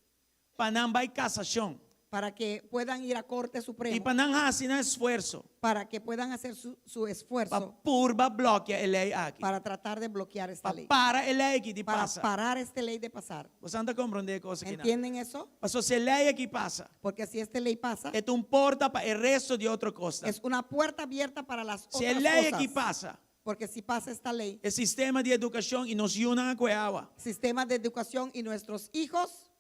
Pa nan bai kasashon. Para que puedan ir a Corte Suprema. I pa nan hasi nan esfuerso. Para que puedan hacer su, su esfuerzo. Pa purba blòkia e lei aki. Para tratar de bloquear esta Pa ley. para e lei aki di Para pasa. parar esta ley de pasar. Boso ta komprondé e kos aki? ¿Entienden eso? Paso si e lei aki pasa. Porque si esta ley pasa. E ta un porta pa e resto di otro kos. Es una puerta abierta para las Si otras e lei cosas. aki pasa. Porque si pasa esta ley. E sistema di edukashon i nos yunan a kue awa. Sistema de educación y nuestros hijos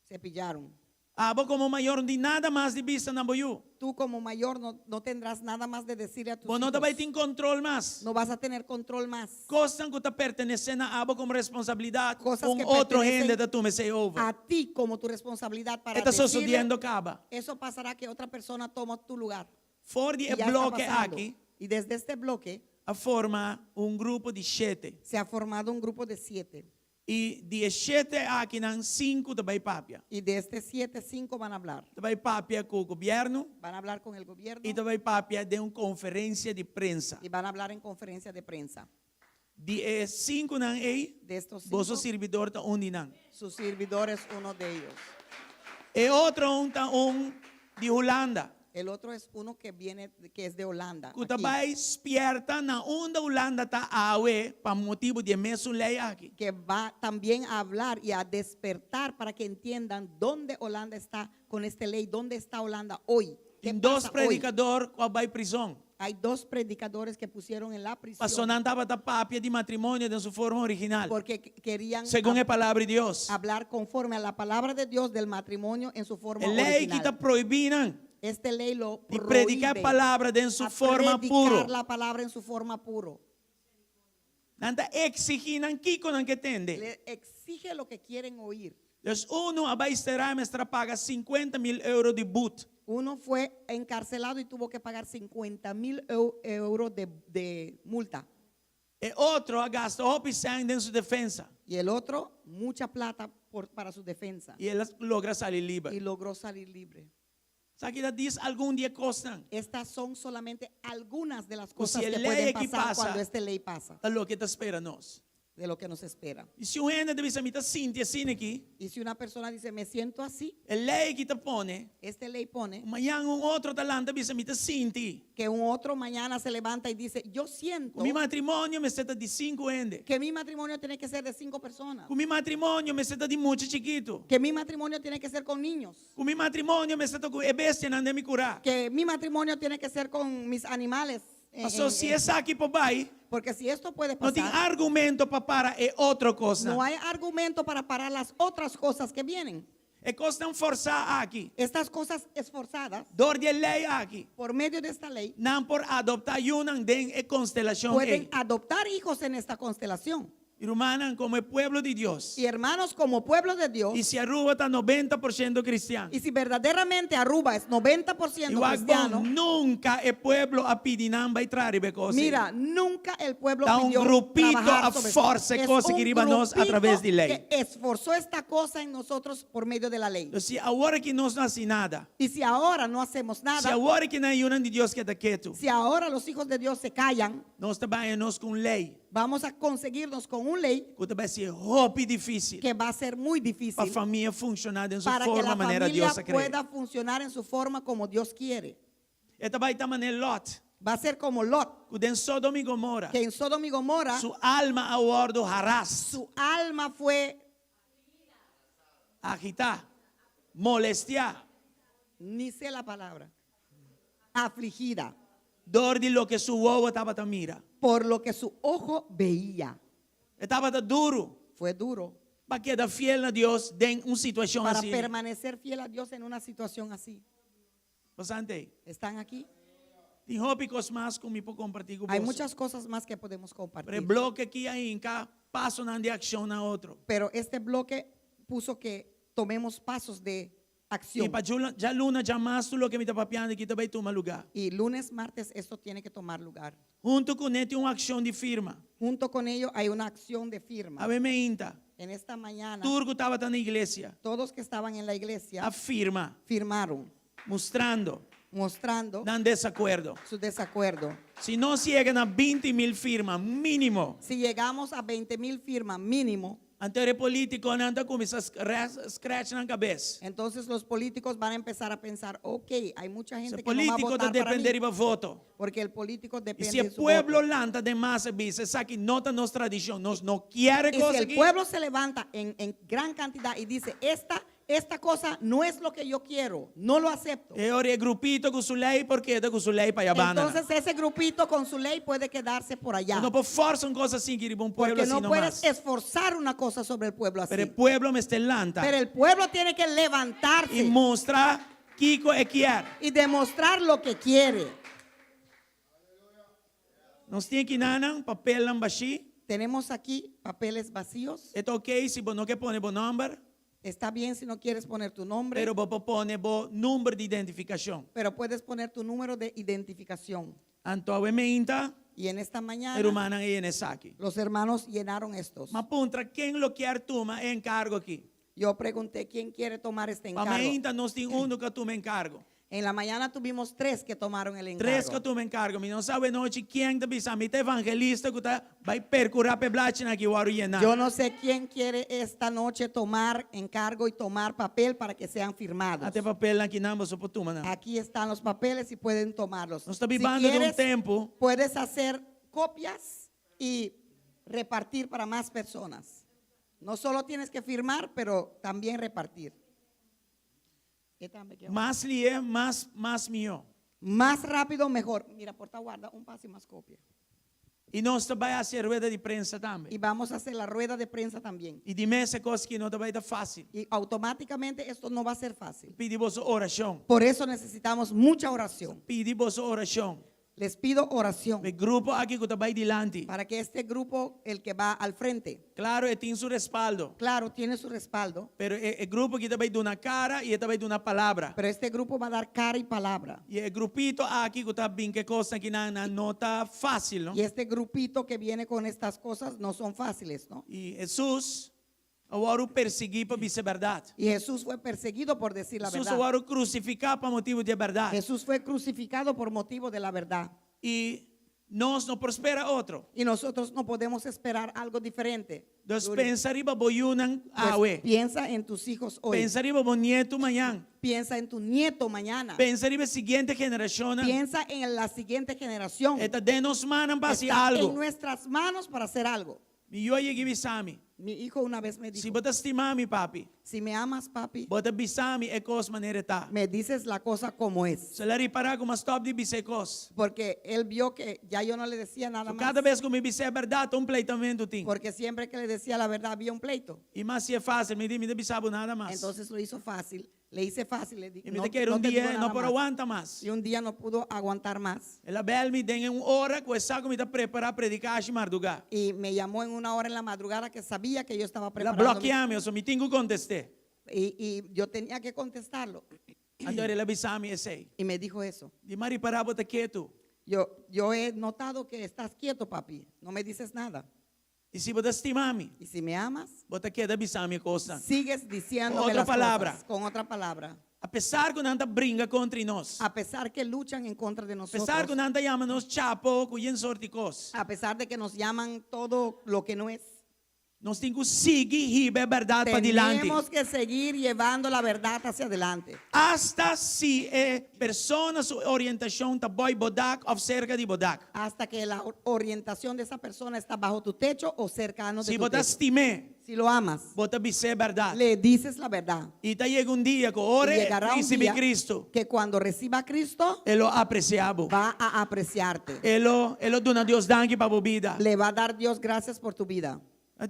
se pillaron. Abo komo mayor no tin nada mas di bisa na bo yu. Tú como mayor no, no tendrás nada más de decirle a tus Bo no hijos. ta bai tin kontròl mas. No vas a tener control más. Kosnan ku ta pertenesé na abo komo responsabilidat. Cosas Un que otro pertenecen hende ta tuma esei over. A ti como tu responsabilidad para E ta decirle, sosodiendo kaba. Eso pasará que otra persona toma tu lugar. For di Y ya está bloke pasando. aki. Y desde este bloque A forma un grupo di shete. se ha formado un grupo de siete. I di e shete akinan, sinku ta bai papia. Y de este siete, cinco van a hablar. Ta bai papia ku gobièrnu. Van a hablar con el gobierno. I ta bai papia den un konferensia di prensa. Y van a hablar en conferencia de prensa. Di e sinkunan ei, De estos cinco, boso sirbidor ta un di nan. su servidor es uno de ellos. E otro un ta un di Hulanda. El otro es uno que viene, que es de Holanda. Ku ta aquí, bai spierta na unda Hulanda ta awe pa motibu di e mesun lei aki. que va también a hablar y a despertar para que entiendan dónde Holanda está con esta ley, dónde está Holanda hoy. ¿Qué Tin dos pasa hoy? predikador ku a bai prizon. Hay dos predicadores que pusieron en la prisión Paso nan tabata papia di matrimonio den su forma original, porque querían segun e Palabra di Dios. hablar conforme a la palabra de Dios del matrimonio en su forma E lei ki original. ta prohibí nan Esta ley lo di prediká e prohíbe palabra den su a forma predicar puro. la palabra en su forma puro. Nan ta eksigí nan kiko nan ke tende. Le exige lo que quieren oír. Dus unu a bai será i mester a paga sinkuenta mil euro di but. Uno fue encarcelado y tuvo que pagar 50 mil euros de, de multa. E otro a gasta hopi sèn den su defensa. Y el otro, mucha plata por- para su defensa. I el a logra sali liber. Y logró salir libre. Esaki ta djis algun di e kosnan. Estas son solamente algunas de las Ku si cosas e que lei pueden aki pasar pasa, cuando esta ley pasa, ta loke ta spera nos. de lo que nos espera. I si un hende ta bisa mi ta sinti asina aki, Y si una persona dice, me siento así, e lei aki ta pone, esta ley pone mañan un otro ta lanta bisa mi ta sinti que un otro mañana se levanta y dice, yo siento ku mi matrimonio mester ta di sinku hende, que mi matrimonio tiene que ser de cinco personas, ku mi matrimonio mester ta di mucha chikitu, que mi matrimonio tiene que ser con niños, ku mi matrimonio mester ta ku e bestianan den mi kurá. que mi matrimonio tiene que ser con mis animales. en- Paso en- si en- esaki por bai, porque si esto puede no tin pasar, argumento pa para e otro kosnan. no hay argumento para parar las otras cosas que vienen. E kosnan forsá aki, Estas cosas esforzadas, dor di e lei aki, por medio de esta ley, nan por adoptá yunan den e konstelashon pueden ei. adoptar hijos en esta constelación. I rumannan, komo e pueblo di Dios, Y hermanos, como pueblo de Dios, i si Aruba ta noventa por shento kristian, y si verdaderamente Aruba es 90% i wak bon, cristiano, nunka e pueblo a pidi nan bai traha riba e kos ei. mira, nunca el pueblo Ta un pidió grupito trabajar a sobre forsa e Es kos un aki riba nos a traves di lei. grupito que esforzó esta cosa en nosotros por medio de la ley. Entonces, si awor aki nos no hasi nada, Y si ahora no hacemos si nada, awor aki nan yunan di Dios keda ketu, si ahora los hijos de Dios se callan, nos ta bai nos ku un lei vamos a conseguirnos con una ley ku ta bai ser hopi difísil que va a ser muy pa difícil famia funshoná den su para que forma la manera familia Dios a krea. pueda funcionar en su forma como Dios quiere. E ta bai ta manera Lot, Va a ser como Lot, ku den Sodoma i Gomora, que en Sodoma y Gomorra su alma a wòrdu haras, su alma fue agitá, molestiá, ni sé la palabra, afligida dor di loke su wowo tabata mira. por lo que su ojo veía. E tabata duru Fue duro pa keda fiel na Dios den un situashon para asina. permanecer fiel a Dios en una situación así. Pasante, ¿Están aquí? tin hopi kos mas ku mi por kompartí ku Hay boso. muchas cosas más que podemos Pero e compartir. bloke aki a hinka pasonan di akshon na otro. Pero este bloque puso que tomemos pasos de I acción. pa djaluna, djamas tur loke mi ta papiando aki ta bai tuma lugá. Y lunes, martes, esto tiene que tomar lugar. Huntu kuné tin un akshon di firma. Junto con ello hay una acción de firma. Awe meinta, En esta mañana, tur ku tabata na iglesia todos que estaban en la iglesia a firma, firmaron, mustrando mostrando nan desakuerdo. su desacuerdo. Si nos yega na binti mil firma mínimo, Si llegamos a 20 mil firmas mínimo, anto e polítikonan ta kuminsá scratch nan kabes. entonces los políticos van a empezar a pensar, ok, hay mucha Se gente que no va a polítiko ta votar para dependé mí, riba voto. porque el político I depende si e de su pueblo voto. lanta den masa i bisa, esaki no ta nos tradishon, nos no kier e Y kos si el aki. pueblo se levanta en, en gran cantidad y dice, esta, esta cosa no es lo que yo quiero, no lo acepto. E ora e grupito ku su lei por keda ku su lei pa ayabanda. Entonces ese grupito con su ley puede quedarse por allá. No por forsa un kos asina riba un pueblo Porque no asina puedes mas. esforzar una cosa sobre el pueblo así. Pero e pueblo mester lanta. Pero el pueblo tiene que levantarse. I mustra kiko e kier. Y demostrar lo que quiere. Nos tin akinan papelnan bashí. Tenemos aquí papeles vacíos. E ta ok si bo no ke pone bo nòmber. Está bien si no quieres poner tu nombre. Pero bo por pone bo number di identifikashon. Pero puedes poner tu número de identificación. Anto awe meinta. Y en esta mañana e rumannan a yena esaki. los hermanos llenaron estos. M'a puntra ken lo kier tuma e enkargo aki. Yo pregunté quién quiere tomar este Pa encargo. mainta nos tin unu ku a tuma enkargo. En la mañana tuvimos tres que tomaron el Tres ku a encargo. tuma enkargo. Mi no sa awenochi ken ta bisa mi ta evangelista ku ta bai perkurá pa e blachinan aki wòrdu yená. Yo no sé quién quiere esta noche tomar encargo y tomar papel para que sean firmados. Ata e papelnan akinan boso por tuma nan. Aquí están los papeles y pueden tomarlos. Nos ta Si bibando den un quieres, tempu. puedes hacer copias y repartir para más personas. No solo tienes que firmar, pero también repartir. Mas lié, mas, mas mihó. Más rápido, mejor. Mira, porta guarda un paso y más copia. I nos ta bai hasi e rueda di prensa tambe. Y vamos a hacer la rueda de prensa también. I di mes e kos aki no ta bai ta fásil. Y automáticamente esto no va a ser fácil. Pidi boso orashon. Por eso necesitamos mucha oración. Pidi boso orashon. Les pido oración E grupo aki ku ta bai dilanti. para que este grupo, el que va al frente, Klaro, e tin su respaldo. claro, tiene su respaldo, Pero e, e grupo aki ta bai duna kara i e ta bai duna palabra. pero este grupo va a dar cara y palabra. I e grupito aki ku ta bin ku e kosnan aki nan nan no ta fásil, no? Y este grupito que viene con estas cosas no son fáciles, ¿no? I Hesus a wòrdu persiguí pa bisa e bèrdat. Y Jesús fue perseguido por decir la Hesus a verdad. wòrdu krusifiká pa motibu di e bèrdat. Jesús fue crucificado por motivo de la verdad. I nos no por spera otro. Y nosotros no podemos esperar algo diferente. Dus Yuri. pensa riba bo yunan Pues awe. piensa en tus hijos hoy. Pensa riba bo nietu mañan. Piensa en tu nieto mañana. Pensa riba e siguiente generashonnan. Piensa en la siguiente generación. E ta den nos mannan pa hasi Está en algu. nuestras manos para hacer algo. Mi yu a yega i bisa mi. Mi hijo una vez me Si dijo, bo ta stima mi, papi, si me amas, papi, bo ta bisa mi e kos manera e ta. me dices la cosa como es. So el a ripará ku m'a stòp di bisa e kos. Porque él vio que ya yo no le decía nada So más. kada bes ku mi bisa e bèrdat, un pleitamentu tin. Porque siempre que le decía la verdad había un pleito. I m'a hasié fásil, mi di, mi no ta bisa bo nada mas. Entonces lo hizo fácil. Le hice fácil. Le di, I mi no, ta kere no un te dia digo e no nada por más. awanta mas. Y un día no pudo aguantar más. El a bèl mi den un ora ku e sa ku mi ta prepará predikashi mardugá. Y me llamó en una hora en la madrugada que sabía que yo estaba El a preparando. blòkia mi, so mi tin ku kontest'é. Y, y yo tenía que contestarlo. Anto el a bisa mi esei. Y me dijo eso. Di m'a ripará bo ta ketu. Yo, yo he notado que estás quieto, papi. No me dices nada. I si bo ta stima mi, Y si me amas, bo ta keda bisa mi e kosnan. sigues diciéndome Con otra las palabra. cosas. Con otra palabra. Apesar ku nan ta bringa kontra nos. A pesar que luchan en contra de nosotros. Apesar ku nan ta yama nos chapo ku yen sorto di kos. A pesar de que nos llaman todo lo que no es. Nos tin ku sigui hiba e bèrdat padilanti. Tenemos que seguir llevando la verdad hacia adelante. Asta si e persona su orientashon ta bou bo dak òf serka di bo dak. Hasta que la orientación de esa persona está bajo tu techo o cercano de Si tu bo ta techo. stim'é, Si lo amas, bo ta bis'é e bèrdat. le dices la verdad. I ta yega un dia ku ora Y llegará un risibí día Kristu, que cuando reciba a Cristo, e lo apresiá bo. va a apreciarte. E lo, e lo duna Dios danki pa bo bida. Le va a dar Dios gracias por tu vida.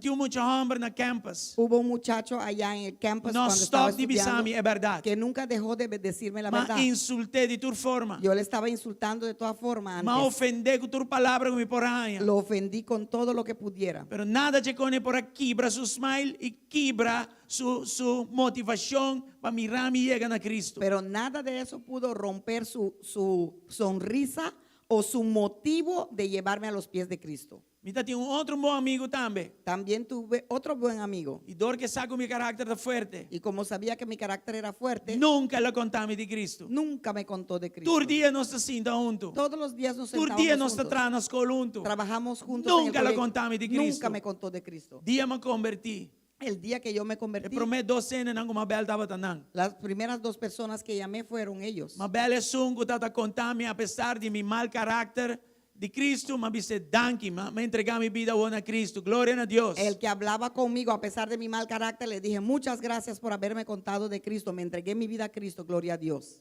Tin un mucha hòmber na campus. Hubo un muchacho allá en el campus No cuando estaba stop di bisa mi estudiando e bèrdat. que nunca dejó de decirme la M'a verdad. insult'é di tur forma. Yo le estaba insultando de todas formas M'a antes. ofend'é ku tur palabra ku mi por a haña. Lo ofendí con todo lo que pudiera. Pero nada di esei por a kibra su smile i kibra su, su motivashon pa mira mi yega na Kristu. Pero nada de eso pudo romper su, su sonrisa o su motivo de llevarme a los pies de Cristo. Mi tabatin un otro bon amigu tambe. También tuve otro buen amigo. I dor ku e sa ku mi karakter ta fuerte. Y como sabía que mi carácter era fuerte, Nunka el a konta mi di Kristu. nunca me contó de Cristo. Tur dia nos ta sinta huntu. Todos los días nos Tur dia sentábamos nos ta juntos. traha na skol huntu. Trabajamos juntos. en el Nunka el a colegio. konta mi di Kristu. Nunca me contó de Cristo. Dia m'a kombertí. El día que yo me E convertí, promé dos hendenan ku m'a bèl tabata nan. las primeras dos personas que llamé fueron ellos. M'a bèl esun ku tabata konta mi apesar di mi mal karakter di Kristu, m'a bis'é danki, m'a entregá mi bida na Kristu. Gloria na Dios. El que hablaba conmigo a pesar de mi mal carácter, le dije muchas gracias por haberme contado de Cristo. Me entregué mi vida a Cristo, gloria a Dios.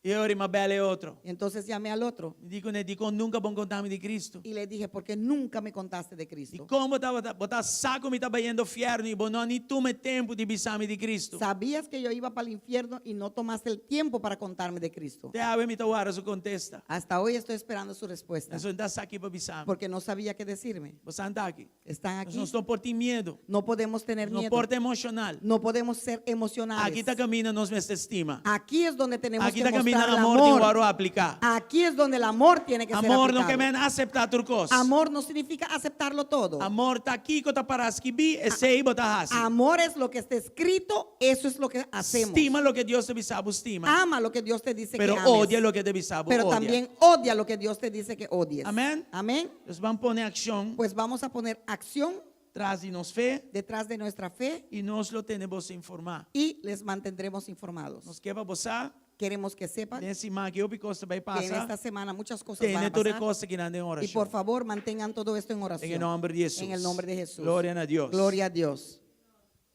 I ora m'a bèl e otro. Entonces llamé al otro Mi di kuné, dikon nunka bo a konta mi di Kristu. y le dije, ¿por qué nunca me contaste de I Cristo? kon bo tabata, bo tabata sa ku mi ta bayendo fièrnu i bo no a ni tuma e tempu di bisa mi di Kristu. Sabías que yo iba para el infierno y no tomaste el tiempo para contarme de Cristo. Te awe mi ta warda su kontesta. Hasta hoy estoy esperando su respuesta Pasobra e n' sa ki pa bisa mi. porque no sabía qué decirme. Boso ta aki. Están aquí. Nos no por tin miedu. No podemos tener No miedo. por ta emoshonal. No podemos ser emocionales. Aki ta kaminda nos mester stima. Aquí es donde tenemos Aquí que ta kaminda mostrar el amor tin amor. wòrdu apliká. Aquí es donde el amor tiene que ser Amor no ke aplicado. men aseptá tur kos. Amor no significa aceptarlo todo. Amor ta kiko ta pará skibí, esei bo ta hasi. Amor es lo que está escrito, eso es lo que hacemos. Stima loke Dios ta bisa bo stima, Ama lo que Dios te dice pero que ames. odia loke e ta bisa bo pero odia. también odia lo que Dios te dice que odies. Amén. Amén. Nos ban pone akshon Pues vamos a poner acción tras di nos fe detrás de nuestra fe i nos lo tene boso informá. y les mantendremos informados. Nos ke pa bo sa, Queremos que sepan den siman aki hopi kos ta bai que en pasa, esta semana muchas cosas van tene a tur e pasar. kos akinan den Y orashon. por favor, mantengan todo esto en oración. Den e nòmber di Hesus. En el nombre de Jesús. Gloria na Dios. Gloria a Dios.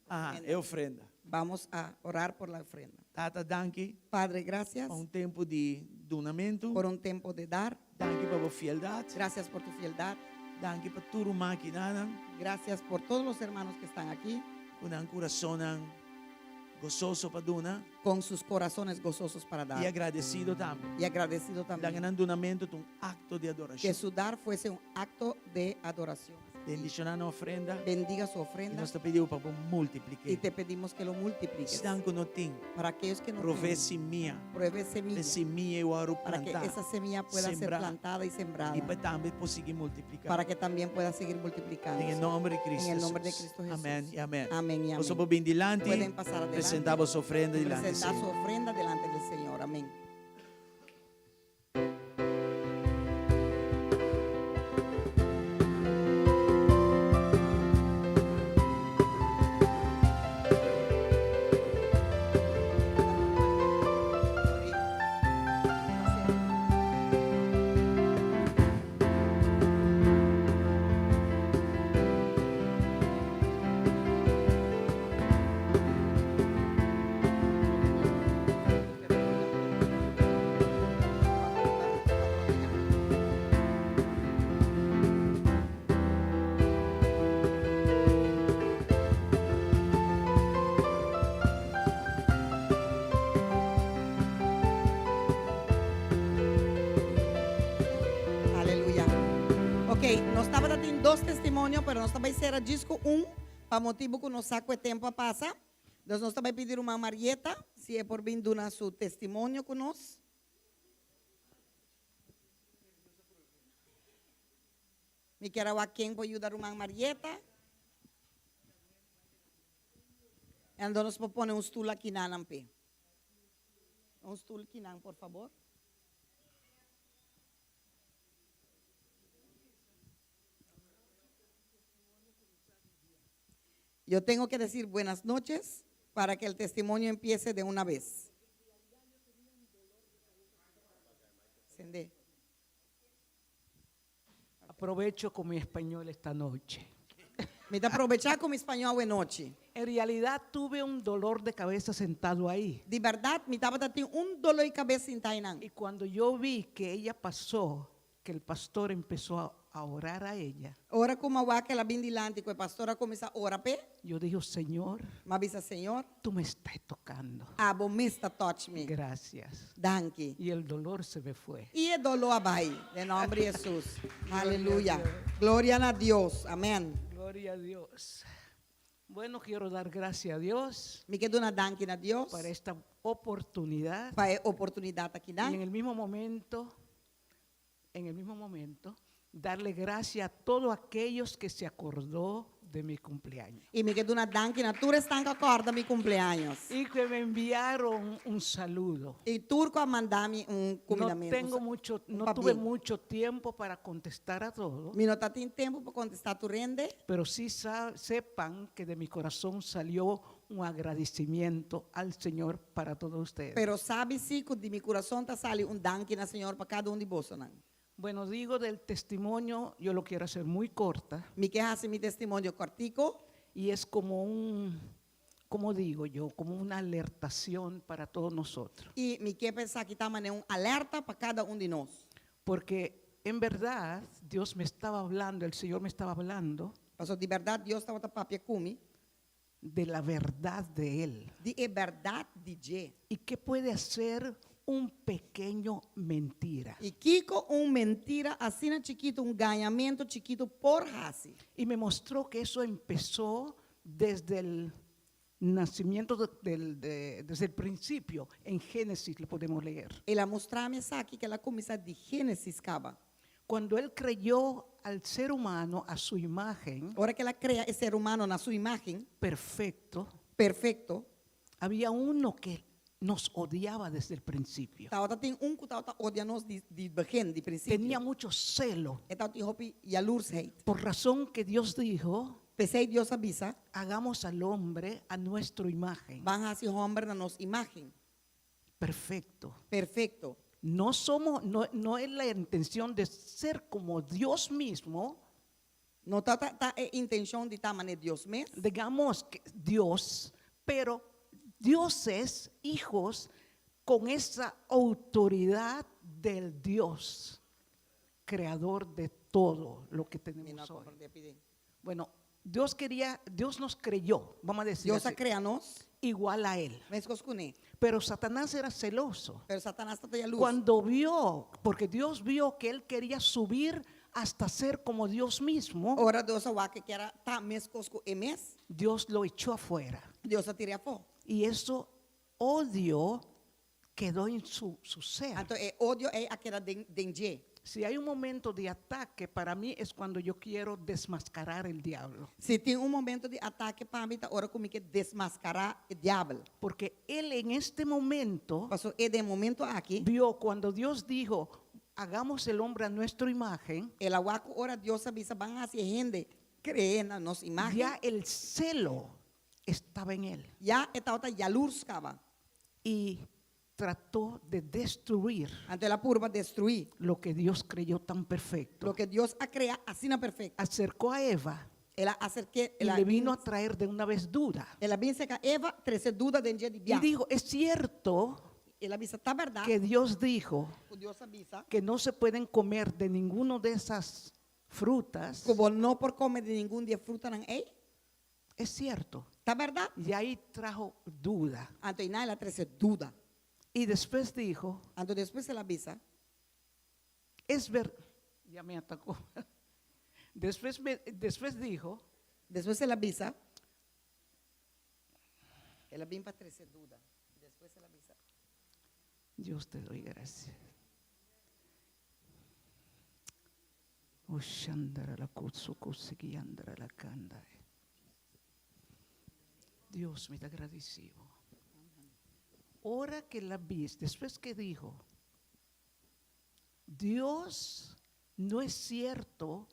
Aha, e ofrenda. Vamos a orar por la ofrenda. Tata, danki Padre, gracias pa un tempu di dunamentu. por un tiempo de dar. Danki pa bo fieldat. Gracias por tu fieldad. Danki pa tur ruman akinanan. Gracias por todos los hermanos que están aquí. Ku nan kurasonnan gososo pa duna. Con sus corazones gozosos para dar. I agradesido tambe. Y agradecido también. Laga nan dunamentu ta un akto di adorashon. Que su dar fuese un acto de adoración. Bendishoná nan ofrenda. Bendiga su ofrenda. I nos ta pidi bo pa bo multipliké. Y te pedimos que lo multipliques. Esnan ku no tin. Para aquellos que no Provee tienen. simia. Provee semilla. E simia ei wòrdu Para que plantá. esa semilla pueda ser Sembrá. plantada y sembrada. I pa tambe por sigui multipliká. Para que también pueda seguir multiplicando. Den e nòmber di Cristo En el nombre de Hesus. Cristo Jesús. Amèn i amèn. Amén y amén. Boso por bin dilanti. Pueden pasar adelante. Presentá boso ofrenda dilanti Presentar su Señor. ofrenda delante del Señor. Amén. Aleluya. Ok, nos tabata tin dos testimonio, pero nos ta bai sera djis ku un, pa motibu ku nos sa ku e tempu a pasa. Dus nos ta bai pidi ruman Marieta si e por bin duna su testimonio ku nos. Mi kier a wak ken por yuda ruman Marieta. Anto nos por pone un stul akinan p'e. Un stul kinan, por fabor. Yo tengo que decir buenas noches para que el testimonio empiece de una vez. Sende. Aprovecho con mi español esta noche. Mi ta probechá ku mi spañó awe nochi. En realidad tuve un dolor de cabeza sentado ahí. Di bèrdat mi tabata tin un doló di kabes sintá einan. Y cuando yo vi que ella pasó, que el pastor empezó a orar a ella. Ora ku mi a wak el a bin dilanti ku e pastor a kuminsá ora p'e. Yo dije, Señor. Mi a bisa, Señor. Tú me estás tocando. Abo mes ta touch mi. Gracias. Danki. Y el dolor se me fue. I e doló a bai. Den nòmber di Hesus. Aleluya. Gloria na Dios. Amèn. Gloria a Dios. Bueno, quiero dar gracias a Dios. Mi ke duna danki na Dios. Para esta oportunidad. Pa e oportunidat aki nan. Y en el mismo momento, en el mismo momento, darle gracias a todos aquellos que se acordó de mi cumpleaños. I mi ke duna danki na tur esnan ku a kòrda mi kumpleaños. Y que me enviaron un saludo. I tur ku a manda mi un No kumindamentu. tengo mucho, un no tuve pabien. mucho tiempo para contestar a todo. Mi no tatin tempu pa kontestá tur hende. Pero sí sepan que de mi corazón salió un agradecimiento al Señor para todos ustedes. Pero sabi sí ku di mi kurason ta sali un danki na Señor pa kada un di bosonan. Bueno, digo del testimonio, yo lo quiero hacer muy corta. Mi ke hasi mi testimonio kòrtiku. Y es como un, como digo yo, como una alertación para todos nosotros. I mi ke pensa ku ta manera un alerta pa kada un di nos. Porque en verdad Dios me estaba hablando, el Señor me estaba hablando. Pasobra di bèrdat Dios tabata papia ku mi. De la verdad de Él. Di e bèrdat di dje. ¿Y qué puede hacer un pequeño mentira? I kiko un mentira asina chikitu, un gañamentu chikitu por hasi? Y me mostró que eso empezó desde el Nacimiento de- del- de- desde el principio, en Génesis lo podemos leer. El a mustra mi esaki ku el a kuminsá di Génesis kaba. Cuando él creyó al ser humano a su imagen, Ora ku el a krea e ser humano na su imágen, perfecto, perfekto, había uno que nos odiaba desde el principio. Tabatin un ku tabata odia nos di, di begin, di prinsipio. Tenía mucho celo. E tabatin hopi jaloersheid. Por razón que Dios dijo, P'esei Dios a bisa, hagamos al hombre a nuestra imagen. Ban hasi hòmber na nos imágen. Perfecto. Perfekto. No somos, no, no es la intención de ser como Dios mismo. No ta, ta, ta e intenshon di ta manera Dios mes. Digamos que Dios, pero Dios es hijos con esa autoridad del Dios, creador de todo lo que Mi no tenemos hoy. comprendí, pidi. Bueno, Dios quería, Dios nos creyó, vamos a decir Dios así, a krea nos. igual a él. Meskos kuné. Pero Satanás era celoso. Pero Satanas tabata yalurs. Cuando vio, porque Dios vio que él quería subir hasta ser como Dios mismo, Ora Dios a wak ku e ker a ta meskos ku e mes. Dios lo echó afuera. Dios a tir'é afó. Y eso odio quedó en su, su ser. Anto e odio ei a keda den den dje. Si hay un momento de ataque, para mí es cuando yo quiero desmascarar el diablo. Si tin un momento di atake pa mi ta ora ku mi ke desmaskará e diabel. Porque él en este momento Paso e den e momento aki vio cuando Dios dijo, hagamos el hombre a nuestra imagen, El a wak ku ora Dios a bisa ban hasi e hende kre'é na nos imágen. Ya el celo estaba en él. Ya e tabata yalurs kaba. Y trató de destruir Anto el a purba destruí. lo que Dios creyó tan perfecto. Loke Dios a krea asina perfekto. Acercó a Eva El a aserk'é, y el a le vino a traer de una vez duda. El a bin serka Eva trese duda den dje di Y bia. dijo, es cierto El a bisa, ta bèrdat que Dios dijo ku Dios a bisa que no se pueden comer de ninguno de esas frutas. ku bo no por kome di ningun di e frutanan ei? Es cierto. Ta bèrdat? Y ahí trajo duda. Anto einan el a trese duda. Y después dijo, Anto despues el a bisa, es ver, ya me atacó. Después, me, después dijo, Despues el a bisa, el a bin pa trese duda. Despues el a bisa. Dios te doy gracias. Oshandara la kutsu kusigiandara la kanda. Dios me da agradecido. Ora que la vis, después que dijo, Dios, no es cierto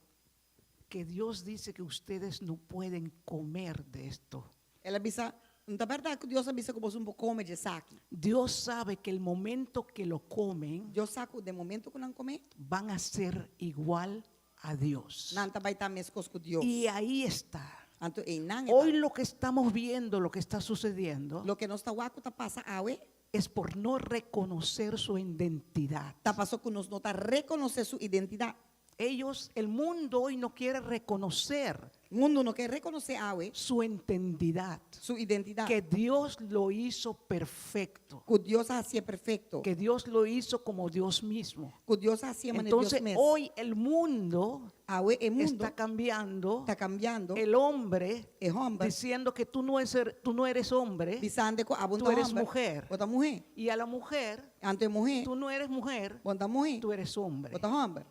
que Dios dice que ustedes no pueden comer de esto. El a bisa, No ta bèrdat ku Dios a bisa ku boso no por kome di esaki. Dios sabe que el momento que lo comen, Dios sa ku den momento ku nan kome, van a ser igual a Dios. Nan ta bai ta meskos ku Dios. Y ahí está. Anto einan e Hoy ta. lo que estamos viendo, lo que está sucediendo, Loke nos ta wak ku ta pasa awe, es por no reconocer su identidad. Ta paso ku nos no ta rekonosé su identidat. Ellos, el mundo hoy no quiere reconocer Mundu no ke rekonosé awe su identidad. Su identidat. Que Dios lo hizo perfecto. Ku Dios a hasié perfekto. Que Dios lo hizo como Dios mismo. Ku Dios a hasié manera Dios Entonces, mes. hoy el mundo Awe e mundu está cambiando. Ta kambiando. El hombre E hòmber diciendo que tú no eres, tú no eres hombre, bisando ku abo tú no ta eres hòmber, mujer. Bo ta muhé. Y a la mujer, Anto e muhé, tú no eres mujer, bo no ta muhé, tú eres hombre. Bo ta hòmber.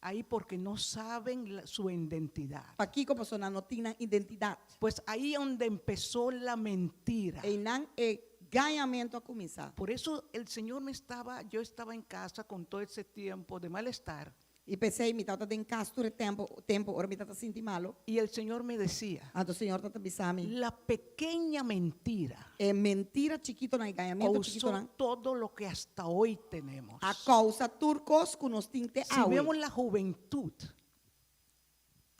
Ahí porque no saben su identidad. Pakiko paso nan no tin nan identidat. Pues ahí donde empezó la mentira. Einan e gañamentu a kuminsá. Por eso el Señor me estaba, yo estaba en casa con todo ese tiempo de malestar. I p'esei mi tabata den kas tur e tempu, tempu ora mi tabata sinti malu. Y el Señor me decía, Anto Señor tabata bisa mi, la pequeña mentira E mentira chikitonan, e gañamentu causó chikitonan, todo lo que hasta hoy tenemos. A kousa tur kos ku nos tin te Si awe. vemos la juventud,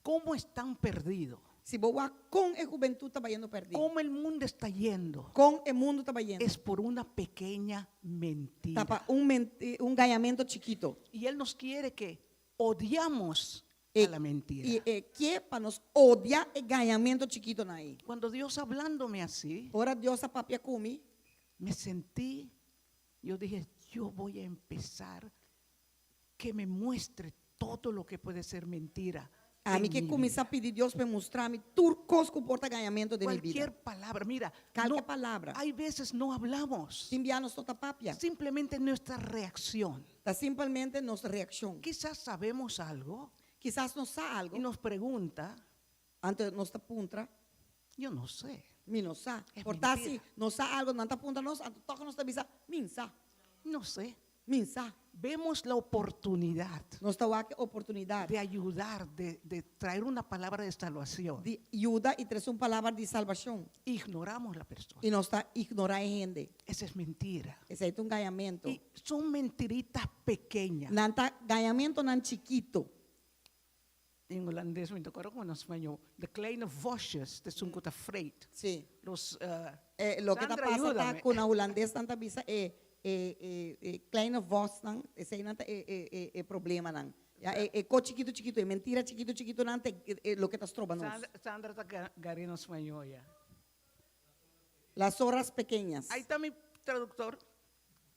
cómo están perdidos. Si bo wak kon e hubentut ta bayendo pèrdí. Cómo el mundo está yendo. Kon e mundu ta bayendo. Es por una pequeña mentira. Ta pa un menti, un gañamentu chikitu. Y Él nos quiere que odiamos E a la mentira. I e ke pa nos odia e gañamentu chikitonan ei. Cuando Dios hablándome así, Ora Dios a papia ku mi, me sentí, yo dije, yo voy a empezar que me muestre todo lo que puede ser mentira. Ami en ke mi kuminsá vida. pidi Dios pa mustra mi tur kos ku por ta gañamentu den mi bida. Cualquier palabra, mira, Kualke no, palabra. hay veces no hablamos, Tin bia nos no ta papia. simplemente nuestra reacción. Ta simplemente nos reakshon. Quizás sabemos algo Kisas nos sa algu. y nos pregunta, Anto nos ta puntra. yo no sé. Mi no sa. Es Por ta si mentira. nos sa algu, nan ta puntra nos, anto tòg nos ta bisa, Mi n'sa. No sé. Mi n'sa. Vemos la oportunidad Nos ta wak e oportunidat. de ayudar, de, de traer una palabra de salvación. Di yuda i trese un palabra di salbashon. Ignoramos la persona. I nos ta ignorá e hende. Esa es mentira. Esei ta un gañamentu. Y son mentiritas pequeñas. Nan ta gañamentunan chikitu. En holandés, mi ta corda como en español. De kleine vosjes, de sun ku ta vreet. Sí. Los, uh, Eh, loke ta Sandra, pasa ta ayúdame. ku na hulandes nan ta bisa e e e e kleine vosnan, eseinan ta e e e e problemanan. Ya e e kos chikitu chikitu, e mentira chikitu chikitunan ta e e loke ta stroba nos. Sandra, Sandra ta gar'é na spañó ya. Las zorras pequeñas. Ahí está mi traductor,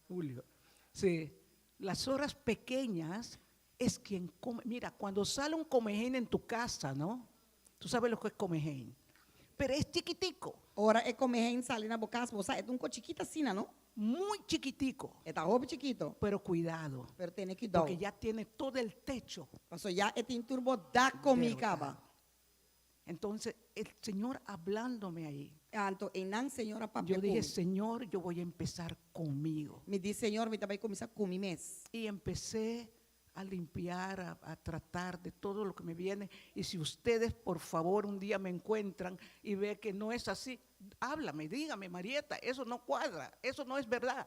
Julio. Sí, las zorras pequeñas es quien come. Mira, cuando sale un comején en tu casa, ¿no? Tú sabes lo que es comején. Pero es chiquitico. Ora e comején sali na bo kas, bo sa, e ta un kos chikito asina, no? Muy chiquitico. E ta hopi chikito. Pero cuidado. Pero tene cuidado. Porque ya tiene todo el techo. Paso ya e tin tur bo dak komi kaba. Entonces, el Señor hablándome ahí. Anto, einan Señor a papia Yo dije, ku mi. Señor, yo voy a empezar conmigo. Mi di, Señor, mi ta bai kuminsá ku mi mes. Y empecé a limpiar, a, a tratar de todo lo que me viene. Y si ustedes, por favor, un día me encuentran y ve que no es así, háblame, dígame, Marieta, eso no cuadra, eso no es verdad.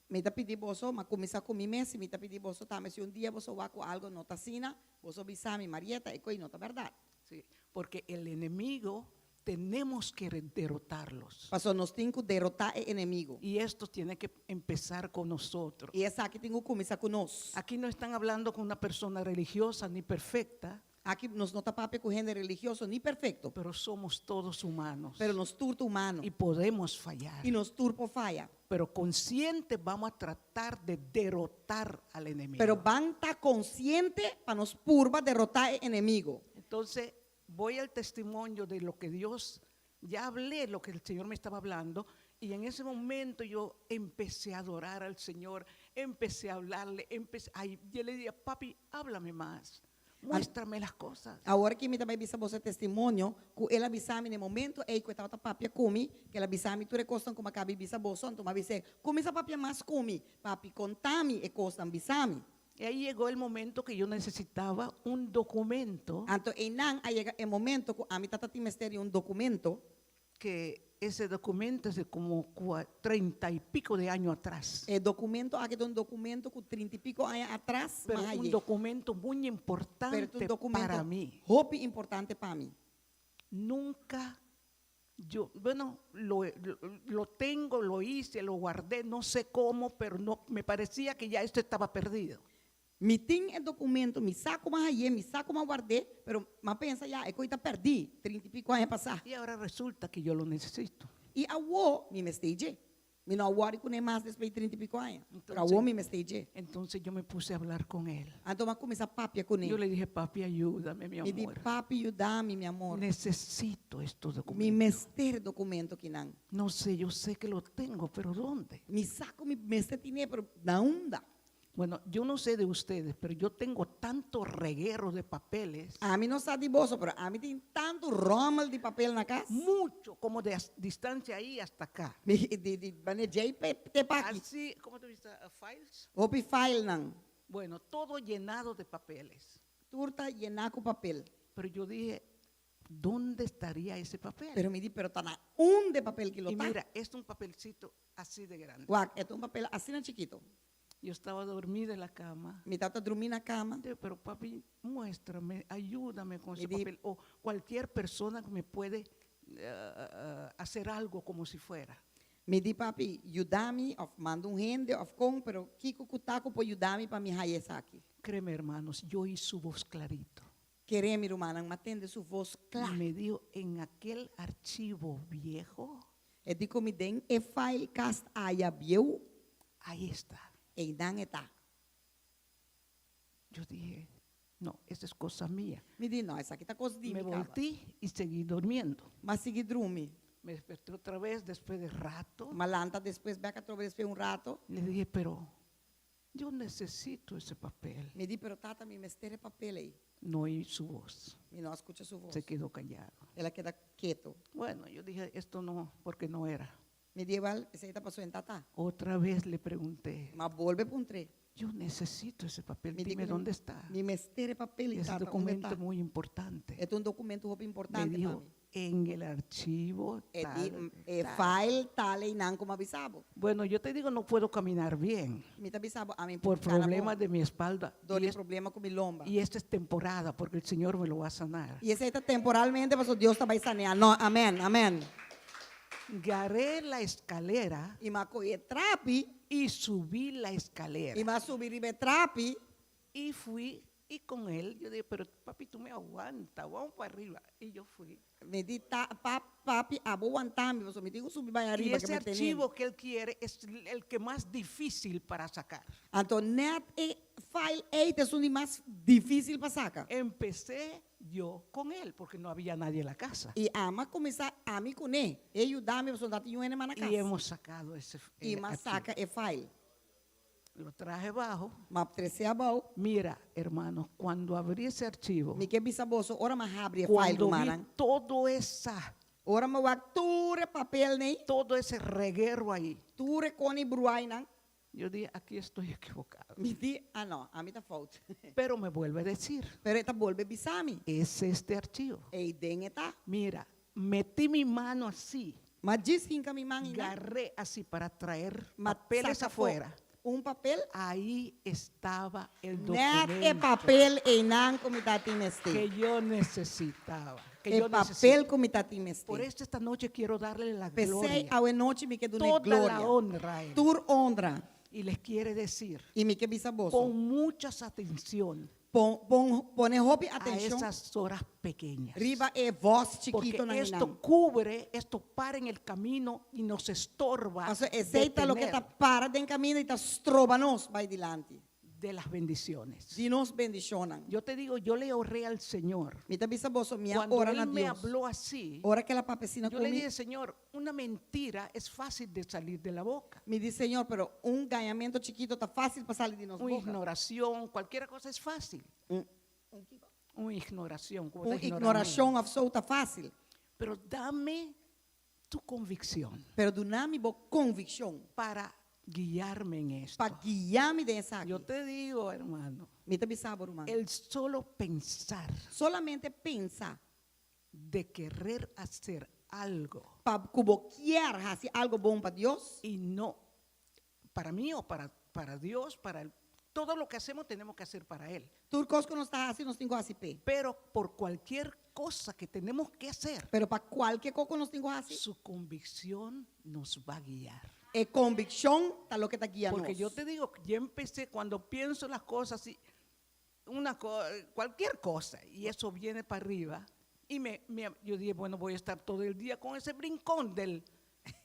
Mi ta pidi boso, m'a kuminsá ku mi mes, i mi ta pidi boso tambe, si un dia boso wak ku algo no ta asina, boso bisa mi, Marieta, e koi no ta bèrdat. Sí, porque el enemigo tenemos que derrotarlos. Pasobra nos tin ku derotá e enemigo. Y esto tiene que empezar con nosotros. I esaki tin ku kuminsá ku nos. Aquí no están hablando con una persona religiosa ni perfecta. Aki nos no ta papia ku hende religioso ni perfekto. Pero somos todos humanos. Pero nos tur ta humano. Y podemos fallar. I nos tur por faya. Pero consciente vamos a tratar de derrotar al enemigo. Pero ban ta konsiente pa nos purba derotá e enemigo. Entonces voy al testimonio de lo que Dios, ya hablé lo que el Señor me estaba hablando, y en ese momento yo empecé a adorar al Señor, empecé a hablarle, empecé, ay, yo le decía, papi, háblame más, muéstrame las cosas. Awor ku mi ta bai bisa boso e testimonio ku el a bisa mi na e momento ei ku e tabata papia ku mi, ku el a bisa mi tur e kosnan ku mi a kaba di bisa boso, anto mi a bis'é, Kuminsá papia mas ku mi, papi, konta mi e kosnan, bisa mi. Y ahí llegó el momento que yo necesitaba un documento. Anto einan a yega e momento ku ami tata tin mester di un documento. Que ese documento es de como treinta y pico de año atrás. E documento aki ta un documento ku trinta y pico aña atras Pero m'a un haye. documento muy Pero ta un importante documento para mí. hopi importante pa mi. Nunca yo, bueno, lo, lo, lo tengo, lo hice, lo guardé, no sé cómo, pero no, me parecía que ya esto estaba perdido. Mi tin e documento, mi sa como a haye, mi sa como a guardé, pero m'a pensa ya, e coi ta perdí, trinta y pico aña pasá. Y ahora resulta que yo lo necesito. Y awo mi mester dje. Mi no a worry kuné mas despues di trinta y pico aña. Pero awo mi mester dje. Entonces yo me puse a hablar con él. Anto m'a cuminsa papia kuné. Yo le dije, papi, ayúdame, mi Mi di, amor. papi, yuda mi, mi amor. Necesito estos Mi documentos. mester documento kinan. No sé, yo sé que lo tengo, pero ¿dónde? Mi sa ku mi mester tine, pero na unda? Bueno, yo no sé de ustedes, pero yo tengo tanto reguero de papeles. Ami no sa di boso, pero ami tin tanto rommel di papel na cas. Mucho, como de distancia ahí hasta acá. Mi, di, di, bane djei pe, te pa aki. Así, ¿cómo te dice? Files? Hopi filenan. Bueno, todo llenado de papeles. Tur ta llená cu papel. Pero yo dije, ¿dónde estaría ese papel? Pero mi di, pero ta na unda e papel ki lo Y ta? mira, es un papelcito así de grande. Wak, e ta un papel asina chikito. Yo estaba dormida en la cama. Mi tabata drumí na cama. Digo, pero papi, muéstrame, ayúdame con Mi ese di papel. O cualquier persona que me puede hacer algo como si fuera. Mi di, papi, yuda mi, of manda un hende, of con, pero kiko ku ta ku por yuda mi pa mi haya esaki. Créeme, hermanos, yo oí su voz clarito. Kere mi, rumannan, m'a tende su voz kla. Y me dijo, en aquel archivo viejo. E di ku mi den e file kast aya bieu. Ahí está. Einan e ta. Yo dije, No, esa es cosa mía. Mi di, no, esaki ta kos di Me mi kaba. voltí y seguí durmiendo. M'a sigui drumi. Me desperté otra vez después de rato. M'a lanta despues bek atrobe despues un rato. Le dije, pero yo necesito ese papel. Mi di, pero tata mi mester e papel ei. No oí su voz. Mi no a skucha su voz. Se quedó callado. El a keda keto. Bueno, yo dije, esto no, porque no era. Mi di, Wel, esei ta paso en tata. Otra vez le pregunté. M'a bolbe puntr'é. Yo necesito ese papel, Mi di dime ku dónde está. Mi mester e papel ei, Ese tata, unda documento ta? muy importante. E ta un documento hopi Me importante pa dijo, mi. en el archivo E di, tal, e tal. file tal einan ku mi a bisa bo. Bueno, yo te digo, no puedo caminar bien. Mi ta bisa bo, ami Por por cana problemas bon. de mi espalda. Dor Y di es problema ku mi lomba. y esta es temporada, porque el Señor me lo va a sanar. I esei ta temporalmente, pasobra Dios ta bai sanea. No, amen, amen. Garé la escalera. I m'a kohe e trapi. Y subí la escalera. I m'a subi riba e trapi. Y fui y con él, yo dije, pero papi, tú me aguanta, vamos pa arriba. Y yo fui. Mi di, ta, pa, papi, abo wanta mi, pasobra mi tin ku subi bai Y ariba ke ese mi tene. archivo que él quiere es el que más difícil para sacar. Anto net e file ei ta esun di mas difícil pa saca. Empecé yo con él, porque no había nadie en la casa. I ami a kuminsá ami kuné. E yuda mi pasobra no tatin un hende mas na kas. Y hemos sacado ese I m'a archivo. saca e file. Lo traje bajo. M'a trese abou. Mira, hermano, cuando abrí ese archivo. Mi ke bisa boso, ora m'a habri e file, Cuando vi rumannan. todo esa. Ora m'a wak tur e papelnan. Todo ese reguero ahí. Tur e koni bruainan. Yo dije, aquí estoy equivocado. Mi di, ah no, ami ta fout. Pero me vuelve a decir. Pero e ta bolbe bisa mi. Es este archivo. Ei den e ta. Mira, metí mi mano así. M'a djis hinka mi man einan. Garré así para traer M'a papeles saca afó afuera. Un papel. Ahí estaba el Net e documento. papel einan ku mi ta tin mester. Que yo necesitaba. Que E yo papel necesito. ku mi ta tin mester. Por eso esta noche quiero darle la P'esei gloria. awe nochi mi ke duna e Toda la gloria. honra a él. Tur honra. Y les quiere decir. I mi ke bisa boso. Con mucha atención. Pon, pon, pone hopi A atenshon. esas horas pequeñas. Riba e vos Porque chikito nan esto einan. cubre, esto para en el camino y nos estorba. Paso esei ta loke ta detener para den kaminda i ta stroba nos bai dilanti. De las bendiciones. Di nos bendishonnan. Yo te digo, yo le oré al Señor. Mi ta bisa boso, mi a Cuando ora Él na me Dios. habló así, Ora ku el a papia asina yo le ku mi. dije, Señor, una mentira es fácil de salir de la boca. Mi di, Señor, pero un gañamentu chikitu ta fásil pa sali di nos Una boka. ignoración, cualquier cosa es fácil. Un, Una ignoración. como un te ignoramos. ignorashon òf so ta fásil. Pero dame tu convicción. Pero duna mi bo konvikshon. Para guiarme en esto. Pa guia mi den esaki. Yo te digo, hermano. Mi ta bisa bo, ruman. El solo pensar. Solamente pensa. De querer hacer algo. Pa ku bo kier hasi algo bon pa Dios. Y no para mí o para, para Dios, para el, todo lo que hacemos tenemos que hacer para Él. Tur kos ku nos ta hasi, nos tin ku hasi p'e. Pero por cualquier cosa que tenemos que hacer. Pero pa kualke kos ku nos tin ku hasi. Su convicción nos va a guiar. E konvikshon ta loke ta guia Porque nos. yo te digo, yo empecé cuando pienso las cosas y una cualquier cosa y eso viene para arriba y me, me, yo dije, bueno, voy a estar todo el día con ese brincón del,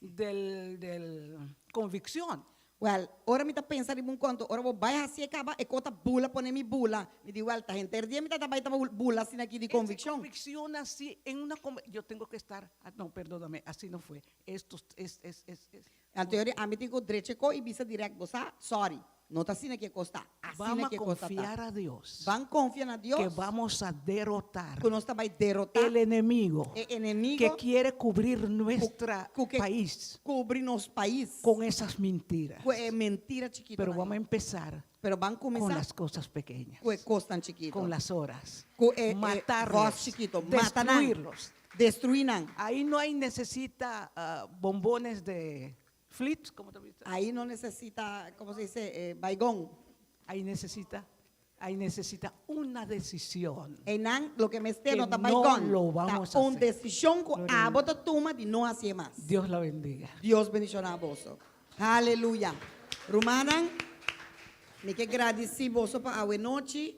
del, del convicción. Well, ora mi ta pensa riba un konto, ora bo bai hasi e kaba, e kos ta bula pone mi bula. Mi di, well, ta henter dia mi ta bai ta bula asina aki di Esa konvikshon. convicción así, en una yo tengo que estar, ah, no, perdóname, así no fue. Esto es, es, es, es. Anto yori, ami tin ku drecha e kos i bisa dirèkt, bo sa, sorry, no ta asina ki e kos ta, asina Vamos a ki e kos ta ta. confiar a Dios. Ban konfia na Dios. Que vamos a derrotar. Ku nos ta bai derotá. El enemigo. E enemigo. Que quiere cubrir nuestra Ku ke país. Kubri nos pais. Con esas mentiras. Ku e mentira chikitu. Pero vamos a empezar. Pero ban kuminsá. Con las cosas pequeñas. Ku e kosnan chikitu. Con las horas. Ku e, e Matarlos. vos chikitu. Mata nan. Destruirlos. Destruí nan. Ahí no hay necesita ah, bombones de flit, ¿cómo te dice? Ahí no necesita, ¿cómo se dice? Eh, baigón. Ahí necesita, ahí necesita una decisión. Einan, loke mester Que no ta no baigón. lo vamos Ta a un hacer. desishon ku Gloria a abo ta tuma di no hasié mas. Dios la bendiga. Dios bendishoná boso. Aleluya. Rumannan, mi ke gradisí boso pa awe nochi.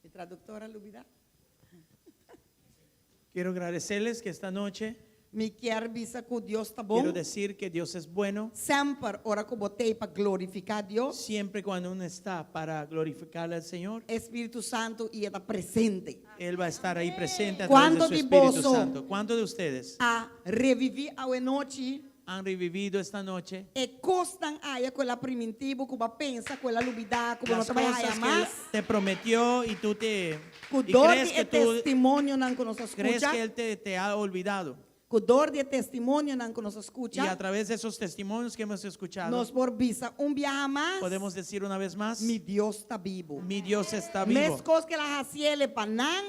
Mi traduktora lubidá. Quiero agradecerles que esta noche. Mi kier bisa ku Dios ta bon. Quiero decir que Dios es bueno. Semper ora ku bo t'ei pa glorifiká Dios. Siempre cuando uno está para glorificar al Señor. E Spiritu Santu i e ta presente. Él va a estar ahí presente a través de Kuantu su di Espíritu boso Santo. ¿Cuántos de ustedes a reviví awe nochi? han revivido esta noche? E kosnan aya ku el a primintí bo ku bo a pensa ku el a lubidá ku bo no Las ta bai cosas haya que mas. Él te prometió y tú te Ku y dor crees di que e tú testimonionan ku nos a crees skucha. que Él te, te ha olvidado. Ku dor di e testimonionan ku nos a Y skucha. a través de esos testimonios que hemos escuchado, Nos por bisa un biaha mas. podemos decir una vez más, Mi Dios ta bibu. mi Dios está vivo. Meskos ku el a hasié pa nan.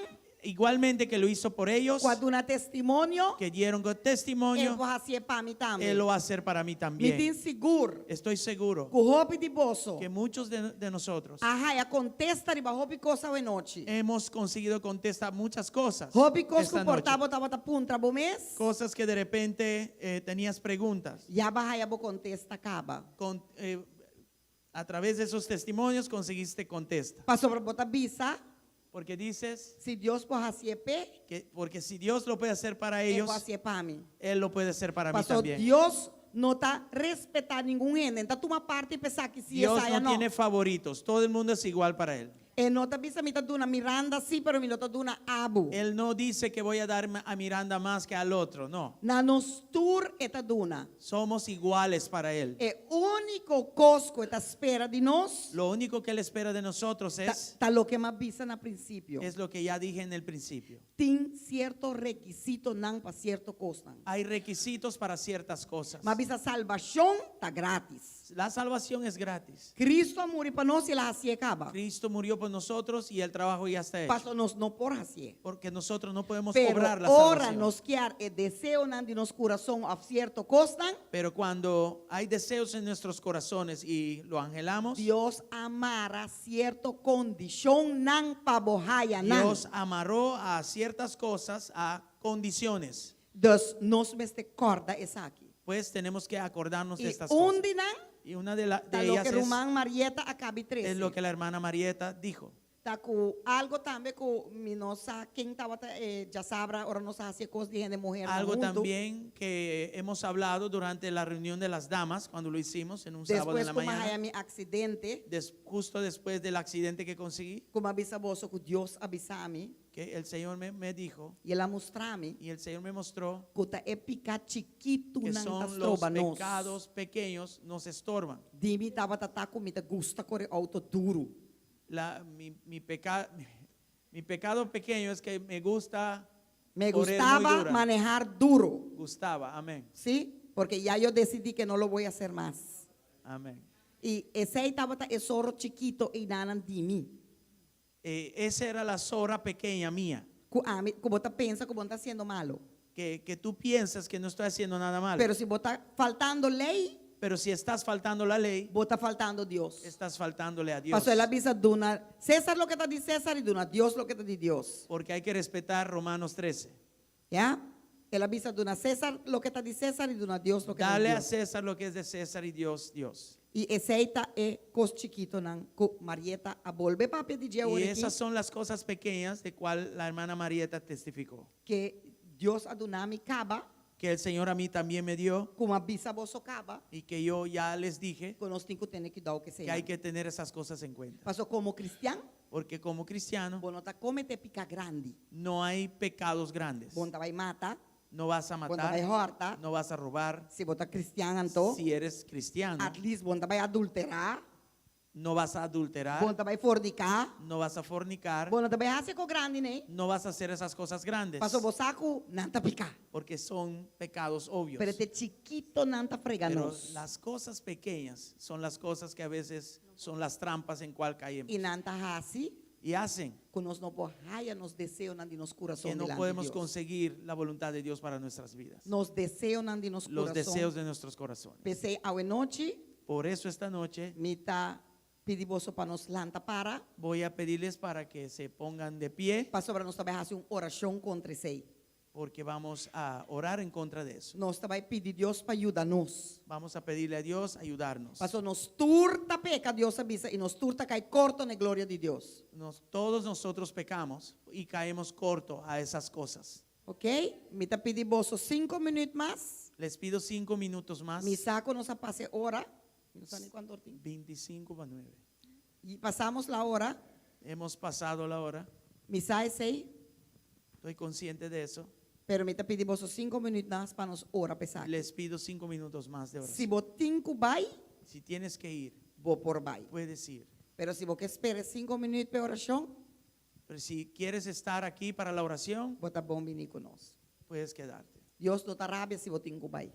Igualmente que lo hizo por ellos, Ku a duna testimonio, que dieron testimonio, E por hasié pa mi tambe. Él lo va a hacer para mí Mi también. tin sigur. Estoy seguro Ku hopi di boso. que muchos de, de nosotros A haya kontesta riba hopi kos awe nochi. hemos conseguido contestar muchas cosas. Hopi kos esta ku por noche. ta bo tabata puntra bo mes. Cosas que de repente eh, tenías preguntas. Ya b'a haya bo kontesta kaba. Con, eh, a través de esos testimonios conseguiste contesta. Pasobra bo ta bisa. Porque dices Si Dios por hasié p'e. que porque si Dios lo puede hacer para E ellos, por hasié pa mi. Él lo puede hacer para mí Paso también. Dios no ta respetá ningun hende. E n' ta tuma parti pa esaki si Dios esaya no no. tiene favoritos. Todo el mundo es igual para Él. E no ta bisa mi ta duna Miranda sí, pero mi no ta duna abo. Él no dice que voy a dar a Miranda más que al otro. No. Na nos tur e ta duna. Somos iguales para Él. E úniko kos ku e ta spera di nos. Lo único que Él espera de nosotros Ta, es, ta loke m'a bisa na prinsipio. es lo que ya dije en el principio. Tin sierto rekisitonan pa sierto kosnan. Hay requisitos para ciertas cosas. M'a bisa salbashon ta gratis. La salvación es gratis. Kristu a muri pa nos i el a hasié kaba. Cristo murió por nosotros y el trabajo ya está hecho. Paso nos no por hasié. Porque nosotros no podemos Pero obrar la ora salvación. nos kier e deseonan di nos kurason òf sierto kosnan. Pero cuando hay deseos en nuestros corazones y lo anhelamos, Dios a mara sierto kondishonnan pa bo haya nan. Dios amarró a ciertas cosas a condiciones. Dus nos mester kòrda esaki. Pues tenemos que acordarnos de I estas un cosas. di nan Y una de, la, de ta loke ellas es, ruman Marieta a kaba di trese. es lo que la hermana Marieta dijo. Ta ku algo tambe ku mi no sa ken tabata eh, djasabra ora nos a hasi kos di hende muher Algo huntu. también que hemos hablado durante la reunión de las damas, cuando lo hicimos en un sábado Despues en la ku m'a mañana, haya mi aksidente, des- justo después del accidente que conseguí, ku m'a bisa boso ku Dios a bisa mi, que el Señor me, me dijo i el a mustra mi, y el Señor me mostró ku ta e piká chikitu que nan ta son los stroba nos. pecados pequeños nos estorban. Di mi tabata ta ku mi ta gusta kore outo duru. La, mi, mi, peca- mi pecado pequeño es que me gusta Me correr muy gustaba dura. manejar duro. Gustaba, amén. ¿Sí? Porque ya yo decidí que no lo voy a hacer más. Amén. I esei tabata e zoro chikito einan di mi. Eh, esa era la zorra pequeña mía, Ku ami, ku bo ta pensa ku bo no ta hasiendo malo. que, que tú piensas que no estoy haciendo nada malo. Pero si bo ta faltando lei, Pero si estás faltando la ley, bo ta faltando Dios. estás faltándole a Dios. Paso el a bisa duna César loke ta di César i duna Dios loke ta di Dios. Porque hay que respetar Romanos 13. ¿Ya? El a bisa duna César loke ta di César i duna Dios loke ta di Dale a Dios. César lo que es de César y Dios, Dios. I esei ta e kos chikitonan ku Marieta a bolbe papia di dje Y awor aki, esas son las cosas pequeñas de cual la hermana Marieta testificó. Ku Dios a duna mi kaba, Que el Señor a mí también me dio ku m'a bisa boso kaba, y que yo ya les dije ku nos tin ku tene kuidou ku que hay que tener esas cosas en cuenta. Paso komo kristian, Porque como cristiano bo no ta kometé piká grandi. no hay pecados grandes. Bo n' ta bai mata, No vas a bo n' ta bai matar, hòrta. no vas a robar. Si bo ta kristian anto, Si eres cristiano, at least bo n' ta bai adulterá, no vas a adulterar, bo n' ta bai forniká, no vas a fornicar, bo no ta bai hasi kos grandi ne. no vas a hacer esas cosas grandes. Paso bo sa ku nan ta piká. Porque son pecados obvios. Pero e chikitonan ta frega Pero nos. las cosas pequeñas son las cosas que a veces son las trampas en cual caemos. I nan ta hasi Y hacen ku nos no por haya nos deseonan di nos kurason que no delante podemos Dios. conseguir la voluntad de Dios para nuestras vidas. Nos deseonan di nos Los kurason. deseos de nuestros corazones. P'esei awe nochi, Por eso esta noche mi ta pidi boso pa nos lanta para. voy a pedirles para que se pongan de pie. Pasobra nos ta bai hasi un orashon kontra esei. Porque vamos a orar en contra de eso. Nos ta bai pidi Dios pa yuda nos. Vamos a pedirle a Dios ayudarnos. Paso nos tur ta peka, Dios a bisa, i nos tur ta kai korto na e gloria di Dios. Nos, todos nosotros pecamos y caemos corto a esas cosas. Ok? Mi ta pidi boso sinku minüt mas. Les pido cinco minutos mas. Mi sa ku nos a pasa e ora. Mi no sa ni kuantu or tin. Bintisinco pa nuebe. I pasamos la ora. Hemos pasado la hora. Mi sa esei. Estoy consciente de eso. Pero mi ta pidi boso sinku minüt mas pa nos ora pa esaki. Les pido cinco minutos mas de Si oración. bo tin ku bai. Si tienes que ir. Bo por bai. Puedes ir. Pero si bo ke spera e sinku minüt pa e orashon. Pero si quieres estar aquí para la oración. Bo ta bon bini ku nos. Puedes quedarte. Dios no ta rabia si bo tin ku bai.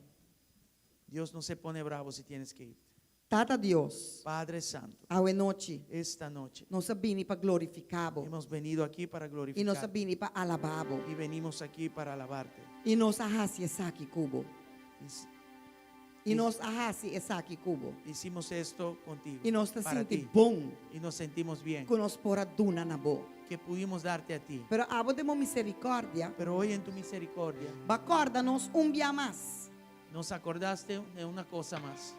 Dios no se pone bravo si tienes que irte. Tata Dios. Padre Santo. Awe nochi. Esta noche. Nos a bini pa glorifiká bo. Hemos venido aquí para I nos a glorificarte. bini pa alabá bo. Y venimos aquí para alabarte. I nos a hasi esaki ku bo. I I nos a hasi esaki ku bo. Hicimos esto contigo. I nos ta para sinti ti. bon. Y nos sentimos bien. Ku nos por a duna na bo. Que pudimos darte a ti. Pero abo den bo misericordia. Pero hoy en tu misericordia. Bo a kòrda nos un bia mas. Nos acordaste de una cosa más.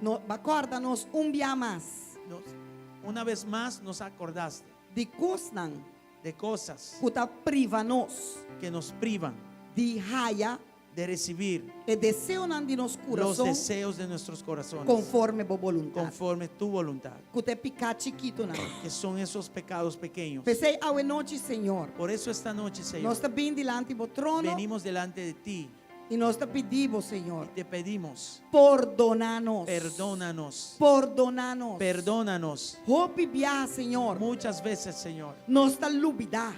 No, bo a kòrda nos un bia mas. Nos, una vez más nos acordaste. Di kosnan. De cosas. Ku ta priva nos. Que nos privan. Di haya. De recibir. E deseonan di nos Los kurason. deseos de nuestros corazones. Konforme bo boluntat. Conforme tu voluntad. Ku ta e piká chikitunan. Que son esos pecados pequeños. P'esei awe nochi, Señor. Por eso esta noche, Señor. Nos ta bin dilanti bo trono. Venimos delante de ti. I nos ta pidi bo, Señor. Te pedimos. Pordoná nos. Perdónanos. Pordoná nos. Perdónanos. Hopi biaha, Señor. Muchas veces, Señor. Nos ta lubidá.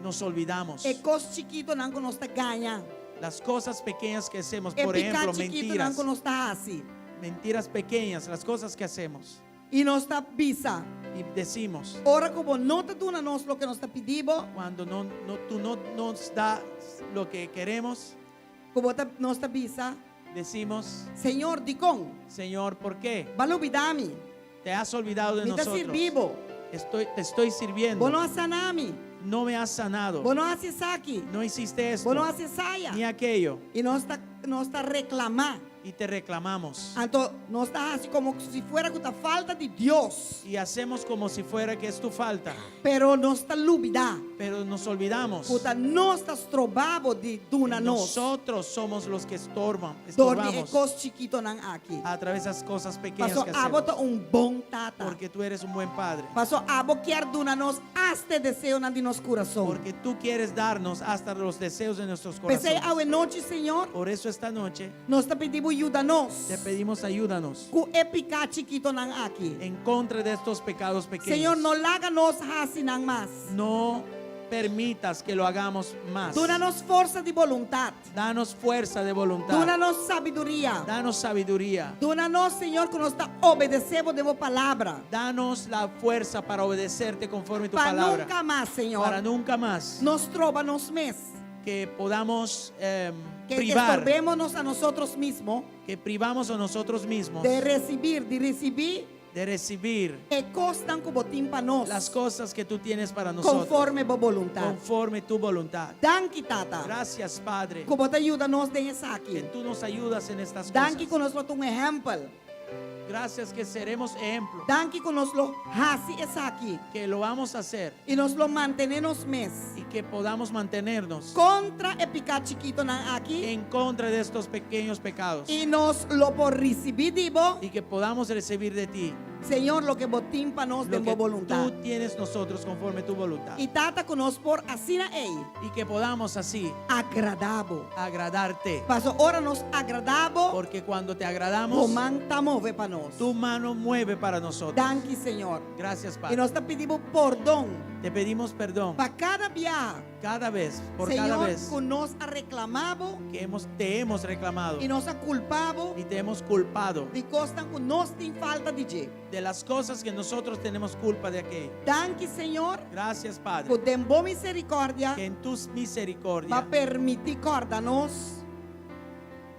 Nos olvidamos. E kos chikitonan ku nos ta gaña. Las cosas pequeñas que hacemos, E por piká ejemplo, chikitonan mentiras. ku nos ta hasi. Mentiras pequeñas, las cosas que hacemos. I nos ta bisa. Y decimos. Ora ku bo no ta duna nos loke nos ta pidi bo. Cuando no, no, tú no nos das lo que queremos. Ku bo ta, nos ta bisa. Decimos. Señor, dikon? Señor, ¿por qué? B'a lubidá mi. Te has olvidado de Mi ta nosotros. sirbi bo. Estoy, te estoy sirviendo. Bo no a sana mi. No me has sanado. Bo no a hasi esaki. No hiciste esto. Bo no a hasi esaya. Ni aquello. I nos ta, nos ta reklamá. Y te reclamamos. Anto nos ta hasi komo si fuera ku ta falta di Dios. Y hacemos como si fuera que es tu falta. Pero nos ta lubidá. Pero nos olvidamos. Ku ta nos ta stroba bo di duna nos. Nosotros somos los que estorban, Dor di e estorbamos kos chikitonan aki. a través de esas cosas pequeñas Paso que abo hacemos. ta un bon tata. Porque tú eres un buen padre. Paso abo kier duna nos asta e deseonan di nos kurason. Porque tú quieres darnos hasta los deseos de nuestros P'esei corazones. awe nochi, Señor. Por eso esta noche Nos ta pidi bo yuda nos. te pedimos ayúdanos Ku e piká chikitonan aki. en contra de estos pecados pequeños. Señor, no laga nos hasi nan mas. No permitas que lo hagamos más. Duna nos forsa di boluntat. Danos fuerza de voluntad. Duna nos sabiduria. Danos sabiduría. Duna nos, Señor, ku nos ta obedesé bo den bo palabra. Danos la fuerza para obedecerte conforme tu Pa palabra. nunka mas, Señor. Para nunca más Nos stroba nos mes. que podamos eh, Que privar, estorbémonos a nosotros mismos que privamos a nosotros mismos de recibir, di risibí de recibir e kosnan ku bo tin pa nos. las cosas que tú tienes para nosotros. Konforme bo boluntat. Conforme tu voluntad. Danki, Tata. Gracias, Padre, Ku bo ta yuda nos den esaki. que tú nos ayudas en estas Danki cosas. ku nos lo ta un ehèmpel. Gracias que seremos ejemplo, Danki ku nos lo hasi esaki. que lo vamos a hacer I nos lo mantené nos mes. y que podamos mantenernos Kontra e piká chikitonan aki. en contra de estos pequeños pecados I nos lo por risibí di bo. y que podamos recibir de ti Señor, loke bo tin pa nos lo den que bo boluntat. tú tienes nosotros conforme tu voluntad I Tata ku nos por asina ei. y que podamos así Agradá bo. agradarte, Paso ora nos agradá bo. porque cuando te agradamos, Bo man ta move pa nos. tu mano mueve para nosotros. Danki, Señor. Gracias, I Padre. nos ta pidi bo pordon. Te pedimos perdón Pa kada biaha. cada vez, por cada Señor, vez ku nos a reklamá bo. que hemos, te hemos reclamado I nos a kulpa bo. y te hemos culpado Di kosnan ku nos tin falta di dje. de las cosas que nosotros tenemos culpa de aquello. Danki, Señor. Gracias, Padre, Ku den bo misericordia. que en tu misericordia B'a permití kòrda nos.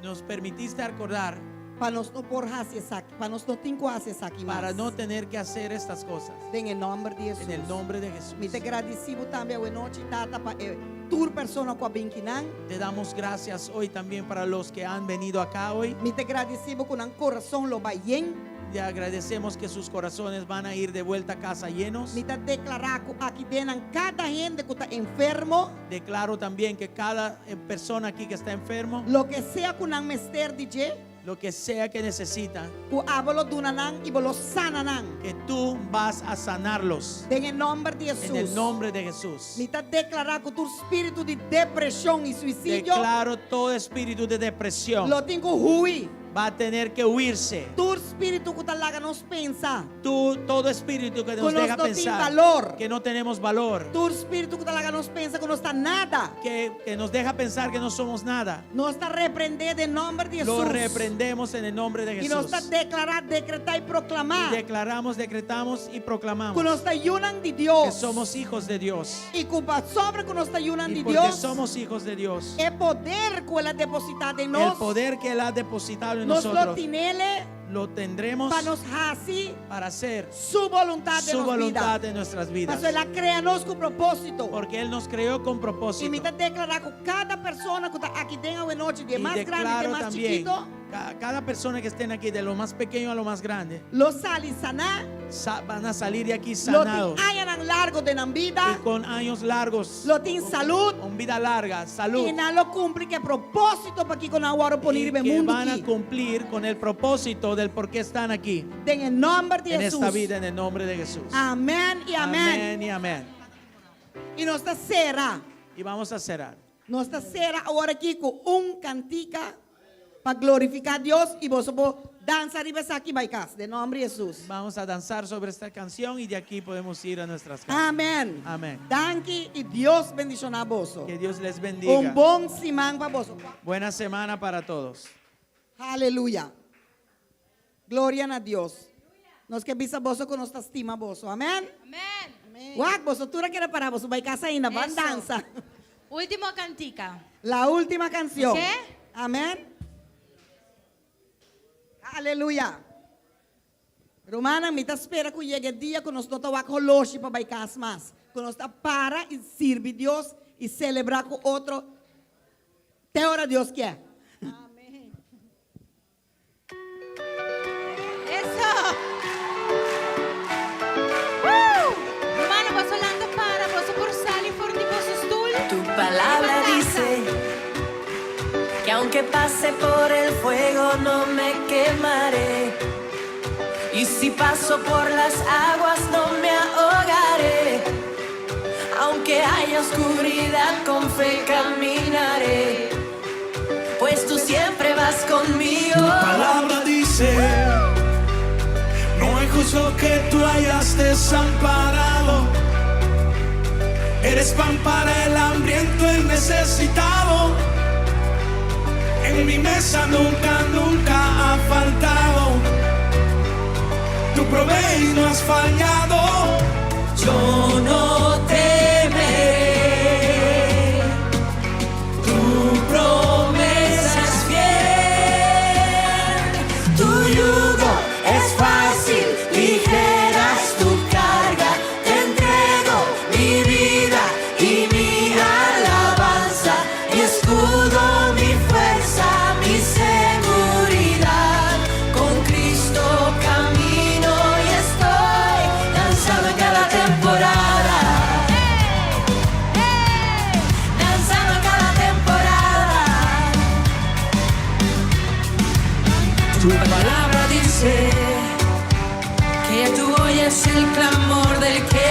nos permitiste acordar Pa nos no por hasi esaki, pa nos no tin ku hasi esaki mas. para no tener que hacer estas cosas. Den e nòmber di Hesus. En el nombre de Jesús. Mi ta gradisí bo tambe awe nochi, Tata, pa e tur persona ku a bin akinan. Te damos gracias hoy también para los que han venido acá hoy. Mi ta gradisí bo ku nan kurason lo bai yen. Te agradecemos que sus corazones van a ir de vuelta a casa llenos. Mi ta deklará ku aki den nan kada hende ku ta enfermo. Declaro también que cada eh, persona aquí que está enfermo. Loke sea ku nan mester di dje. Lo que sea que necesita. Ku abo lo duna nan i bo lo sana nan. Que tú vas a sanarlos. Den e nòmber di Hesus. En el nombre de Jesús. Mi ta deklará ku tur spiritu di depreshon i suisidio. Declaro todo espíritu de depresión. Lo tin ku hui. Va a tener que huirse. Tur spiritu ku ta laga nos pensa. Tu, todo espíritu que Ku nos nos deja no tin pensar balor. que no tenemos valor. Tur spiritu ku ta laga nos pensa ku nos ta nada. Que, que nos deja pensar que no somos nada. Nos ta reprendé den nòmber di Lo Hesus. reprendemos en el nombre de I nos ta Jesús. deklará, dekretá i proklamá. Y declaramos, decretamos y proclamamos Ku nos ta yunan di Dios. que somos hijos de Dios. I ku pasobra ku nos ta yunan Y di porque Dios. somos hijos de Dios. E poder ku El a depositá den El nos. poder que Él ha depositado en Nos lo nosotros tinele lo tendremos pa nos hasi para hacer su boluntat den su nos voluntad bida. en nuestras vidas. Pasobra El a krea nos ku propósito. Porque Él nos creó con I propósito. mi ta deklará ku kada persona ku ta aki den awe nochi, di e Y mas grandi te declaro mas también, chikito, cada persona que estén aquí, de lo más pequeño a lo más grande, lo sali saná, van a salir de aquí lo tin sanados. añanan largo den nan bida, Y con años largos, lo tin salud, con vida larga, salud. I nan lo kumpli ku e propósito pakiko nan a wòrdu poní Y riba e que mundu van a aki. cumplir con el propósito del por qué están aquí. Den e nòmber di En Hesus. esta vida, en el nombre de Jesús. Amèn i amèn. Amén y amén. I nos ta sera. Y vamos a cerrar. Nos ta sera awor aki ku un kantika pa glorifiká Dios i boso por dansa riba esaki bai kas. Den nòmber di Hesus. Vamos a danzar sobre esta canción y de aquí podemos ir a nuestras casas. Amèn. Amén. Danki i Dios bendishoná boso. Que Dios les bendiga. Un bon siman pa boso. Buena semana para todos. Aleluya. Gloria na Dios. Nos ke bisa boso ku nos ta stima boso. Amèn. Amèn. Wak, boso tur a keda pará, boso bai kas ainda, ban Eso. dansa. Último kantika. La última canción. Oké? Amèn. Aleluya. Rumannan, mi ta spera ku yega e dia ku nos no ta wak holoshi pa bai kas mas. Ku nos ta para i sirbi Dios i selebrá ku otro te ora Dios kier. Eso! Woo! Rumannan, boso lanta para, boso por sali for di boso stul. Tu palabra dice que aunque pase por el fuego no me quemaré. Y si paso por las aguas no me ahogaré. Aunque haya oscuridad con fe caminaré. Pues tú siempre vas conmigo. Tu palabra dice, no hay justo que tú hayas desamparado. Eres pan para el hambriento, el necesitado. En mi mesa nunca, nunca ha faltado. Tú provees y no has fallado. Yo no temeré. Tu promesa es fiel. Tu yugo es fácil, ligera es tu carga. Te entrego mi vida y mi alabanza, mi escudo, mi fuerza, mi seguridad. Con Cristo camino y estoy danzando en cada temporada. Danzando en cada temporada. Tu palabra dice que tú oyes el clamor del que